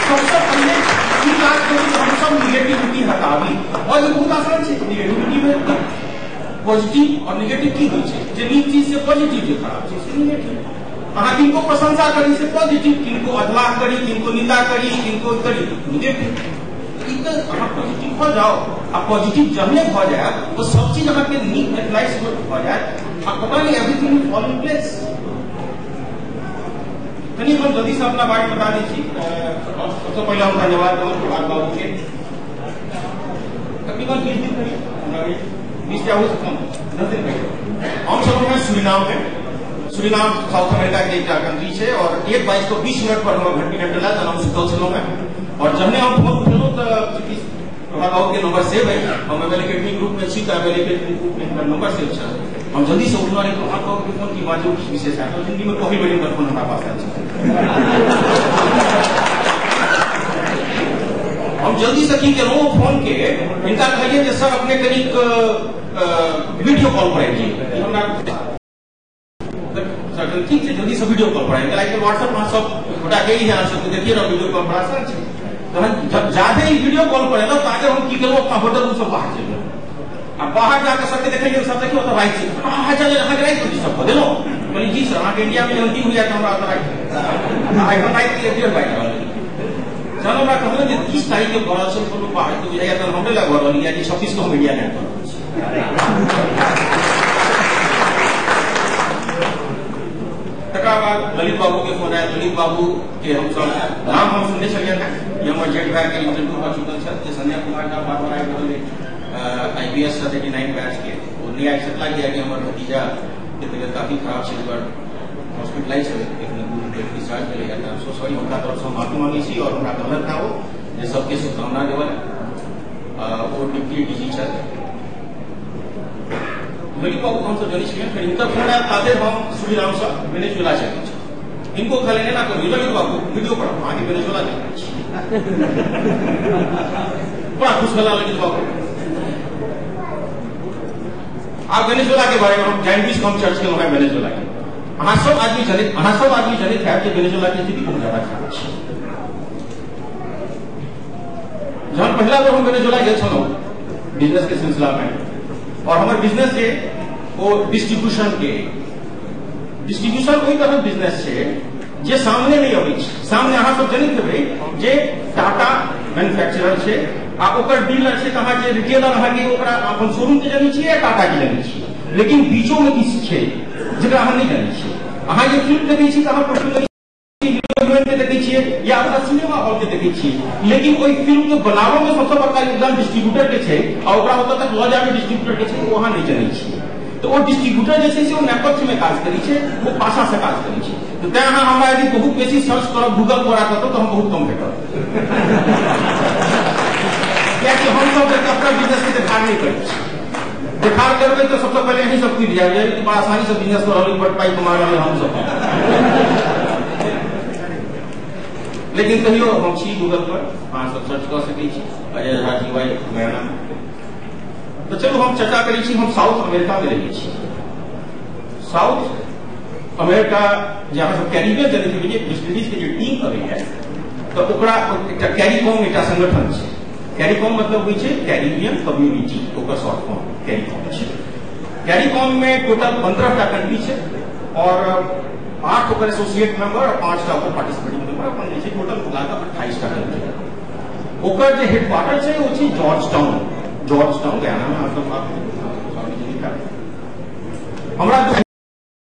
सबसे पहले ई काज करू जे हम सब निगेटिविटी हटाबी। और ई बहुत आसान छै, निगेटिविटी में पॉजिटिव और निगेटिव की होइ छै, जे नीक चीज से पॉजिटिव, जे खराब चीज से निगेटिव। अहाँ किनको प्रशंसा करी से पॉजिटिव, किनको अधलाह करी, किनको निंदा करी, किनको करी निगेटिव। ई तऽ अहाँ पॉजिटिव भऽ जाउ, आ पॉजिटिव जहने भऽ जायत तो सब चीज अहाँके नीक एडवाइस भऽ जायत आ पता नहि everything will fall in place. कनि हम जल्दी से अपना बारे बता दै छी। सबसे पहिले हम धन्यवाद देब प्रभात बाबू के। तकरीबन 20 दिन करीब, 20 या ओहिसँ कम 10 दिन पहिले हम सब सुरीनाम में, सुरीनाम साउथ अमेरिका के एकटा कंट्री छै, और 1:20 पर हमर घंटी घंटला तहन हम सुतल छलहुँ हेँ। और जहने हम फोन उठेलहुँ तऽ प्रभात बाबू के नंबर सेव है, हम एम एल एकेडमी ग्रुप में छी तऽ एम एल एकेडमी ग्रुप में हमर नंबर सेव छल। हम जल्दी से उठलहुँ रही प्रभात बाबू के फोन की बाजू विशेष आयल, जिंदगी में पहिल बेर हिनकर फोन हमरा पास आयल छल। हम जल्दी से की केलहुँ, फोन के हिनका कहलियै जे सर अपने कनिक वीडियो कॉल पर आबि जइयै। हमरा सर ठीक छै, जल्दी से वीडियो कॉल पर आबि गेल। आइ काल्हि व्हाट्सएप अहाँ सब गोटा के ही अहाँ सबके देखिए रह वीडियो कॉल पर आसान छै। तहन जब जादे ही वीडियो कॉल पर एलहुँ ताजे हम की केलहुँ, अपना होटल रूम से बाहर चलि गेलहुँ आ बाहर जाके सबके देखलियै, सब देखियौ ओतऽ राति छै, अहाँ चल अहाँके राति बजे सब कऽ देलहुँ। कहलियै जी सर अहाँके इंडिया में जहन दिन होइया तऽ हमरा ओतऽ राति, एखन राति 1:30 बाजि रहल अछि। जहन हमरा कहलहुँ जे 30 तारीख के भऽ रहल छै, कोनो बाहर तऽ बुझाइया तहन हमरे लग भऽ रहल यऽ जे 26 को हम इंडिया लैंड कऽ रहल छी। तकरा बाद ललित बाबू के फोन आयल। ललित बाबू के हमसब नाम हम सुनने छलियनि हेँ, ई हमर जेठ भाई के इंटरव्यू भऽ चुकल छथि, जे संजय कुमार झा बार बार आबि रहल अछि IPS 79 batch के, ओ नहि आबि सकला कियाकि हमर भतीजा के तबियत काफी खराब छै, ओकर हॉस्पिटलाइज छलै, एखन 2 दिन पहिले डिस्चार्ज भेलैए। तऽ सो सॉरी, हुनका तरफसँ हम माफी मांगै छी और हमरा कहलथि हेँ ओ जे सबके शुभकामना देबल। ओ डिप्टी डीजी छथि। ललित बाबू हमसब जनै छलियनि। फेर हिनकर फोन आयल ताते हम सुरीनामसँ वेनेजुएला चलि गेल छी। हिनको कहलियनि एना करू ललित बाबू वीडियो पर अहाँके वेनेजुएला चलि गेल छी। बड़ा खुश भेला ललित बाबू। आब वेनेजुएला के बारे में हम जानि बुझि कऽ हम चर्च केलहुँ हेँ वेनेजुएला के। अहाँ सब आदमी जनैत हैब जे वेनेजुएला के स्थिति बहुत ज्यादा खराब छै। जहन पहिला बेर हम वेनेजुएला गेल छलहुँ बिजनेस के सिलसिला में, और हमर बिजनेस जे ओ डिस्ट्रीब्यूशन के, डिस्ट्रीब्यूशन ओहि तरहक बिजनेस छै जे सामने नहि अबै छै। सामने अहाँ सब जनैत हेबै जे टाटा मैन्युफैक्चरर छै आ ओकर डीलर छै, तऽ अहाँ जे रिटेलर अहाँके ओकरा अपन शोरूम के जनै छियै या टाटा के जनै छियै, लेकिन बीचो में किछु छै जकरा अहाँ नहि जनै छियै। अहाँ जे फिल्म देखै छी तऽ अहाँ प्रोफेशनल हीरो के देखै छियै या अपना सिनेमा हॉल के देखै छियै, लेकिन ओहि फिल्म के बनाबऽ में सबसँ बड़का योगदान डिस्ट्रीब्यूटर के छै आ ओकरा ओतऽ तक लऽ जाबे डिस्ट्रीब्यूटर के छै, ओ अहाँ नहि जनै छियै। तऽ ओ डिस्ट्रीब्यूटर जे छै से ओ नेपथ्य में काज करै छै, ओ पाछा से काज करै छै। तऽ तैं अहाँ हमरा यदि बहुत बेसी सर्च करब गूगल पर आ कतौ तऽ हम बहुत कम भेटब, कियाकि हमसब अपना बिजनेस के देखार नहि करै छी। देखार करबै तऽ सबसँ पहिले अहीं सब कुदि जायब, बड़ा आसानी से बिजनेस कऽ रहल, बड़ पाइ कमा रहल हमसब। लेकिन कहियो हम छी गूगल पर, अहाँ सब सर्च कऽ सकै छी अजय झा जी वाई गयाना। तऽ चलू हम चर्चा करै छी, हम साउथ अमेरिका में रहै छी। साउथ अमेरिका जे अहाँ सब कैरिबियन जनैत हेबै जे वेस्ट इंडीज के जे टीम अबैया तऽ ओकरा एकटा कैरिकॉम एकटा संगठन छै। कैरिकॉम मतलब होइ छै कैरिबियन कम्युनिटी, ओकर शॉर्ट फॉर्म कैरिकॉम छै। कैरिकॉम में टोटल 15टा कंट्री छै और 8 ओकर एसोसिएट मेंबर और 5टा ओकर पार्टिसिपेटिंग मेंबर, अपन जे छै टोटल मिलाकऽ 28टा कंट्री। ओकर जे हेडक्वार्टर छै ओ छै George town, George town Guyana में। अहाँ सब हमरा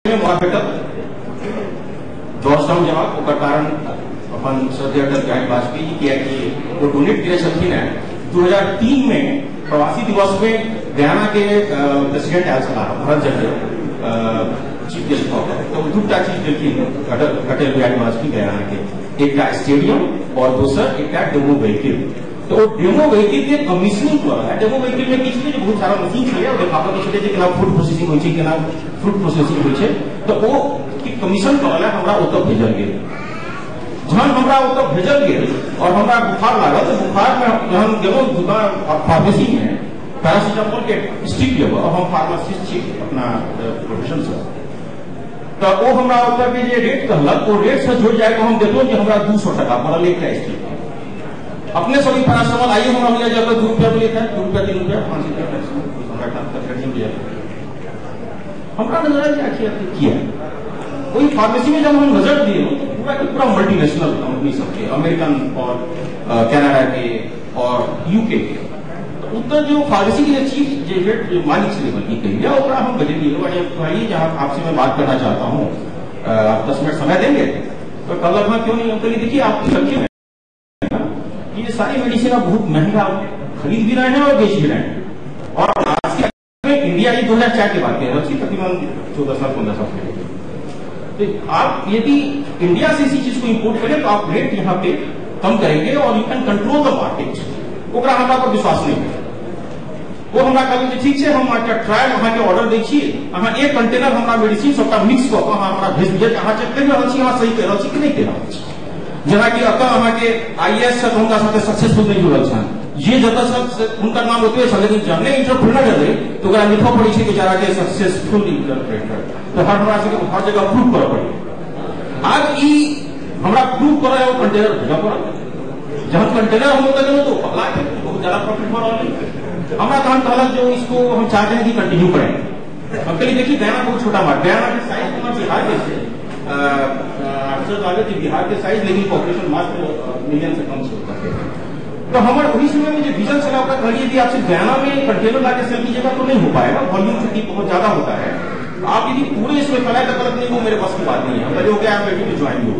मौका भेटल जॉर्ज टाउन जेबाक, ओकर कारण अपन श्रद्धेय अटल बिहारी वाजपेयी जी, कियाकि ओ डोनेट कयने छलखिन हेँ 2003 में प्रवासी दिवस में गयाना के प्रेसिडेंट आयल छलाह भरत जगदेव चीफ गेस्ट भऽ कऽ, तऽ ओ 2टा चीज देलखिन अटल बिहारी वाजपेयी गयाना के, एकटा स्टेडियम और दोसर एकटा डेमो व्हीकिल। तो ओ डेमो व्हीकिल के कमीशनिंग कऽ रहल है। डेमो व्हीकिल में की छलै जे बहुत सारा मशीन छलै, ओ देखाबऽ के छलै जे केना फूड प्रोसेसिंग होइ छै, केना फ्रूट प्रोसेसिंग होइ छै। तऽ ओ कमीशन करऽ लए हमरा ओतऽ भेजल गेल। जहन हमरा ओतऽ भेजल गेल और हमरा बुखार लागल, तऽ बुखार में जहन गेलहुँ दुकान फार्मेसी में पैरासीटामोल के स्ट्रिप लेबऽ, और हम फार्मासिस्ट छी अपना प्रोफेशन से, तो ओ हमरा ओतऽ के जे रेट कहलक ओ रेट से जोड़ि जाय हम देखलहुँ जे हमरा 200 टका पड़ल एकटा स्ट्रिप। अपने सब ई पैरासिटामोल आइयो हमरा मिल जाय 2 रुपया मिलैत है, 2 रुपया 3 रुपया 5 रुपया हमरा हमरा नजर आयल जे आखिर किया। ओहि फार्मेसी में जब हम नजर दिए तो पूरा के पूरा मल्टीनेशनल कंपनी सबके, अमेरिकन और कनाडा के और यूके के, तो जो फार्मेसी के चीफ जे हेड जो मालिक छलै बल्कि कहिए ओकरा हम बजेलिए, भाई जहाँ आपसे मैं बात करना चाहता हूँ, आप 10 मिनट समय देंगे? तो कहलक हाँ क्यों नहीं। हम कहलिए देखिए आप रखिए ये सारी मेडिसिन आप बहुत महंगा खरीद भी रहे हैं और बेच भी रहे हैं, और आज के इंडिया ये 2004 के बात कह रहे हैं, तकरीबन 14 साल 15 साल पहले। तो आप यदि इंडिया से इसी चीज को इंपोर्ट करें तो आप रेट यहाँ पे कम करेंगे और you can control the market. ओकरा हमरा पर विश्वास नहीं है। वो हमरा कहलक जे ठीक छै, हम अहाँके ट्रायल अहाँके ऑर्डर दै छी, अहाँ एक कंटेनर हमरा मेडिसिन सबटा मिक्स कऽ कऽ अहाँ हमरा भेज दिअ, अहाँ चेक करि रहल छी अहाँ सही कहि रहल छी कि नहि कहि रहल छी। जेनाकि एतऽ अहाँके IAS छथि, हुनका साथे सक्सेसफुल नहि जुड़ल छनि, जे जतऽ छथि हुनकर नाम ओतबे छल, लेकिन जहने इंटरप्रेनर एलै तऽ ओकरा लिखऽ पड़ै छै बेचारा के सक्सेसफुल इंटरप्रेनर। तऽ हर हमरा सबके हर जगह प्रूव करऽ पड़ै। आब ई हमरा प्रूव करऽ ओ कंटेनर भेजऽ पड़ल। जहन कंटेनर हम ओतऽ गेलहुँ तो पहला बहुत ज्यादा प्रॉफिट भऽ रहल है हमरा। तहन कहलक जो इसको हम चाहते हैं कि कंटिन्यू करें। हम कहलिए देखिए गयाना बहुत छोटा मार्केट, गयाना के साइज हमर बिहार के छै, आश्चर्य लागत जे बिहार के साइज लेकिन पॉपुलेशन मात्र मिलियन से कम छै। तो हमारे वही समय में जो विजन छलै ओकरा कहलिए यदि आप सिर्फ गयाना में कंटेनर लाके सेल कीजिएगा तो नहीं हो पाएगा, वॉल्यूम चूंकि बहुत ज्यादा होता है, आप यदि पूरे इसमें फैलाए तो गलत नहीं, वो मेरे बस की बात नहीं है। हम कहलिए okay I am ready to join you,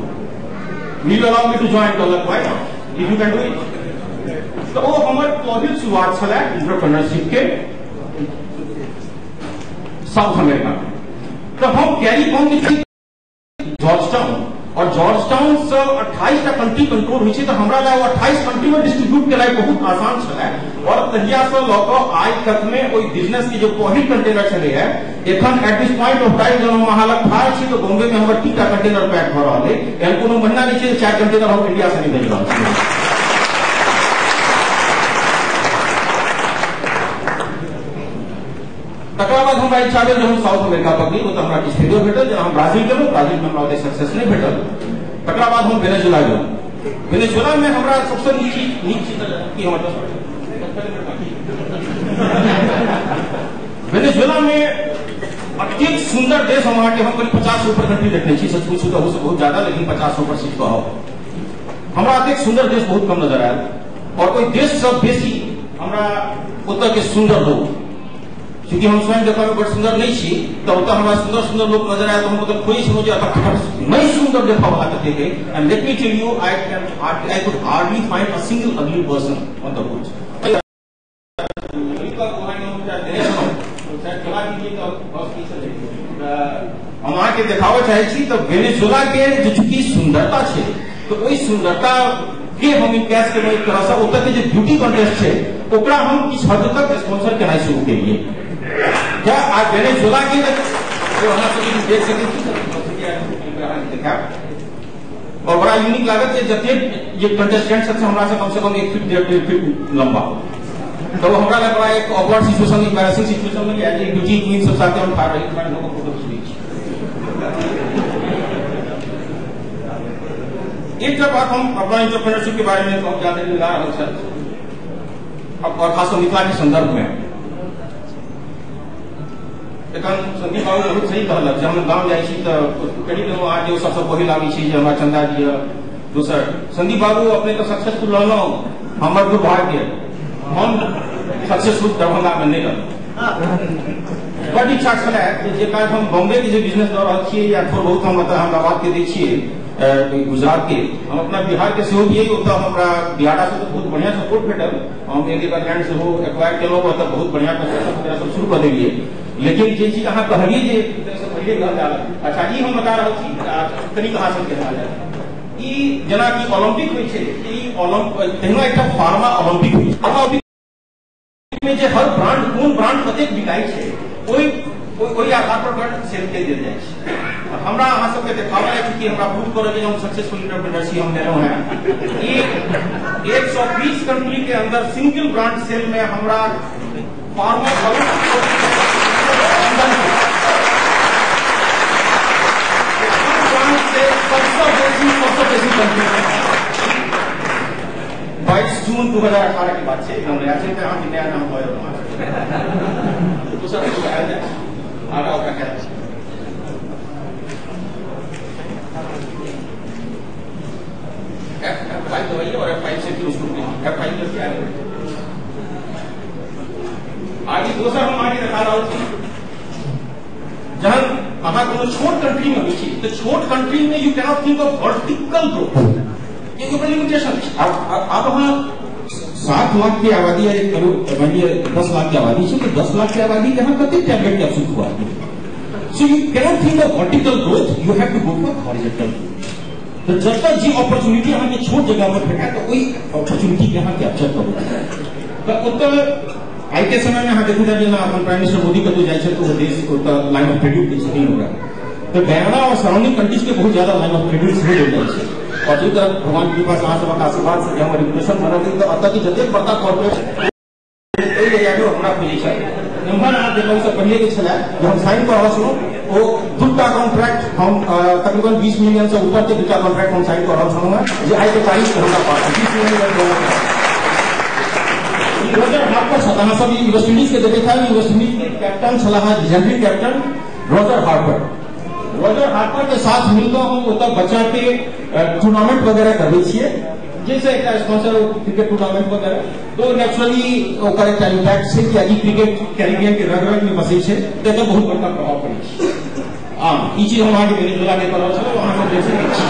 will you allow me to join? कहलक why not if you can do it. तो वो हमर पहिल शुरुआत छलै एंटरप्रेन्योरशिप के साउथ अमेरिका में। तो हम कैरी कॉम के जॉर्ज टाउन, और जॉर्ज टाउन से 28टा कंट्री कंट्रोल होइ छै, तऽ हमरा लए 28 कंट्री में डिस्ट्रीब्यूट केनाइ बहुत आसान छलै। और तहिया से लऽ कऽ आइ तक में ओहि बिजनेस के जो पहिल कंटेनर छलै है, एखन at this point of time जब हम अहाँ लग ठाढ़ छी तऽ बॉम्बे में हमर 3टा कंटेनर पैक भऽ रहल है। एहन कोनो महीना नहि छै जे 4 कंटेनर हम इंडिया से नहि भेज रहल छी। तकरा बाद हमरा इच्छा भेल जे हम साउथ अमेरिका पकड़ी, ओतऽ हमरा किछु फेरो भेटल। जेना हम ब्राजील गेलहुँ, ब्राजील में हमरा ओतऽ सक्सेस नहि भेटल। तकरा बाद हम वेनेजुला गेलहुँ, वेनेजुला में हमरा सबसँ नीक चीज की हमर वेनेजुला में अत्यंत सुंदर देश। हम अहाँके हम करीब 50 ऊपर कंट्री देखने छी, सच पूछू तऽ ओहोसँ बहुत ज्यादा, लेकिन 50 ऊपर सीट कहब हमरा अत्यंत सुंदर देश बहुत कम नजर आयल। और ओहि देशसँ बेसी हमरा ओतऽ के सुंदर लोक, चूंकि हम स्वयं देखऽ में बड़ सुंदर नहीं छी, तो ओतऽ हमरा सुंदर सुंदर लोग नजर आयल, तो हम ओतऽ खोजै छलहुँ जे एतऽ नहीं सुंदर देखऽ वाला कतेक अइ। And let me tell you, I could hardly find a single ugly person on the road. हम अहाँके देखाबऽ चाहै छी तऽ वेनेजुला के जे चूंकि सुंदरता छै, तऽ ओहि सुंदरता के हम इनकैश केलहुँ एक तरहसँ। ओतऽ के जे ब्यूटी कॉन्टेस्ट छै ओकरा हम किछु हद तक स्पॉन्सर केनाइ शुरू केलियै। क्या आज वेनेजुला के अहाँ सब देख सकै छी देखायब, और बड़ा यूनिक लागत जे जतेक जे कंटेस्टेंट सब हमरा से कम से कम 1 फीट 1.5 फीट लंबा, तो हमरा लग बड़ा एक ऑकवर्ड सिचुएशन, एम्बैरेसिंग सिचुएशन में आयल जे ब्यूटी क्वीन सब साथे हम ठाढ़ रही, लोग फोटो खींच लै छी। एकटा बात हम अपना एंटरप्रेन्योरशिप के बारे में कहब ज्यादा लगा रहल छल, और खास मिथिला के संदर्भ में। एखन संदीप बाबू बहुत सही कहलक जे हम गाँव जाइ छी तऽ कहि देलहुँ अहाँ जे सबसँ पहिल आबै छी जे हमरा चंदा दिअ। दोसर संदीप बाबू अपने तऽ सक्सेसफुल रहलहुँ, हमर दुर्भाग्य हम सक्सेसफुल दरभंगा में नहि रहलहुँ। बड इच्छा छलै जे काज हम बॉम्बे के जे बिजनेस दऽ रहल छियै या थोड़ बहुत हम एतऽ अहमदाबाद के दै छियै, गुजरात के, हम अपना बिहार के सेहो दियै। ओतऽ हमरा बिहारा से बहुत बढ़िया सपोर्ट भेटल, हम एक एकड़ लैंड सेहो एक्वायर केलहुँ, ओतऽ बहुत बढ़िया कंस्ट्रक्शन वगैरह सब शुरू कऽ देलियै। लेकिन जे चीज अहाँ कहलियै जे पहिले कहल जा रहल, अच्छा ई हम बता रहल छी कनिक अहाँ सबके कहल जाय, ई जेनाकि ओलम्पिक होइ छै, ई तहिना एकटा फार्मा ओलम्पिक होइ छै। फार्मा ओलम्पिक में जे हर ब्रांड कोन ब्रांड कतेक बिकाइ छै ओहि ओहि आधार पर सेल के देल जाइ छै। हमरा अहाँ सबके देखाबऽ है चूंकि हमरा प्रूव करऽ जे हम सक्सेसफुल एंटरप्रेन्योर छी, हम लेलहुँ हैं। ई 120 कंट्री के अंदर सिंगल ब्रांड सेल में हमरा फार्मा सबसँ बेसी कंप्यूटर 22 जून 2018 के बात छै, एकदम नया छै, तऽ अहाँके नया नाम भऽ दोसर आयल जाय आगाँ ओकरा कयल छै। F5 दबाइए और F5 से फिर उसको F5 करके आगे आगे दोसर हम आगे देखा रहल छी। जहन अहाँ कोनो छोट कंट्री में होइ छी तऽ छोट कंट्री में you cannot think of vertical growth, ओकर लिमिटेशन छै। आब अहाँ 7 लाख के आबादी या 1 करोड़ मानि लिअ 10 लाख के आबादी छै, तऽ 10 लाख के आबादी के अहाँ कतेक टैबलेट कैप्सूल खुआ दियौ? So you cannot think of vertical growth, you have to go for horizontal growth. तो जतऽ जे अपॉर्चुनिटी अहाँके छोट जगह पर भेटत तऽ ओहि अपॉर्चुनिटी के अहाँ कैप्चर करू। तऽ ओतऽ आइ के समय में अहाँ देखू जेना अपन प्राइम मिनिस्टर मोदी कतहु जाइ छथि तऽ ओ देश ओतऽ लाइन ऑफ क्रेडिट दै छथिन ओकरा, तऽ गयाना और सराउंडिंग कंट्रीज के बहुत ज्यादा लाइन ऑफ क्रेडिट सेहो देल जाइ छै। और जाहि तरह भगवान कृपा से अहाँ सबक आशीर्वाद से जे हमर रिपुटेशन बनल तऽ एतऽ के जतेक बड़का कॉर्पोरेट एहि एरिया मे हमरा खोजै छथि। एम्हर अहाँ देखौ से पहिले के छलै जे हम साइन कऽ रहल छलहुँ ओ 2टा कॉन्ट्रैक्ट हम तकरीबन 20 मिलियन से ऊपर के 2टा कॉन्ट्रैक्ट हम साइन कऽ रहल छलहुँ हेँ, जे आइ के तारीख हमरा पास 20 मिलियन डॉलर। रोजर हार्पर छल, अहाँ सब वेस्ट इंडीज के देखैत हैब, वेस्ट इंडीज के कैप्टन छलाह legendary captain Roger Harper. Roger Harper के साथ मिलकर हम ओतऽ बच्चा के टूर्नामेंट वगैरह करबै छियै, जैसे एकटा स्पॉन्सर क्रिकेट टूर्नामेंट वगैरह, तो नेचुरली ओकर एकटा इम्पैक्ट छै कि ई क्रिकेट कैरिबियन के रग रग में बसै छै, तऽ एकर बहुत बड़का प्रभाव पड़ै छै। हँ, ई चीज हम अहाँके वेनेजुएला के करल छलहुँ, अहाँ सब देख सकै छी।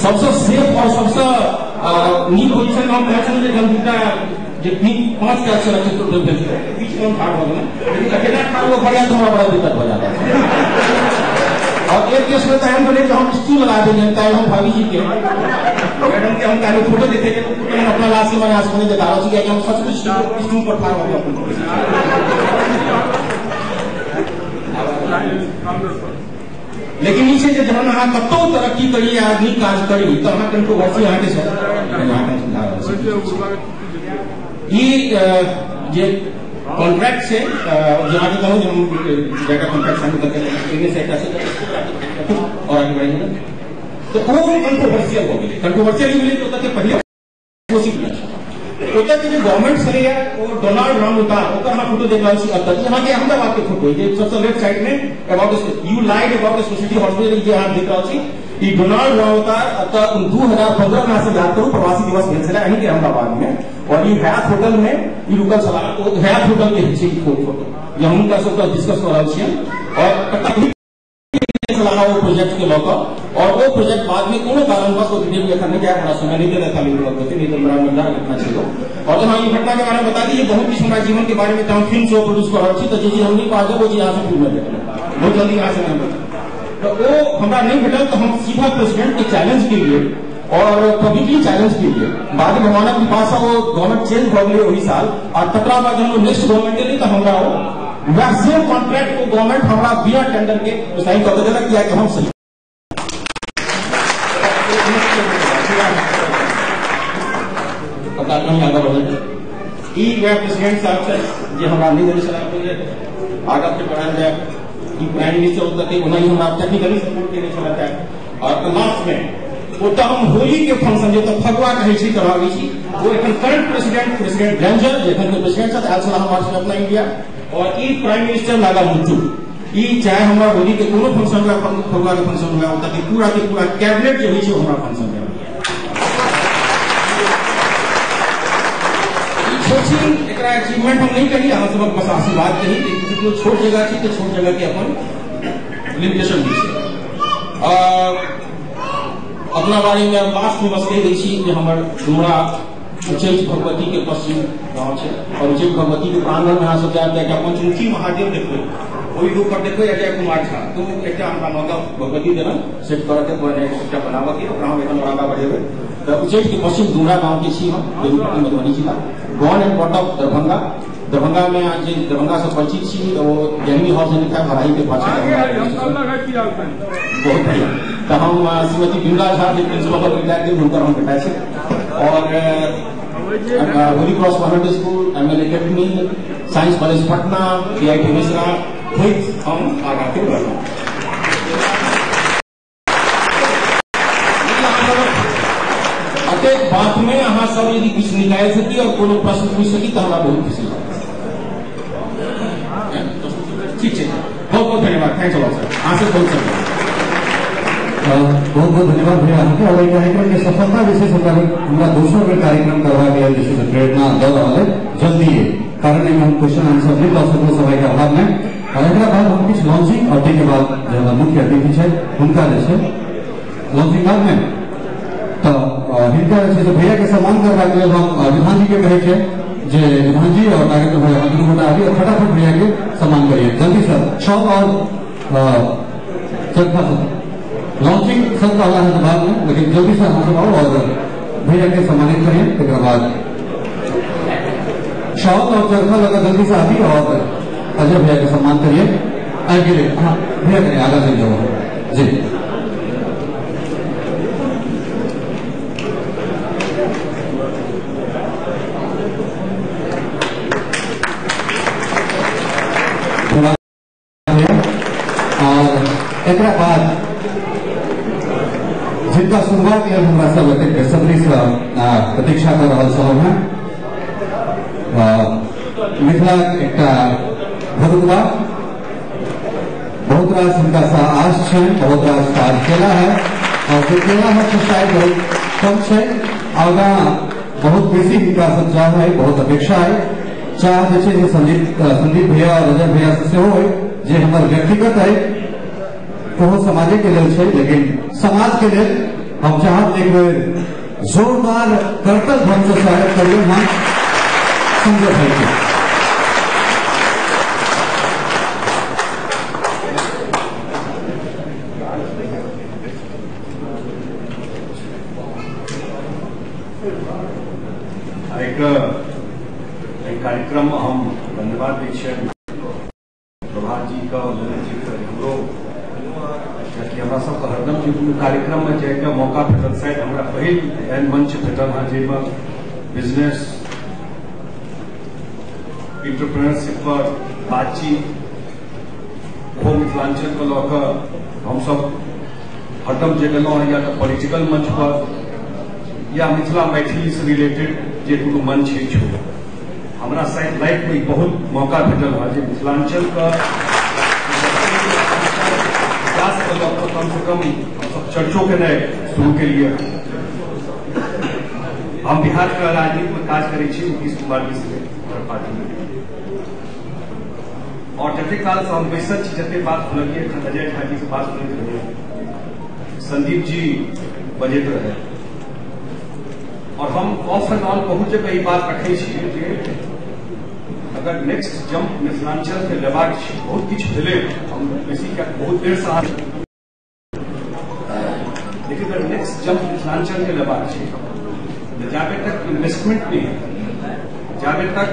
सबसँ सेफ और सबसँ नीक पोजिशन में हम कहै छलहुँ जे गंभीरता जे 5 टा अक्षर बीच में हम ठाढ़ भऽ गेलहुँ, लेकिन अकेला ठाढ़ भऽ गया तऽ हमरा बड़ा दिक्कत भऽ जाता है। और एक केस में तऽ एहन भेलै जे हम स्टूल लगा देलियनि, काल्हि हम भाभी जी के मैडम के हम काल्हि फोटो देखे के हम अपना लाश के मने आसमाने देखा रहल छी, कियाकि हम सचमुच स्टूल पर ठाढ़ भऽ गेल। लेकिन ई छै जे जहन अहाँ कतौ तरक्की करी या नीक काज करी तऽ अहाँ कंट्रोवर्सी अहाँके ई जे कॉन्ट्रैक्ट छै जे अहाँके कहलहुँ जे हम जाकर कॉन्ट्रैक्ट साइन करके ओहिमे से एकटा छै और आगे बढ़ि गेलै तऽ ओ कंट्रोवर्सियल भऽ गेलै। कंट्रोवर्सियल ई भेलै जे ओतऽ के पहिले ओतऽ के जे गवर्नमेंट छलैया ओ डोनाल्ड रामउतार, ओकर अहाँ फोटो देख रहल छी एतऽ, ई अहाँके अहमदाबाद के फोटो जे सबसँ लेफ्ट साइड में about you lied about society hospital जे अहाँ देख रहल छी, ई डोनाल्ड रामउतार एतऽ 2015 में अहाँ सब याद करू प्रवासी दिवस भेल छलै अहीं के अहमदाबाद में, और ई हयात होटल में ई रुकल छलाह, ओ हयात होटल के छै ई फोटो जे हम हुनका सबके डिस्कस कऽ रहल छियनि। और छलाह ओ प्रोजेक्ट के लऽ कऽ, और ओ प्रोजेक्ट बाद में कोनो कारणवश ओ डिटेल में एखन नहि जायब, हमरा समय नहि देलथि खाली उपलब्ध नहि तऽ बड़ा मजेदार घटना छै। और हाँ, ई घटना के बारे में बता दी, बहुत किछु हमरा जीवन के बारे में हम फिल्म सेहो प्रोड्यूस कऽ रहल छी, तऽ जे चीज हम नहि बाजब ओ चीज अहाँ सब फिल्म में देखलहुँ, बहुत जल्दी अहाँ से नहि बचब। तऽ ओ हमरा नहि भेटल तऽ हम सीधा प्रेसिडेंट के चैलेंज केलिए और पब्लिकली चैलेंज केलिए। बाद में भगवानक कृपा से ओ गवर्नमेंट चेंज भऽ गेलै ओहि साल, और तकरा बाद जहन ओ नेक्स्ट गवर्नमेंट एलै तऽ हमरा ओ वएह सेम कॉन्ट्रैक्ट ओ गवर्नमेंट हमरा बिना टेंडर के साइन कऽ के देलक, कियाकि हम सही। ई वएह प्रेसिडेंट साहब छथि जे हमरा नहि देने छलाह प्रोजेक्ट, आगाँ फेर बढ़ायल जाय। ई प्राइम मिनिस्टर ओतऽ के ओनाही हमरा टेक्निकली सपोर्ट केने छलथि। और लास्ट में ओतऽ हम होली के फंक्शन जे ओतऽ फगुआ कहै छी कराबै छी, ओ एखन करंट प्रेसिडेंट, प्रेसिडेंट ग्रेंजर जे एखन के प्रेसिडेंट छथि, आयल छलाह हमर अपना इंडिया, और ई प्राइम मिनिस्टर नागामुथु, ई चाहे हमरा होली के कोनो फंक्शन हुए, फगुआ के फंक्शन हुए, ओतऽ के पूरा कैबिनेट जे होइ छै हमरा फंक्शन में छोट एकरा अचीवमेंट हम नहीं कही, अहाँ सबक बस आशीर्वाद कही। लेकिन छोट जगह छै तऽ छोट जगह के अपन लिमिटेशन भी छै। अपना बारे में लास्ट में बस कहि दै छी जे हमर डुमरा उच्चैठ भगवती के पश्चिम गाँव छै, और उच्चैठ भगवती के प्रांगण में अहाँ सब जायब तऽ एकटा पंचमुखी महादेव देखबै, ओहि रूप पर देखबै अजय कुमार झा, तो एकटा हमरा नौका भगवती देलन सेट करऽ के, एकटा बनाबऽ के, ओकरा हम एखन आगाँ बढ़ेबै। तऽ उच्चैठ के पश्चिम डुमरा गाँव के छी हम, बेगूसराय मधुबनी जिला, born and brought up Darbhanga. Darbhanga में जे दरभंगा से परिचित छी तो जहनी हाउस लिखा भराई के पाछे बहुत बढ़िया। तो हम श्रीमती बिमला झा जे प्रिंसिपल ऑफ रिटायर हुनकर हम बेटा छै, और Holy Cross Convent School, ML Academy, Science College Patna, BIT Mishra होइत हम आगाँ के बढ़लहुँ। अतेक बात में अहाँ सब यदि किछु निकालि सकी और कोनो प्रश्न पूछि सकी तो हमरा बहुत खुशी लागत। ठीक है, बहुत बहुत धन्यवाद। Thanks a lot sir, अहाँ से बहुत बहुत बहुत धन्यवाद भैया अहाँके। और एहि कार्यक्रम के सफलता विशेष हमरा दोसर बेर कार्यक्रम करबाक लेल जे छै से प्रेरणा दऽ रहल है जल्दी, कारण एहिमे हम क्वेश्चन आंसर नहि लऽ सकलहुँ समय के अभाव में। और एकरा बाद हम किछु लॉन्चिंग और ताहिके बाद जे हमर मुख्य अतिथि छै हुनका जे छै लॉन्चिंग बाद में तऽ हिनका जे छै से भैया के सम्मान करबाक लेल हम विधान जी के कहै छियै जे विधान जी और नागेंद्र भैया दुनू गोटा आबी और फटाफट भैया के सम्मान करिए जल्दी सर। शॉल और चरखा सर लॉन्चिंग सब कहला है बाद में, लेकिन जल्दी से हम सब आओ और भैया के सम्मानित करिए। तकर बाद शॉल और चरखा लगा जल्दी से आबी और अजय भैया के सम्मान करिए। आगे हाँ भैया करिए आगा चल जाओ जी। और एकरा बाद जिनका सुनबाक लेल हमरा सब एतेक बेसब्री से प्रतीक्षा कर रहल छलहुँ हेँ, मिथिलाक एकटा भरुआ, बहुत रास हिनका सँ आश छनि, बहुत रास काज केला है और जे केला है से शायद बहुत कम छै, आगाँ बहुत बेसी हिनका सब चाह है, बहुत अपेक्षा है। चाह जे छै से संदीप भैया और अजय भैया से सेहो है जे हमर व्यक्तिगत है, ओहो समाजे के लेल छै, लेकिन समाज के लेल हम चाहब एक बेर जोरदार करतल ध्वनि से स्वागत करिए हम संजय भाई के। एक कार्यक्रम हम धन्यवाद दै छियनि प्रभात जी का और ललित जी का। हमरो कियाकि हमरा सबके हरदम जे कोनो कार्यक्रम में जाइके मौका भेटल, शायद हमरा पहिल एहन मंच भेटल हँ जाहिमे बिजनेस इंटरप्रेन्योरशिप पर बातचीत, ओहो मिथिलांचल के लऽ कऽ हमसब हरदम जे गेलहुँ हँ या तऽ पॉलिटिकल मंच पर या मिथिला मैथिली से रिलेटेड जे कोनो मंच होइ छै। हमरा शायद लाइफ में बहुत मौका भेटल हँ जे मिथिलांचल के विकास के लऽ कऽ कम से कम हमसब चर्चो केनाइ शुरू केलिए। हम बिहार के राजनीति में काज करै छी नीतीश कुमार जी से पार्टी में, और जते काल से हम बैसल छी जते बात सुनलियै, एखन अजय झा जी से बात सुनैत रहियै, संदीप जी बजैत रहे, और हम ऑफ एंड ऑन बहुत जगह ई बात रखै छियै जे अगर नेक्स्ट जंप मिथिलांचल के लेबाक छै, बहुत किछु भेलै, हम बेसी बहुत देर से, लेकिन अगर नेक्स्ट जंप मिथिलांचल के लेबाक छै तऽ जाबे तक इन्वेस्टमेंट नहीं है, जाबे तक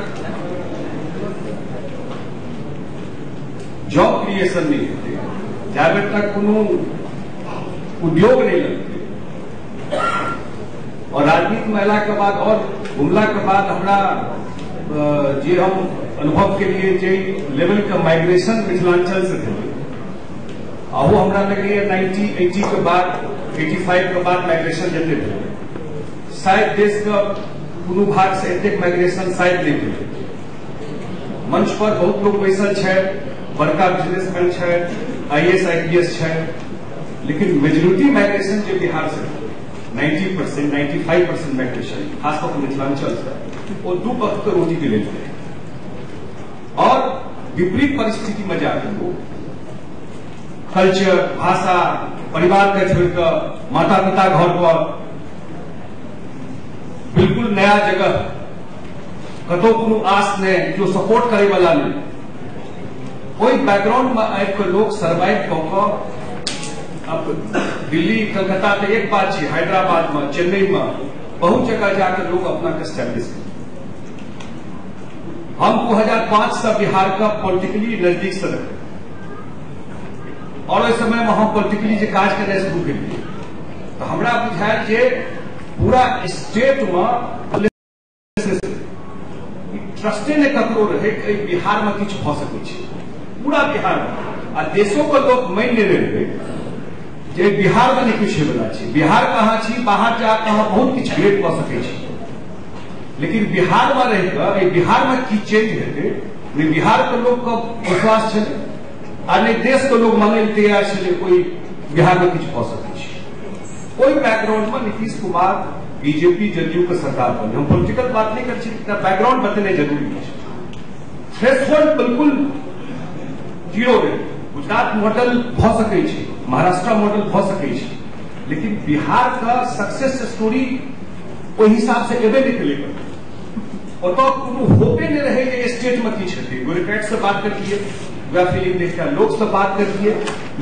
जॉब क्रिएशन नहीं हेतै, जाबे तक कोनो उद्योग नहीं लगतै, और राजनीति में अयला के बाद और घुमला के बाद हमरा जे हम अनुभव के लिए जे लेवल के माइग्रेशन मिथिलांचल से भेलै, अहो हमरा लगैए 1980 के बाद 85 के बाद माइग्रेशन जते भेलै, शायद देश के कोनो भाग से एतेक माइग्रेशन शायद नहीं भेलै। मंच पर बहुत लोग बैसल छै, बड़का बिजनेसमैन छै, IAS IPS छै, लेकिन मेजोरिटी माइग्रेशन जे बिहार से 90% 95% माइग्रेशन खास कऽ मिथिलांचल से वो दू वक्त के रोटी के लेल भेलै। और विपरीत परिस्थिति में जाके लोग कल्चर, भाषा, परिवार के छोड़िकऽ माता पिता घर पर बिल्कुल नया जगह, कतौ कोनो आस नहीं, केओ सपोर्ट करे वाला नहीं, ओहि बैकग्राउंड में आबि कऽ लोग सर्वाइव कऽ कऽ अब दिल्ली कलकत्ता तऽ एक बात छै, हैदराबाद में, चेन्नई में बहुत जगह जाकर लोग अपना के स्टैब्लिश कर। हम 2005 से बिहार का पॉलिटिकली नजदीक से रहे और ओहि समय में हम पॉलिटिकली जे काज केनाइ शुरू केलियै तऽ हमरा बुझायल जे पूरा स्टेट में होपलेसनेस, ट्रस्टे ने ककरो रहे कि बिहार में किछु भऽ सकै छै। पूरा बिहार में आ देशो के लोक मानि लेने रहे जे बिहार में नहि किछु होयवला छै। बिहार कहाँ छी, बाहर जाकऽ अहाँ बहुत किछु ग्रेट कऽ सकै छी, लेकिन बिहार में रहि कऽ बिहार में की चेंज हेतै, नहि बिहार के लोक के विश्वास छलै आ नहि देश के लोग मानै लए तैयार छलै कोई बिहार में किछु भऽ सकै छै। ओहि बैकग्राउंड में नीतीश कुमार बीजेपी जदयू के सरकार बने। हम पॉलिटिकल बात नहीं करै छी, बैकग्राउंड बतेनाइ जरूरी छै। थ्रेशोल्ड बिल्कुल जीरो रहे। गुजरात मॉडल भऽ सकै छै, महाराष्ट्र मॉडल भऽ सकै छै, लेकिन बिहार का सक्सेस स्टोरी ओहि हिसाब से एबे नहि केलै। ओतऽ कोनो होपे नहि रहै जे स्टेट में किछु हेतै। ब्यूरोक्रेट से बात करतियै, वएह फीलिंग देखिए, लोक से बात करतियै,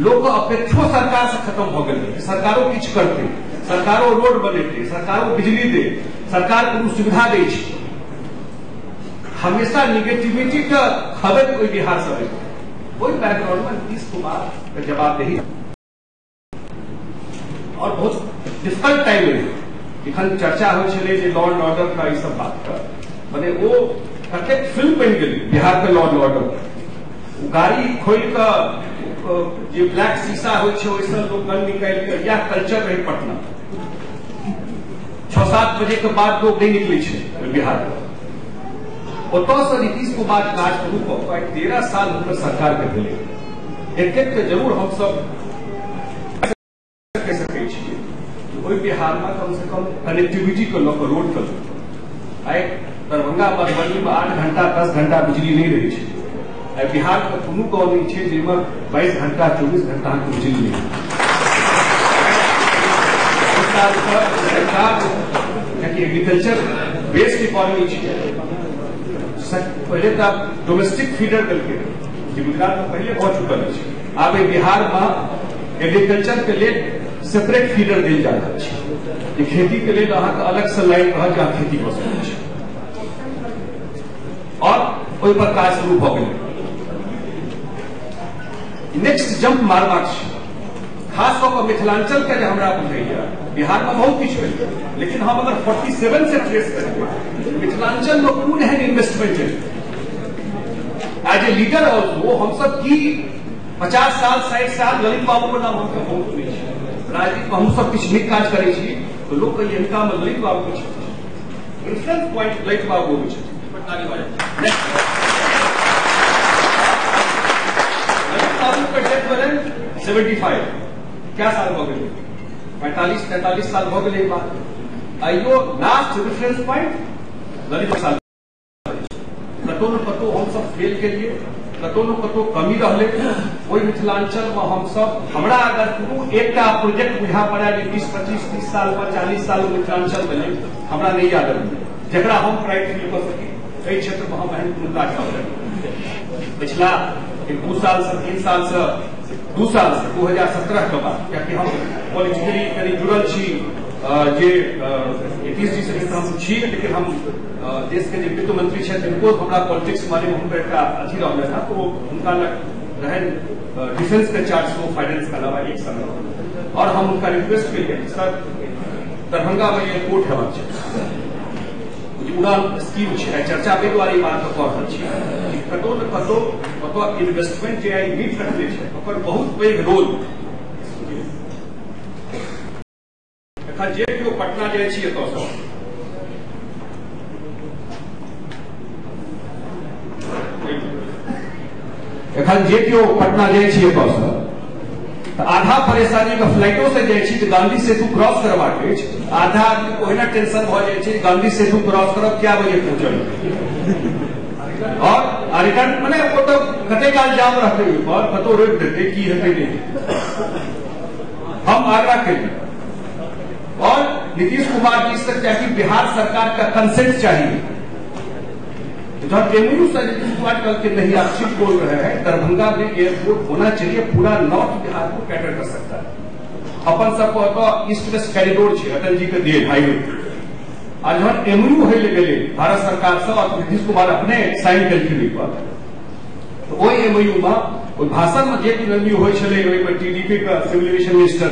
लोक अपेक्षो सरकार से खत्म भऽ गेल। सरकारो किछु करतै, सरकारो रोड बनेतै, सरकारो बिजली दे, सरकार कोनो सुविधा दै छै। हमेशा निगेटिविटी के खबर कोई बिहार से अबै। ओहि बैकग्राउंड में नीतीश कुमार के जवाबदेही और बहुत डिफिकल्ट टाइम रहे। एखन चर्चा होइ छलै जे लॉ एंड ऑर्डर का ई सब बात का, मने ओ कतेक फिल्म बनि गेलै बिहार के लॉ एंड ऑर्डर। गाड़ी खोलि कऽ जे ब्लैक शीशा होइ छै ओहिसँ लोक गन निकालि कऽ, इएह कल्चर रहै पटना। 6-7 बजे के बाद लोग नहीं निकलै छै बिहार। ओतऽसँ नीतीश कुमार काज शुरू कऽ कऽ 13 साल हुनकर सरकार के भेलै। एतेक तऽ जरूर हमसब कहि सकै छियै ओहि बिहारमे कम से कम कनेक्टिविटी के लऽ कऽ, रोड के लऽ कऽ। आइ दरभंगा मधुबनी में 8 घंटा 10 घंटा बिजली नहीं रहै छै। आइ बिहार के कोनो गाँव नहीं छै जाहिमे 22 घंटा 24 घंटा अहाँके बिजली नहीं। सरकार कियाकि एग्रीकल्चर बेस्ड इकोनॉमी छै, पहिले तऽ डोमेस्टिक फीडर देलकै जे गुजरात में पहिले भऽ चुकल अछि। आब बिहार में एग्रीकल्चर के लेल सेपरेट फीडर देल जा रहल छै जे खेती के लेल अहाँके अलग से लाइन रहत जे अहाँ खेती कऽ सकै छी, और ओहि पर काज शुरू भऽ गेलै। नेक्स्ट जंप मारबाक छै, खास कऽ कऽ मिथिलांचल के जे हमरा बुझैया बिहार में बहुत किछु भेलै, लेकिन हम अगर 47 से ट्रेस करियै मिथिलांचल में कोन एहन इन्वेस्टमेंट है। एज ए लीडर ऑल्सो हमसब की 50 साल 60 साल ललित बाबू के नाम हमसब बहुत सुनै छी, राजनीति में हमसब किछु नीक काज करै छी तऽ लोक कहिए हिनका में ललित बाबू के छथिन, रेफरेंस पॉइंट ललित बाबू अबै छथिन। ललित बाबू के डेथ भेलनि 75, क्या साल भऽ गेलै, 45-43 साल भऽ गेलै बात। आइयो लास्ट रेफरेंस पॉइंट ललित साल। कतौ न कतौ हमसब फेल केलिए, कतौ न कतौ कमी रहलै। ओहि मिथिलांचल में हमसब, हमरा अगर कोनो एकटा प्रोजेक्ट बुझा पड़ै जे 20, 25, 30 साल में 40 साल में मिथिलांचल भेलै, हमरा नहीं याद अबै जकरा हम प्राइड फील कऽ सकी। एहि क्षेत्र में हम एहन कोनो काज कऽ पिछला 2 साल से 3 साल से 2 साल से 2017 के बाद, कियाकि हम पॉलिटिकली कनि जुड़ल छी जे नीतीश जी से हम छी, लेकिन हम देश के जे वित्त मंत्री छथि तिनको हमरा पॉलिटिक्स बारे में हुनकर एकटा अथी रहलै हँ, तो हुनका लग रहनि डिफेंस के चार्ज सेहो फाइनेंस के अलावा एक समय, और हम हुनका रिक्वेस्ट केलिए सर दरभंगा में एयरपोर्ट हेबाक छै, उड़ान स्कीम छै, चर्चा एहि दुआरे बात कऽ रहल छी कि कतौ न कतौ ओतऽ इन्वेस्टमेंट जे आइ मीट रखने छै ओकर बहुत पैघ रोल। एखन जे केओ पटना जाइ छी एतऽसँ एखन जे केओ पटना जाइ छी एतऽसँ तऽ आधा परेशानी के फ्लाइटो से जाइ छी तऽ गांधी सेतु क्रॉस करबाक अछि, आधा आदमी ओहिना टेंशन भऽ जाइ छै गांधी सेतु क्रॉस करब क्या बजे पहुँचब, और रिटर्न मने ओतऽ कते काल जाम रहतै ओहिपर, कतौ रोकि देतै, की हेतै नहि। हम आग्रह केलियै और नीतीश कुमार जी से चाहे बिहार सरकार का कंसेंट चाहिए। जब एमयू से नीतीश कुमार कल के नहीं आप ठीक बोल रहे हैं, दरभंगा में एयरपोर्ट होना चाहिए, पूरा नॉर्थ बिहार को कैटर कर सकता है। अपन सबको ईस्ट वेस्ट कॉरिडोर छै अटल जी के देल हाईवे, आ जहन एमयू होइ लए गेलै भारत सरकार से और नीतीश कुमार अपने साइन केलखिन ओहि पर, तऽ ओहि एमयू में ओहि भाषण में जे कोनो एमयू होइ छलै ओहिमे टीडीपी के civil aviation minister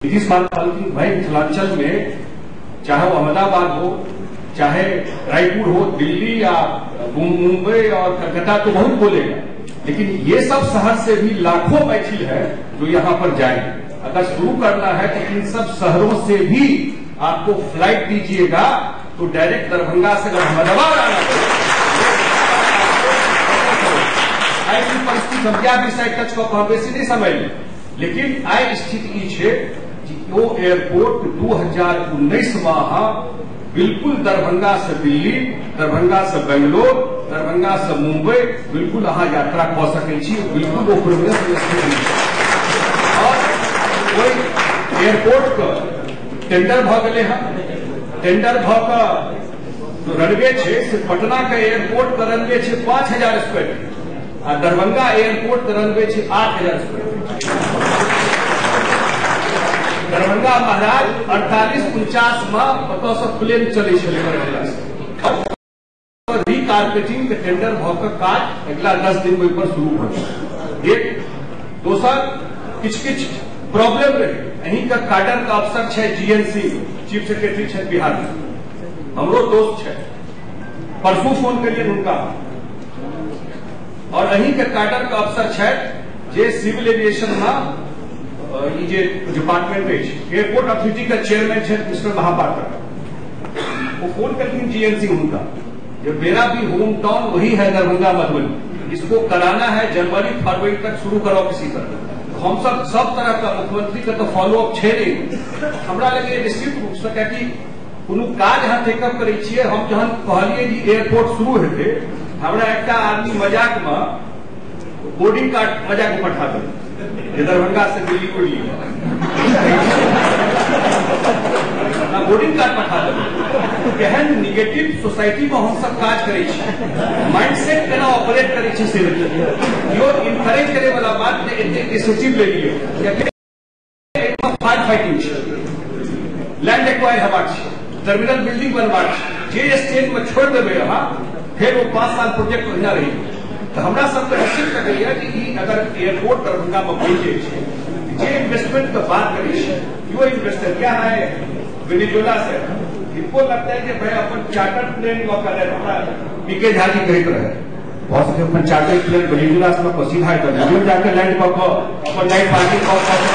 Nitish Kumar कहलखिन भाई मिथिलांचल में चाहे वो अहमदाबाद हो, चाहे रायपुर हो, दिल्ली या मुंबई और कलकत्ता तो बहुत बोलेगा, लेकिन ये सब शहर से भी लाखों मैथिल है जो यहाँ पर जाएंगे। अगर शुरू करना है तो इन सब शहरों से भी आपको फ्लाइट दीजिएगा तो डायरेक्ट दरभंगा से अगर अहमदाबाद आना आई परिस्थिति हम क्या विषय टच कऽ बेसी नहीं समय, लेकिन आई स्थिति ई छै ओ एयरपोर्ट 2019 में अहाँ बिल्कुल दरभंगा से दिल्ली, दरभंगा से बेंगलोर, दरभंगा से मुंबई बिल्कुल अहाँ यात्रा कऽ सकै छी, बिल्कुल ओ प्रोग्रेस स्थिति। और ओहि एयरपोर्ट के टेंडर भऽ गेलै हँ, टेंडर भऽ कऽ रनवे छै से पटना के एयरपोर्ट के रनवे छै 5000 स्क्वायर फीट आ दरभंगा एयरपोर्ट के रनवे छै 8000 स्क्वायर फीट। दरभंगा महाराज 48-49 में ओतऽ से प्लेन चलै छलै दरभंगा से। रिकारपेटिंग के टेंडर भऽ कऽ काज अगिला 10 दिन ओहि पर शुरू भऽ गेल। एक दोसर किछु किछु प्रॉब्लम रहे, अहीं के कार्डर के अफसर छै जीएनसी चीफ सेक्रेटरी छै बिहार में, हमरो दोस्त छै, परसू फोन करिए हुनका, और अहीं के कार्डर के अफसर छै जे सिविल एविएशन में जे डिपार्टमेंट अछि, एयरपोर्ट अथॉरिटी के चेयरमैन छै मिस्टर महापात्र, वो फोन करथिन जीएनसी उनका, जब मेरा भी होम टाउन वही है दरभंगा मधुबनी, इसको कराना है जनवरी फरवरी तक शुरू करो किसी तरह। हम सब सब तरह का मुख्यमंत्री के तो फॉलोअप छै नहीं, हमरा लगे निश्चित रूप से कियाकि कोनो काज अहाँ टेकअप करै छियै। हम जहन कहलियै जे एयरपोर्ट शुरू हेतै, हमरा एकटा आदमी मजाक में बोर्डिंग कार्ड मजाक में पठा देलक जे दरभंगा से दिल्ली उड़ि बोर्डिंग कार्ड पठा देलक। केहन निगेटिव सोसाइटी में हम सब काज करै छी, माइंडसेट केना ऑपरेट करै छी से केओ इनकरेज करे वाला बात जे एते इनिशिएटिव लेलियै, फायर फाइटिंग छै, लैंड एक्वायर हेबाक छै, टर्मिनल बिल्डिंग बनबाक छै, जे स्टेज में छोड़ि देबै अहाँ फेर ओ 5 साल प्रोजेक्ट ओहिना रहि। तो हमरा सबके निश्चित लगैया कि ई अगर एयरपोर्ट दरभंगा में बनि जाइ छै, जे इन्वेस्टमेंट के बात करै छै, यो इन्वेस्टर क्या है वेनेजुएला से, इनको लगता है कि भाई अपन चार्टर प्लेन लऽ कऽ हमरा पीके झा जी कहैत रहे, भऽ सकै अपन चार्टर प्लेन वेनेजुएला से लऽ सीधा एतऽ जाके लैंड कऽ कऽ अपन नाइट पार्टी कऽ सकै।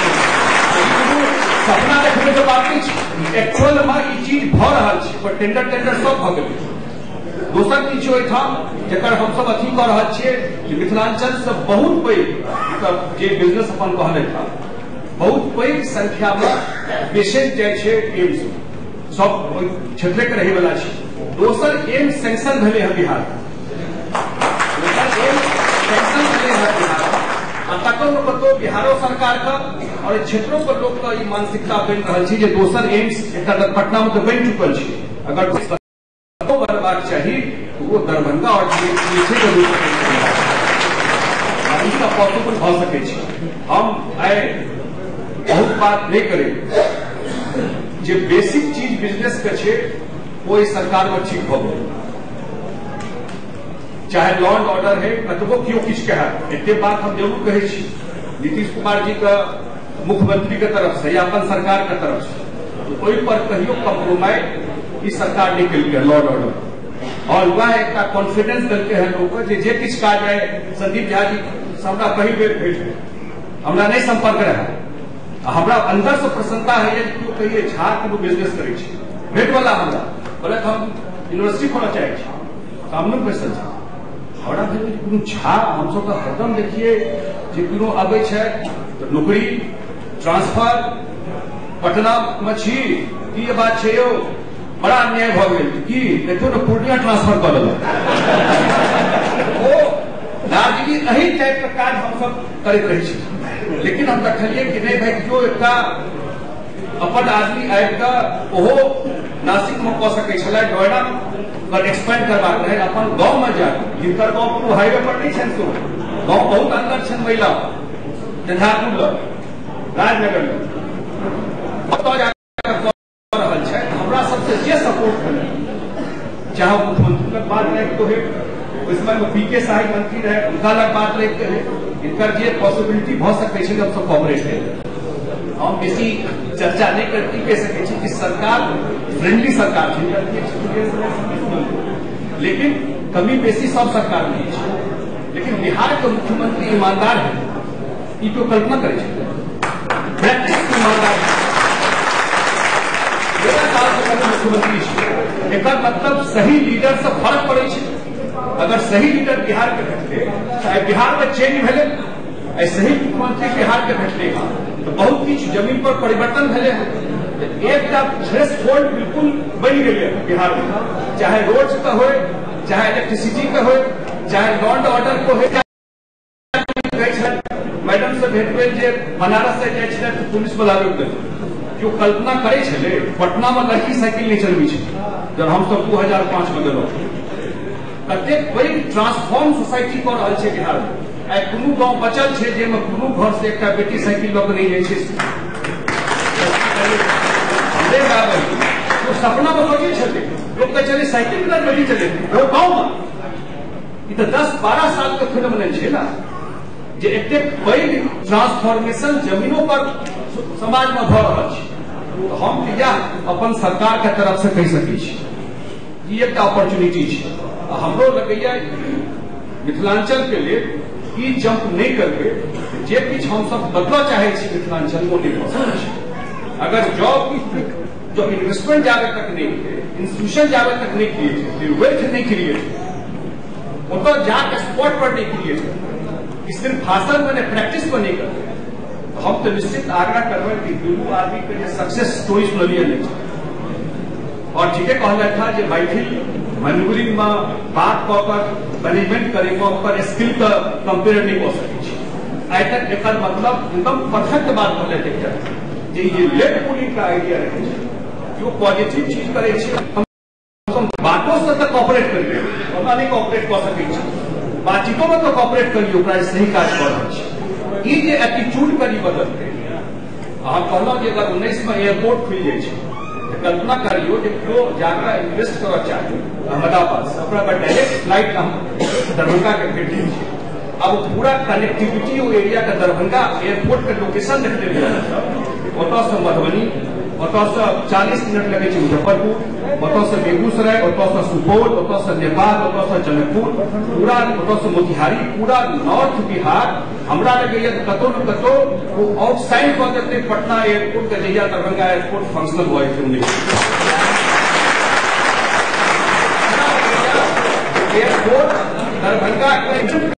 सपना देखबै के बात नहि छै, एक्चुअल में ई चीज भऽ रहल छै, पर टेंडर टेंडर सब भऽ गेलै। दोसर चीज ओहिठाम जकर हमसब अथी कऽ रहल छियै जे मिथिलांचल से बहुत पैघ जे बिजनेस अपन कहले था, बहुत पैघ संख्या में पेशेंट जाइ छै एम्स, सब ओहि क्षेत्रे के रहै वाला छै। दोसर एम्स सैंक्शन भेलै हँ बिहार, दोसर एम्स सैंक्शन भेलै हँ बिहार, आ तकर कतहु बिहारो सरकार के और क्षेत्रों के लोक के ई मानसिकता बनि रहल छै जे दोसर एम्स एकटा पटना में तऽ बनि चुकल छै, अगर बनबाक चाही तो वो दरभंगा और पॉसिबल भऽ सकै छै। हम आइ बहुत बात नहीं करें, जे बेसिक चीज बिजनेस के छै वो सरकार में ठीक भऽ गेल, चाहे लॉ एंड ऑर्डर है कतबो केओ किछु कहै, एते बात हम जरूर कहै छी नीतीश कुमार जी के मुख्यमंत्री के तरफ से या अपन सरकार के तरफ से, ओहि पर कहियो कॉम्प्रोमाइज ई सरकार नहीं केलकै लॉ एंड ऑर्डर, और वह एक कॉन्फिडेंस देलकै हन लोक जे जे किछु काज है। संदीप झा जी हमरा पहिल बेर भेट भेल, हमरा नहीं संपर्क रहे, हमरा अंदर से प्रसन्नता है जे केओ कहिए झा कोनो बिजनेस करै छै, भेट वाला हमरा कहलक हम यूनिवर्सिटी खोलऽ चाहै छी, सामने बैसल छै, हमरा भेल कोनो झा, हमसब तऽ हरदम देखिए जे कोनो अबै छै तऽ नौकरी ट्रांसफर, पटना में छी की बात छै यौ, बड़ा अन्याय भऽ गेल की देखियौ ने पूर्णिया ट्रांसफर कऽ देलक। ओ दार्जिलिंग एही टाइप के काज हमसब करैत रहै छी, लेकिन हम देखलियै कि नहीं भाई केओ एकटा अपन आदमी आबि कऽ ओहो नासिक में कऽ सकै छलै, नोएडा पर एक्सपेंड करबाक रहै, अपन गाँव में जाकऽ, जिनकर गाँव कोनो हाईवे पर नहीं छनि, सेहो गाँव बहुत अंदर छनि, महिला झंझारपुर लग, राजनगर लग, ओतऽ जाकऽ कऽ रहल छै। हमरा सबसे जे सपोर्ट भेलै, चाहे मुख्यमंत्री लग बात राखि कऽ हे, ओहि समय में पी के शाही मंत्री रहे हुनका लग बात राखि कऽ हे, इनकर जे पॉसिबिलिटी भऽ सकै छै हमसब कॉपरेट करी। हम बेसी चर्चा नहीं करती, कह सकै छी कि सरकार फ्रेंडली सरकार छै, एक्सपीरियंस रहै, लेकिन कमी बेसी सब सरकार में छै। लेकिन बिहार के मुख्यमंत्री ईमानदार है, ई तो कल्पना करै छै, प्रैक्टिस ईमानदार है। 13 साल से मुख्यमंत्री छै, एकर मतलब सही लीडर से फर्क पड़ै छै। अगर सही लीडर बिहार के भेटले, चाहे बिहार में चेंज भेलै, सही मुख्यमंत्री बिहार के भेटले तो बहुत किछु जमीन पर परिवर्तन भेलै। एकटा थ्रेशहोल्ड बिल्कुल बनि गेलै बिहार में, चाहे रोड के होय, चाहे इलेक्ट्रिसिटी के होय, चाहे लॉ एंड ऑर्डर के होय। मैडम से भेंट भेल जे बनारस से जाइ छलै तऽ पुलिस वाला रोकि देलकै। जो कल्पना करै छलै, पटना में लड़की साइकिल नहीं चलबै छै, जब हमसब 2005 में गेलहुँ। कतेक पैघ ट्रांसफॉर्म सोसाइटी कऽ रहल छै बिहार में। आइ कोनो गाँव बचल छै जाहिमे कोनो घर से एकटा बेटी साइकिल लऽ कऽ नहि जाइ छै? हमरे बाबा ओ सपना में सोचै छलै, लोक कहै छलै साइकिल बिना बेटी चले गाँव में। ई तऽ 10-12 साल के फिनोमिनन छै ने, जे एतेक पैघ ट्रांसफॉर्मेशन जमीनो पर समाज में भऽ रहल छै। तऽ हम इएह अपन सरकार के तरफ से कहि सकै छी, ई एकटा अपॉर्चुनिटी छै। हमरो लगैया मिथिलांचल के लेल ई जंप नहीं करबै, जे किछु हमसब बदलऽ चाहै छी मिथिलांचल वो नहीं भऽ सकै छै। अगर जॉब जो इन्वेस्टमेंट जाबे तक नहीं हेतै, इंस्टीट्यूशन जाबे तक नहीं क्रिएट हेतै, वेल्थ नहीं क्रिएट हेतै, ओतऽ जाके स्पॉट पर नहीं क्रिएट हेतै, सिर्फ भाषण में प्रैक्टिस पर नहीं करते, हम तो निश्चित आग्रह करबै कि दुनू आदमी के जे सक्सेस स्टोरी सुनलियै नहि छै। और ठीके कहलथि हँ जे मैथिल मैन्यूवरिंग में बात कऽ कऽ मैनेजमेंट करे में ओकर स्किल के कंपेयर नहीं कऽ सकै छी। आइ तक एकर मतलब एकदम परफेक्ट बात कहलथि एकटा जे ये लेट पुलिंग के आइडिया रहै छै, जो पॉजिटिव चीज करै छै, हम बातो से तऽ कॉपरेट करियौ, ओना नहि कॉपरेट कऽ सकै छी, बातचीतो में तऽ कॉपरेट करियौ, ओकरा सही काज कऽ रहल छी। ई जे एटीट्यूड कनि बदलतै। अहाँ कहलहुँ जे अगर 19 में एयरपोर्ट खुलि जाइ छै तऽ कल्पना करियौ जे केओ जाकऽ इन्वेस्ट करऽ चाही अहमदाबाद से, ओकरा पर डायरेक्ट फ्लाइट दरभंगा के भेट जाइ छै। अब पूरा कनेक्टिविटी ओ एरिया के दरभंगा एयरपोर्ट के लोकेशन देखने ओतऽ से मधुबनी, ओतऽ से 40 मिनट लगै छै मुजफ्फरपुर, ओतऽ से बेगूसराय, ओतऽ से सुपौल, ओतऽ से नेपाल, ओतऽ से जनकपुर, पूरा ओतऽ से मोतिहारी, पूरा नॉर्थ बिहार। हमरा लगैया कतौ न कतौ ओ आउटसाइड कऽ देतै पटना एयरपोर्ट के, जहिया दरभंगा एयरपोर्ट फंक्शनल भऽ जेतै। एयरपोर्ट दरभंगा के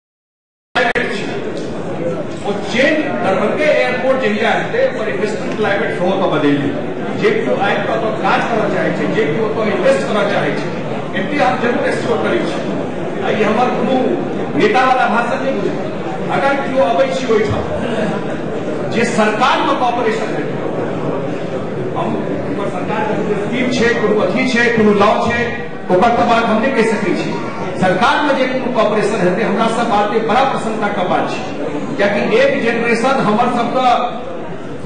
ओ चेंज दरभंगे एयरपोर्ट जहिया हेतै ओकर इन्वेस्टमेंट क्लाइमेट सेहो तऽ बदलि जेतै। जे केओ आबि कऽ ओतऽ काज करऽ चाहै छै, जे केओ ओतऽ इन्वेस्ट करऽ चाहै छै, एते हम जरूर एक्सप्लोर करै छी। आ ई हमर कोनो नेता वाला भाषण नहि बुझबै। अगर केओ अबै छी ओहिठाम जे सरकारमे कॉपरेशन हेतै, हम ओकर सरकारके कोनो स्कीम छै, कोनो अथी छै, कोनो लॉ छै, ओकर तऽ बात हम नहि कहि सकै छी। सरकारमे जे कोनो कॉपरेशन हेतै, हमरा सब बात बड़ा प्रसन्नताके बात छै, कियाकि एक जेनरेशन हमर सबके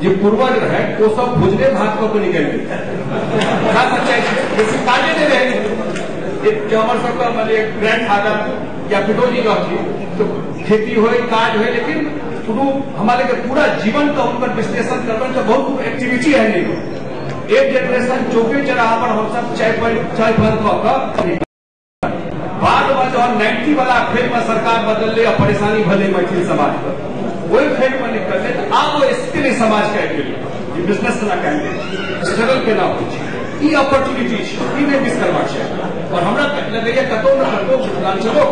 जे पूर्वज रहै ओ सब भोजने भात कऽ के निकलि गेल। सच्चाइ छै, बेसी काजे नहि रहै। जे हमर सबके माने ग्रैंड फादर या पितोजी रहथिन तऽ खेती होय, काज होय, लेकिन कोनो हमरा लगे पूरा जीवन के हुनकर विश्लेषण करबनि तऽ बहुत एक्टिविटी है नहीं। एक जेनरेशन चौके चौराहा पर हमसब चाय बंद कऽ कऽ बाद में जहन 90 वाला फेर में सरकार बदललै आ परेशानी भेलै मैथिल समाज के, ओहि फेर में निकललै तऽ आब ओ स्किल समाज के आबि गेलै जे बिजनेस केना कयल जाइ छै, स्ट्रगल केना होइ छै। ई अपॉर्चुनिटी छै, ई नहि मिस करबाक चाही। और हमरा लगैया कतौ न कतौ मिथिलांचलो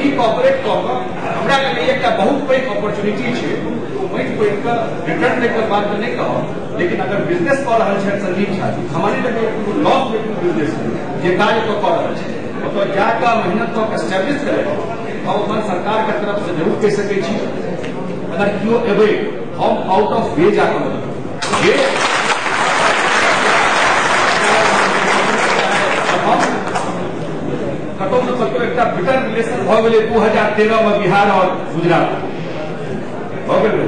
ई कॉपरेट कऽ कऽ हमरा लगैया एकटा बहुत पैघ अपॉर्चुनिटी छै। ओ माटि पड़ि कऽ रिटर्न दै के बात तऽ नहि कहब, लेकिन अगर बिजनेस कऽ रहल छथि संदीप झा जी, हमरा नहि लगैया कोनो लॉस मेकिंग बिजनेस जे काज ओतऽ कऽ रहल छै, ओतऽ जाकऽ मेहनत कऽ के एस्टेब्लिश करै। हम अपन सरकार के तरफ से जरूर कहि सकै छी, अगर केओ एबै हम आउट ऑफ वे जाकऽ मदद जे हम कतौ न कतौ एकटा बिटर रिलेशन भऽ गेलै 2013 में बिहार और गुजरात भऽ गेलै।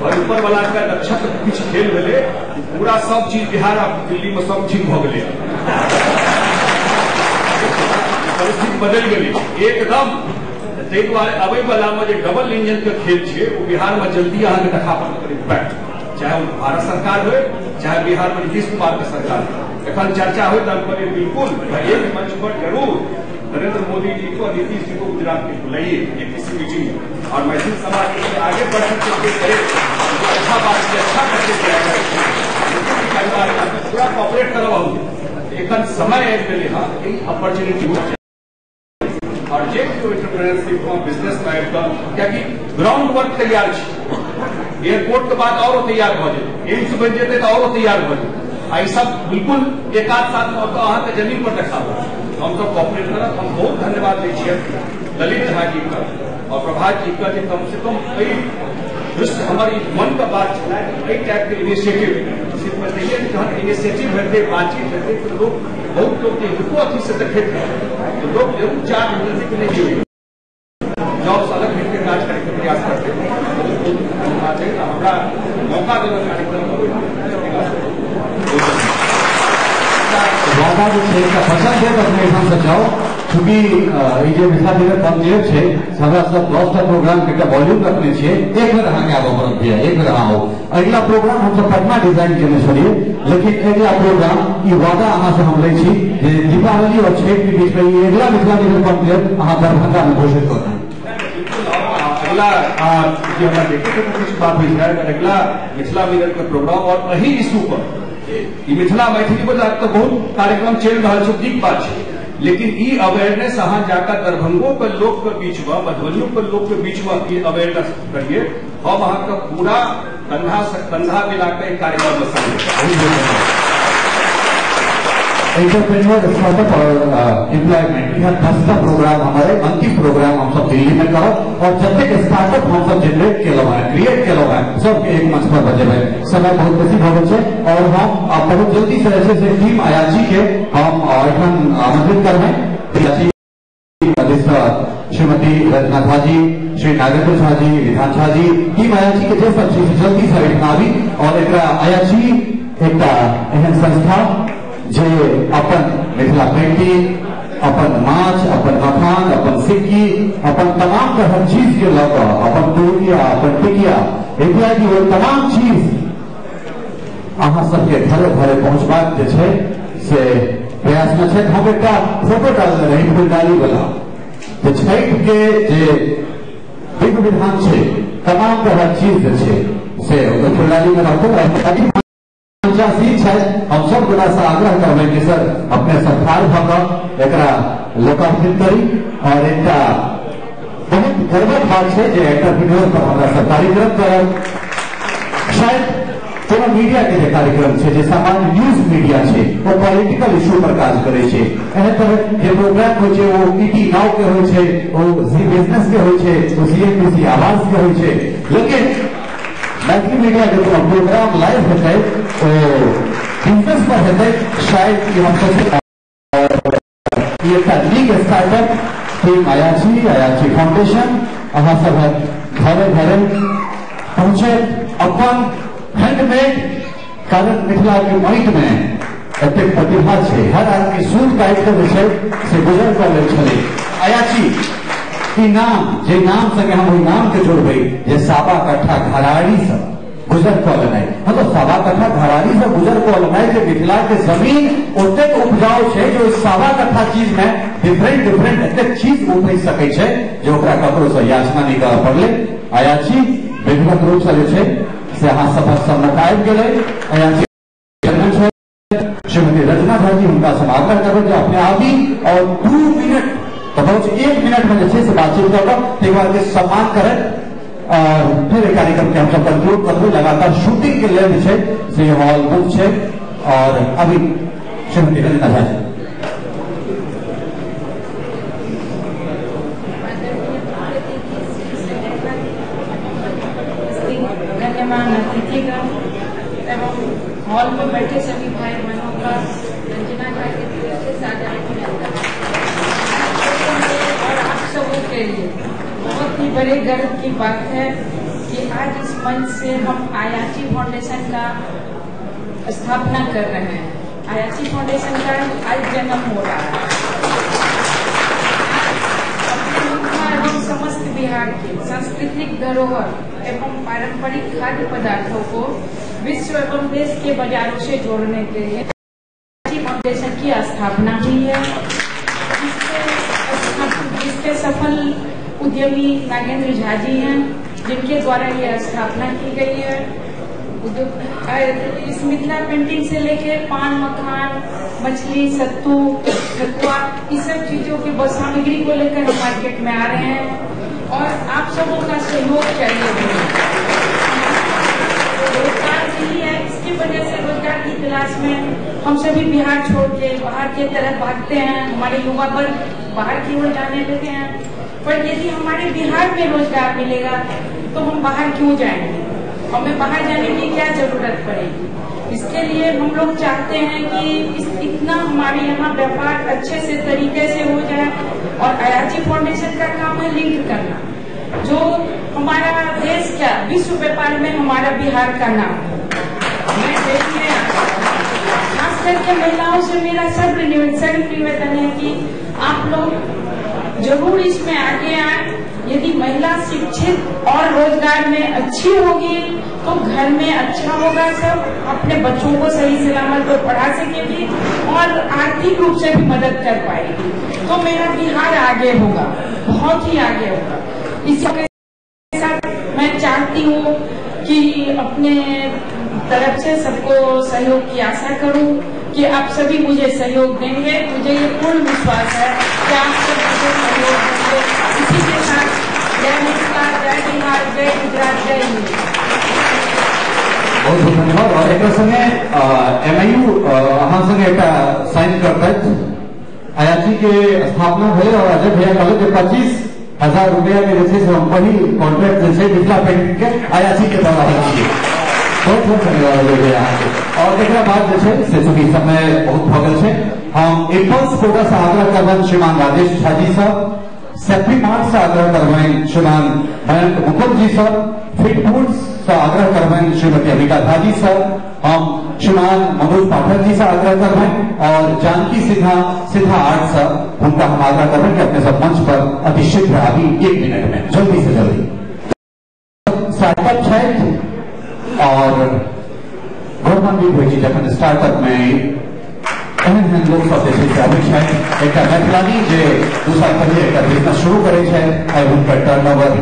और ऊपर वाला के नक्षत्र किछु खेल भेलै, पूरा सब चीज बिहार आ दिल्ली में सब ठीक भऽ गेलै, परिस्थिति बदलि गेलै एकदम। ताहि दुआरे अबै वाला में जे डबल इंजन के खेल छै ओ बिहार में जल्दी अहाँके देखा पड़त इम्पैक्ट, चाहे ओ भारत सरकार हो, चाहे बिहार में नीतीश कुमार के सरकार हो। एखन चर्चा होइत हम कहलियै बिल्कुल एक मंच पर जरूर नरेंद्र मोदी जी को, नीतीश जी को गुजरात के बुलाइए एक किसी मीटिंग में, और मैथिल समाज के लिए आगे बढ़ सकते करे, अच्छा बात है, अच्छा मैसेज जाएगा, पूरा कॉपरेट करब हम। एखन समय आबि गेलै हँ, ई अपॉर्चुनिटी हो और जे केओ एंटरप्रेन्योरशिप में बिजनेस में आबि कऽ, कियाकि ग्राउंड वर्क तैयार छै, एयरपोर्ट के बाद औरो तैयार भऽ जेतै, एम्स बनि जेतै तऽ औरो तैयार भऽ जेतै, आ ई सब बिल्कुल एक आध साल में अहाँके जमीन पर देखाबत। हमसब कॉपरेट करब। हम बहुत धन्यवाद दै छियै ललित झा जी के और प्रभात जी के जे कम से कम एहि दृष्टि हमर ई मन के बात छलै कि एहि टाइप के इनिशिएटिव सिर्फ बतैये, जहन इनिशिएटिव हेतै, बातचीत हेतै तऽ लोक, बहुत लोग जे हिनको अथी से देखैत रहै तो लोग जरूर चार मिलते कि नहीं जॉब से अलग हटके काज करैके प्रयास करते। बहुत बहुत धन्यवाद है, हमरा मौका देलक कार्यक्रम। वादा जे छै एकटा वचन देब अपने एहिठाम से जाउ, चूँकि ई जे मिथिला मिरर कॉन्क्लेव छै हमरा सब 10टा प्रोग्राम के एकटा वॉल्यूम रखने छियै, एक बेर अहाँके आबऽ पड़त भैया, एक बेर अहाँ आउ। अगिला प्रोग्राम हमसब पटना डिजाइन केने छलियै, लेकिन अगिला प्रोग्राम ई वादा अहाँ से हम लै छी जे दीपावली और छठि के बीच में ई अगिला मिथिला मिरर कॉन्क्लेव अहाँ दरभंगा में घोषित कऽ देब। अगला जे हमरा देखै के किछु बात होइ छै, अगला मिथिला मिरर के प्रोग्राम और एहि इशू पर, ई मिथिला मैथिली बला तऽ बहुत कार्यक्रम चलि रहल छै, नीक बात छै, लेकिन ई अवेयरनेस अहाँ जाकर दरभंगो के लोक के बीच में, मधुबनियो के लोक के बीच में ई अवेयरनेस करिए। हम अहाँके पूरा कंधा से कंधा मिलाकर एक कार्यक्रम में शामिल। एंटरप्रेन्योर स्टार्टअप और एम्प्लॉयमेंट, यह 10टा प्रोग्राम हमारे अंतिम प्रोग्राम हम सब दिल्ली में करब और जतेक स्टार्टअप हम सब जनरेट केलहुँ हैं, क्रिएट केलहुँ हैं, सबके एक मंच पर बजेबै। समय बहुत बेसी भऽ गेल छै और हम बहुत जल्दी से जे छै टीम अयाची के हम एखन आमंत्रित करबै। श्रीमती रचना झा जी, श्री नागेंद्र झा जी, विधान झा जी, टीम अयाची के जे सब छै से जल्दी से एहिठाम आबी और एकरा अयाची एकटा एहन संस्था जे अपन मिथिला पेंटिंग, अपन माछ, अपन मखान, अपन सिक्की, अपन तमाम तरहक चीज के लऽ कऽ, अपन पुरुकिया, अपन टिकिया इत्यादि ओ तमाम चीज अहाँ सबके घरे घरे पहुँचबाक जे छै से प्रयासमे छै। हम एकटा फोटो डालने रही फुलडाली वाला, जे छठि के जे विधि विधान छै तमाम तरहक चीज जे छै से ओकर फुलडाली मे रहतै। हम सब गोटा से आग्रह करबै कि सर अपने सब ठाढ़ भऽ कऽ एकरा लोकार्पित करी और एकटा बहुत गर्वक बात छै जे एंटरप्रेन्योर पर हमरा सब कार्यक्रम करब। शायद कोनो मीडिया के जे कार्यक्रम छै, जे सामान्य न्यूज मीडिया छै, ओ पॉलिटिकल इश्यू पर काज करै छै। एहन तरह जे प्रोग्राम होइ छै ओ ईटी now के होइ छै, ओ जी बिजनेस के होइ छै, ओ सीएनबीसी आवाज के होइ छै, लेकिन मैथिली मीडिया के कोनो प्रोग्राम लाइव हेतै ओ बिजनेस पर हेतै, शायद ई हम सोचै एकटा नीक startup team Ayachi, Ayachi foundation अहाँ सभक घरे घरे पहुँचे अपन हैंडमेड, कारण मिथिला के माटि में एतेक प्रतिभा छै, हर आदमी सूत काटि कऽ जे छै से गुजर कऽ लै छलै। अयाची ई नाम, जे नाम संगे हम ओहि नाम के जोड़बै जे साबा कट्ठा घराड़ी सब गुजर कऽ लेनाइ, मतलब साबा कट्ठा घराड़ी सब गुजर कऽ लेनाइ, जे मिथिला के जमीन ओतेक उपजाउ छै जे ओहि साबा कट्ठा चीज में डिफरेंट डिफरेंट एतेक चीज उपजि सकै छै जे ओकरा ककरो से याचना नहि करऽ पड़लै। अयाची विधिवत रूप से जे छै से अहाँ सभक सम्मुख आबि गेलै। अयाची श्रीमती रचना झा जी, हुनका से आग्रह करबै जे अपने आबी और 2 मिनट तऽ बहुत 1 मिनट में जे छै से बातचीत कऽ कऽ ताहि बाद सम्मान करैत और फिर कार्यक्रम के हमसब कंक्लूड करबै। लगातार शूटिंग के लेल जे छै से हॉल बुक छै और अभी श्रीमती रचना झा जी। गण्यमान अतिथिगण एवं हॉल में बैठे सभी भाई बहनों का रंजना झा के तरफ से सादर अभिनंदन। और आप सबों के लिए बहुत ही बड़े गर्व की बात है कि आज इस मंच से हम अयाची फाउंडेशन का स्थापना कर रहे हैं। अयाची फाउंडेशन का आज जन्म हो रहा है। अपने मिथिला एवं समस्त बिहार के सांस्कृतिक धरोहर एवं पारंपरिक खाद्य पदार्थों को विश्व एवं देश के बाजारों से जोड़ने के लिए अयाची स्थापना हुई है, जिसके सफल उद्यमी नागेंद्र झा जी हैं, जिनके द्वारा यह स्थापना की गई है। इस मिथिला पेंटिंग से लेके पान, मखान, मछली, सत्तू, ठकुआ, इस सब चीजों की बहुत सामग्री को लेकर हम मार्केट में आ रहे हैं और आप सबों का सहयोग चाहिए। रोजगार नहीं है, इसकी वजह से रोजगार की तलाश में हम सभी बिहार छोड़ के बाहर के तरफ भागते हैं, हमारे युवा वर्ग बाहर की ओर जाने लगे हैं। पर यदि हमारे बिहार में रोजगार मिलेगा तो हम बाहर क्यों जाएंगे, हमें बाहर जाने की क्या जरूरत पड़ेगी। इसके लिए हम लोग चाहते हैं कि इतना हमारे यहाँ व्यापार अच्छे से तरीके से हो जाए। और अयाची फाउंडेशन का काम है लिंक करना, जो हमारा देश क्या विश्व व्यापार में हमारा बिहार का नाम है। मैं देखिए खास करके महिलाओं से मेरा सर्व निवेदन है कि आप लोग जरूर इसमें आगे आए। यदि महिला शिक्षित और रोजगार में अच्छी होगी तो घर में अच्छा होगा, सब अपने बच्चों को सही सलामत तो पढ़ा सकेगी और आर्थिक रूप से भी मदद कर पाएगी। तो मेरा बिहार आगे होगा, बहुत ही आगे होगा। इसी के साथ मैं चाहती हूँ कि अपने तरफ से सबको सहयोग की आशा करूँ कि आप सभी मुझे सहयोग देंगे। मुझे ये पूर्ण विश्वास है कि आप सब मुझे सहयोग देंगे। इसी के साथ जय मिथिला, जय बिहार, जय गुजरात, जय हिंद। बहुत बहुत धन्यवाद। और एक संगे एमआईयू अहाँ संगे एक साइन करतैत अयाची के स्थापना भेल और अजय भैया कहले जे 25,000 रुपया के जे छै से हम पहिल कॉन्ट्रैक्ट जे छै मिथिला पेंटिंग के अयाची के दऽ रहल छियै। बहुत बहुत धन्यवाद अजय भैया अहाँके। और एकरा बाद जे छै से चूँकि समय बहुत भऽ गेल छै, हम इम्पल्स कोटा से आग्रह करबनि श्रीमान Rajesh Jha ji sir, Seppi mart से आग्रह करबनि श्रीमान मयंक मुकुल जी सर, फिट फूड्स से आग्रह करबनि श्रीमती अमिता झा जी सर, हम श्रीमान मनोज पाठक जी से आग्रह करबनि और जानकी सिन्हा सिन्हा आर्ट से हुनका हम आग्रह करबनि कि अपने सब मंच पर अतिशीघ्र आबी 1 मिनट में जल्दी से जल्दी। स्टार्टअप छथि और गौरवान्वित होइ छी जखन स्टार्टअप में एहन एहन लोक सब जे छै से आबै छथि। एकटा मैथिलानी जे 2 साल पहिले एकटा बिजनेस शुरू करै छथि, आइ हुनकर टर्नओवर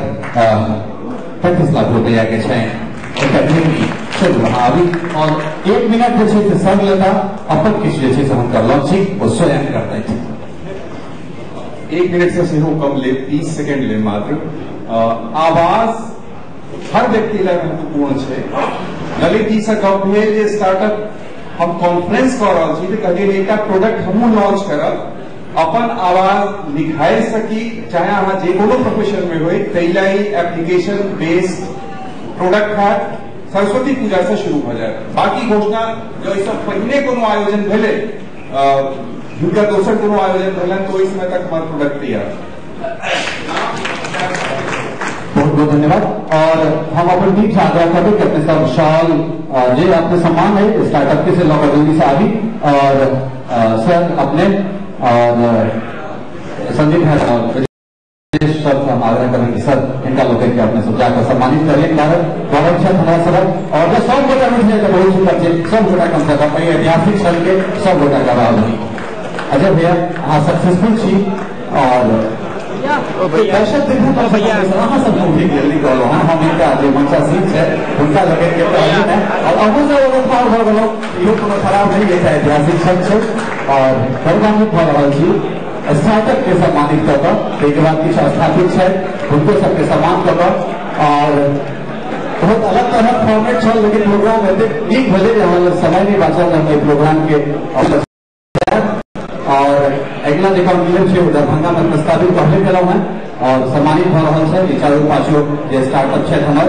35 लाख रुपया के छै। एकटा गृहिणी, चलू अहाँ आबी और 1 मिनट जे छै से सब लेता अपन किछु जे छै से हुनकर लॉन्चिंग ओ स्वयं करतथि। 1 मिनट से सेहो कम ले, 30 सेकेंड ले मात्र। आवाज हर व्यक्ति लै महत्वपूर्ण छै। ललित जी से गप भेल जे स्टार्टअप हम कॉन्फ्रेंस कऽ रहल छी तऽ कहलियै एकटा प्रोडक्ट हमहूँ लॉन्च करब, अपन आवाज निखारि सकी, चाहे अहाँ जे कोनो प्रोफेशन में होय, ताहि लै एप्लीकेशन बेस्ड प्रोडक्ट हैत। सरस्वती पूजा से शुरू भऽ जायत। बाकी घोषणा जँ एहिसँ पहिने कोनो आयोजन भेलै, हिनका दोसर कोनो आयोजन भेलनि तऽ ओहि समय तक हमर प्रोडक्ट तैयार। बहुत बहुत धन्यवाद। और हम अपन टीम से आग्रह करबै कि अपने सब शॉल जे अपने सम्मान है स्टार्टअप के से लऽ कऽ जल्दी से आबी और सर अपने और संदीप भाई और सर से हम आग्रह करें कि सर इनका लोग के अपने सब जाकर सम्मानित करिए। कारण गौरव छथि हमारा सबक और जब सब गोटा उठि जाए तो बहुत सुंदर छै, सब गोटा कम से कम ऐतिहासिक क्षण के सब गोटा गवाह बनी। अजय भैया अहाँ सक्सेसफुल छी और दर्शक देखू तो भैया अहाँ सब उठि जल्दी कहलहुँ हँ, हम हिनका जे मंचासीन छै हुनका लगे के कहलियै और अहूँ सब अगर ठाढ़ भऽ गेलहुँ इहो कोनो खराब नहि अछि, ऐतिहासिक क्षण छै और गौरवान्वित भऽ रहल छी स्टार्टअप के सम्मानित कऽ कऽ। ताहिके बाद किछु स्थापित छै हुनको सबके सम्मान कऽ कऽ और बहुत अलग तरहक फॉर्मेट छल, लेकिन प्रोग्राम एतेक नीक भेलै जे हमरा समय नहि बचल हम एहि प्रोग्राम के। और अगिला जे कॉन्क्लेव छै ओ दरभंगा में प्रस्तावित कहबे केलहुँ हेँ और सम्मानित भऽ रहल छै ई चारू पाँचो जे स्टार्टअप छथि हमर,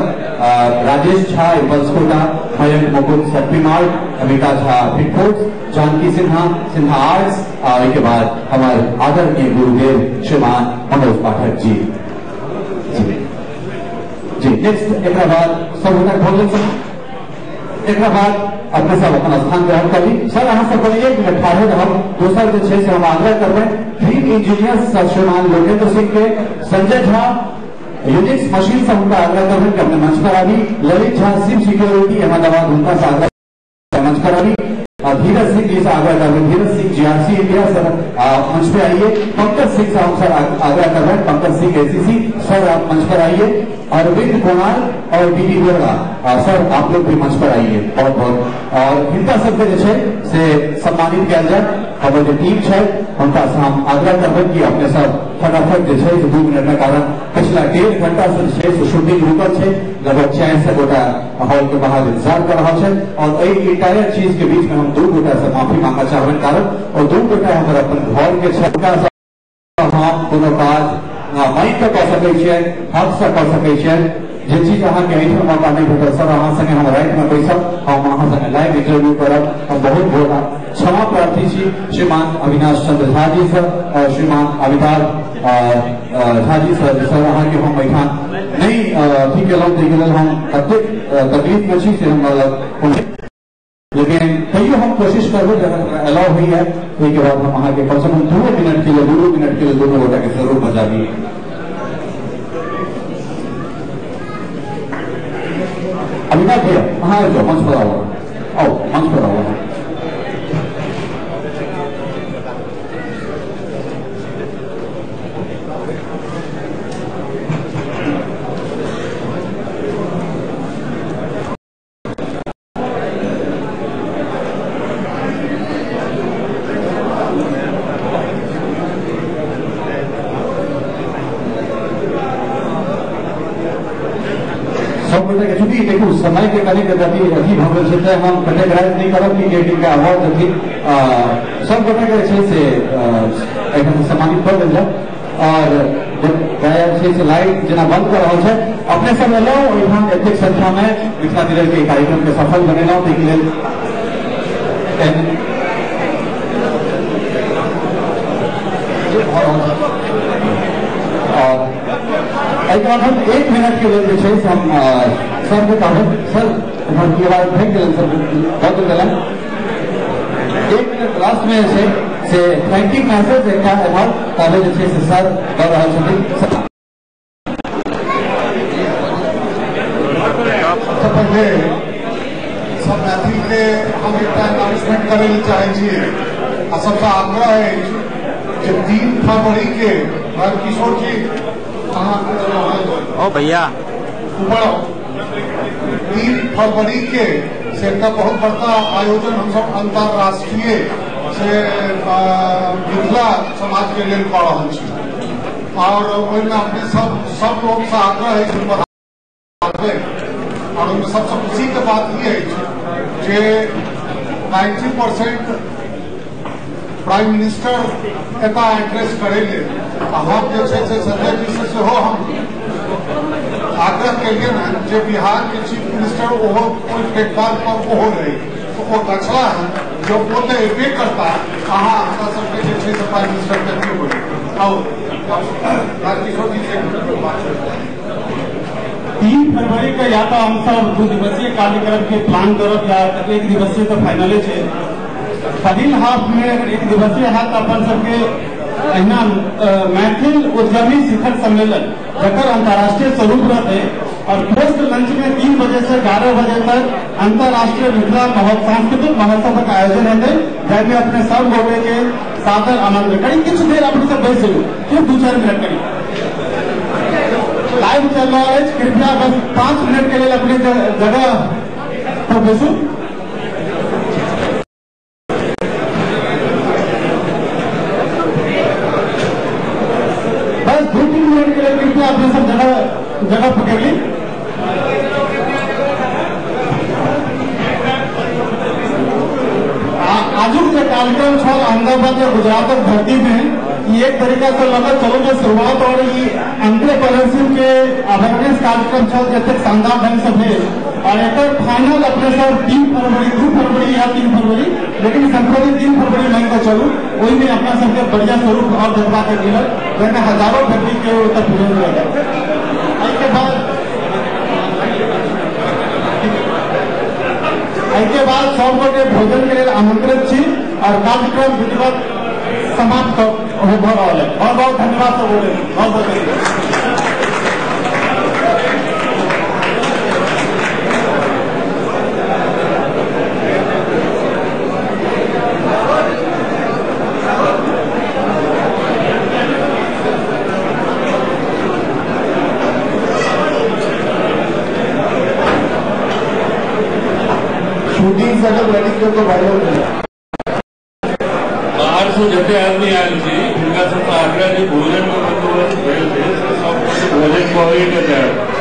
राजेश झा इम्पल्स कोटा, मयंक मुकुंद सेप्पी mart, Amita Jha fitfoods, Janaki Sinha Sinha arts और एहिके बाद हमर आदरणीय गुरुदेव श्रीमान मनोज पाठक जी। जी जी नेक्स्ट एक बाद सब गोटा भऽ गेल। एक बाद अपने सब अपन स्थान ग्रहण करी। सर अहाँ सब पहिले 1 मिनट ठाढ़े रहब। दोसर जे छै से हम आग्रह करबै ड्रीम इंजीनियर सर श्रीमान लोकेन्द्र सिंह के, संजय झा यूनिक्स मशीन से हुनका आग्रह करबै कि अपने मंच पर आबी, ललित झा शिव सिक्योरिटी अहमदाबाद हुनका से आग्रह मंच पर आबी, धीरज सिंह जी से आग्रह कर रहे हैं, Dheeraj Singh GRC India sir आप मंच पे आइए। पंकज सिंह साहब सर आग्रह कर रहे हैं, पंकज सिंह एसीसी सर आप मंच पर आइए। अरविंद कुणाल और बीबी गोड़ा सर आप लोग भी मंच पर आइए। बहुत बहुत और हिनका सबके जे छै से सम्मानित कयल जाय। हमर जे टीम छै हुनका से हम आग्रह करबै कि अपने सब फटाफट जे छै 2 मिनट के कारण पिछला 1.5 घंटा से जे छै से शूटिंग रुकल छै, लगभग 400 गोटा हॉल के बाहर इंतजार कर रहा है और एहि इंटायर चीज के बीच में हम 2 गोटा से माफी मांगा चाहबनि, कारण और 2 गोटा हमर अपन घर के छै, हम कोनो काज मानि कऽ कऽ सकै छियै, हक से कऽ सकै छियै। जे चीज अहाँके एहिठाम मौका नहि भेटल सर, अहाँ संगे हम रातिमे बैसब, हम अहाँ संगे लाइव इंटरव्यू करब। हम बहुत बहुत क्षमा प्रार्थी छी श्रीमान अविनाश चंद्र झा जी सर और श्रीमान अमिताभ झा जी सर। सर अहाँके हम एहिठाम नहि अथी केलहुँ, ताहिके लेल हम कतेक तकलीफ में छी से हमरा लग, लेकिन तैयो हम कोशिश करबै जब हमरा अलाउ होइए ताहिके बाद हम अहाँके कमसँ कम 2 मिनट के लिए 2 मिनट के लिए दोनों गोटाके जरूर बजाबी। अविनाश भैया अहाँ आबि जाउ, मंच पर आउ, आउ मंच पर आउ। चूंकि देखू समय के कनी गति अथी भऽ गेल छै तें हम कैटेगराइज नहि करब कि के किनका अवार्ड देथिन, सब गोटा के छै से एहिठाम सम्मानित कऽ देल जाय। और छै से लाइट जेना बंद कऽ रहल छै, अपने सब एलहुँ ओहिठाम एतेक संख्या में मिथिला मिरर के कार्यक्रम के सफल बनेलहुँ, ताहिके लेल और एहिके बाद हम 1 मिनट के लेल जे छै से हम सर के कहबै, सर की आवाज फेंक देलनि सर, दऽ देलनि। 1 मिनट लास्ट में जे छै से थैंकिंग मैसेज एकटा एम्हर कहबै जे छै से सर दऽ रहल छथिन। सबसँ पहिले सब मैथिल के हम एकटा अनाउंसमेंट करै लए चाहै छियै आ सबसँ आग्रह अछि जे 3 फरवरी के किशोर जी अहाँ ओ भैया ऊपर 3 फरवरी के से एकटा बहुत बड़का आयोजन हम सब अंतर्राष्ट्रीय से मिथिला समाज के लेल कऽ रहल छी और ओहिमे अपने सब लोग से आग्रह अछि बढ़ाबै। और ओहिमे सबसँ खुशी के बात ई अछि जे 90% प्राइम मिनिस्टर एतऽ एड्रेस करै लेल आ हम जे छै से संजय जी से सेहो हम आग्रह केलियनि हन जे बिहार के चीफ मिनिस्टर ओहो ओहि प्लेटफॉर्म पर ओहो रही, तो ओ गछला हन जो ओ तऽ एबे करता, अहाँ हमरा सबके जे छै से प्राइम मिनिस्टर के अथी बोली। आओ राजकिशोर जी से बात। 3 फरवरी के या तो हम सब 2 दिवसीय कार्यक्रम के प्लान करब या 1 दिवसीय तो फाइनले छै। पहिल हाफ में अगर 1 दिवसीय है तो अपन सबके अहिना मैथिल उद्यमी शिखर सम्मेलन जकर अंतर्राष्ट्रीय स्वरूप रहते और पोस्ट लंच में 3 बजे से 11 बजे तक अंतर्राष्ट्रीय मिथिला सांस्कृतिक महोत्सव का आयोजन हेतै, जाहिमे अपने सब गोटे के सादर आमंत्रण करी। किछु देर अपने सब बैस जइयौ, सिर्फ 2-4 मिनट करी लाइव चल रहा है, कृपया बस 5 मिनट के लिए अपनी जगह पर बैसू। बस 2-3 मिनट के लिए कृपया अपने सब जगह पकड़ ली। आजुक जे कार्यक्रम छल अहमदाबाद या गुजरातक धरती में, ये एक तरीका से लगल चलो जो शुरुआत और एंटरप्रेन्योरशिप के अवेयरनेस कार्यक्रम छल जतेक शानदार ढंग से भेल और एक फाइनल अपने सब 3 फरवरी 2 फरवरी या 3 फरवरी, लेकिन सम्प्रति 3 फरवरी मान के चलू ओहिमे अपना सबके बढ़िया स्वरूप और देखबा के मिलल, जाहिमे हजारों व्यक्ति के ओतऽ पुजल गेल। एहिके बाद सब गोटे भोजन के लेल आमंत्रित छी और कार्यक्रम विधिवत समाप्त भऽ रहल है। बहुत बहुत धन्यवाद सब गोटे, बहुत बहुत धन्यवाद। सेटअप रेडी कर के वायरल भेल। बाहर से जते आदमी आयल छी हुनका सबसँ आग्रह जे भोजन के बंदोबस्त भेल छै से सब गोटे भोजन कऽ के जायब।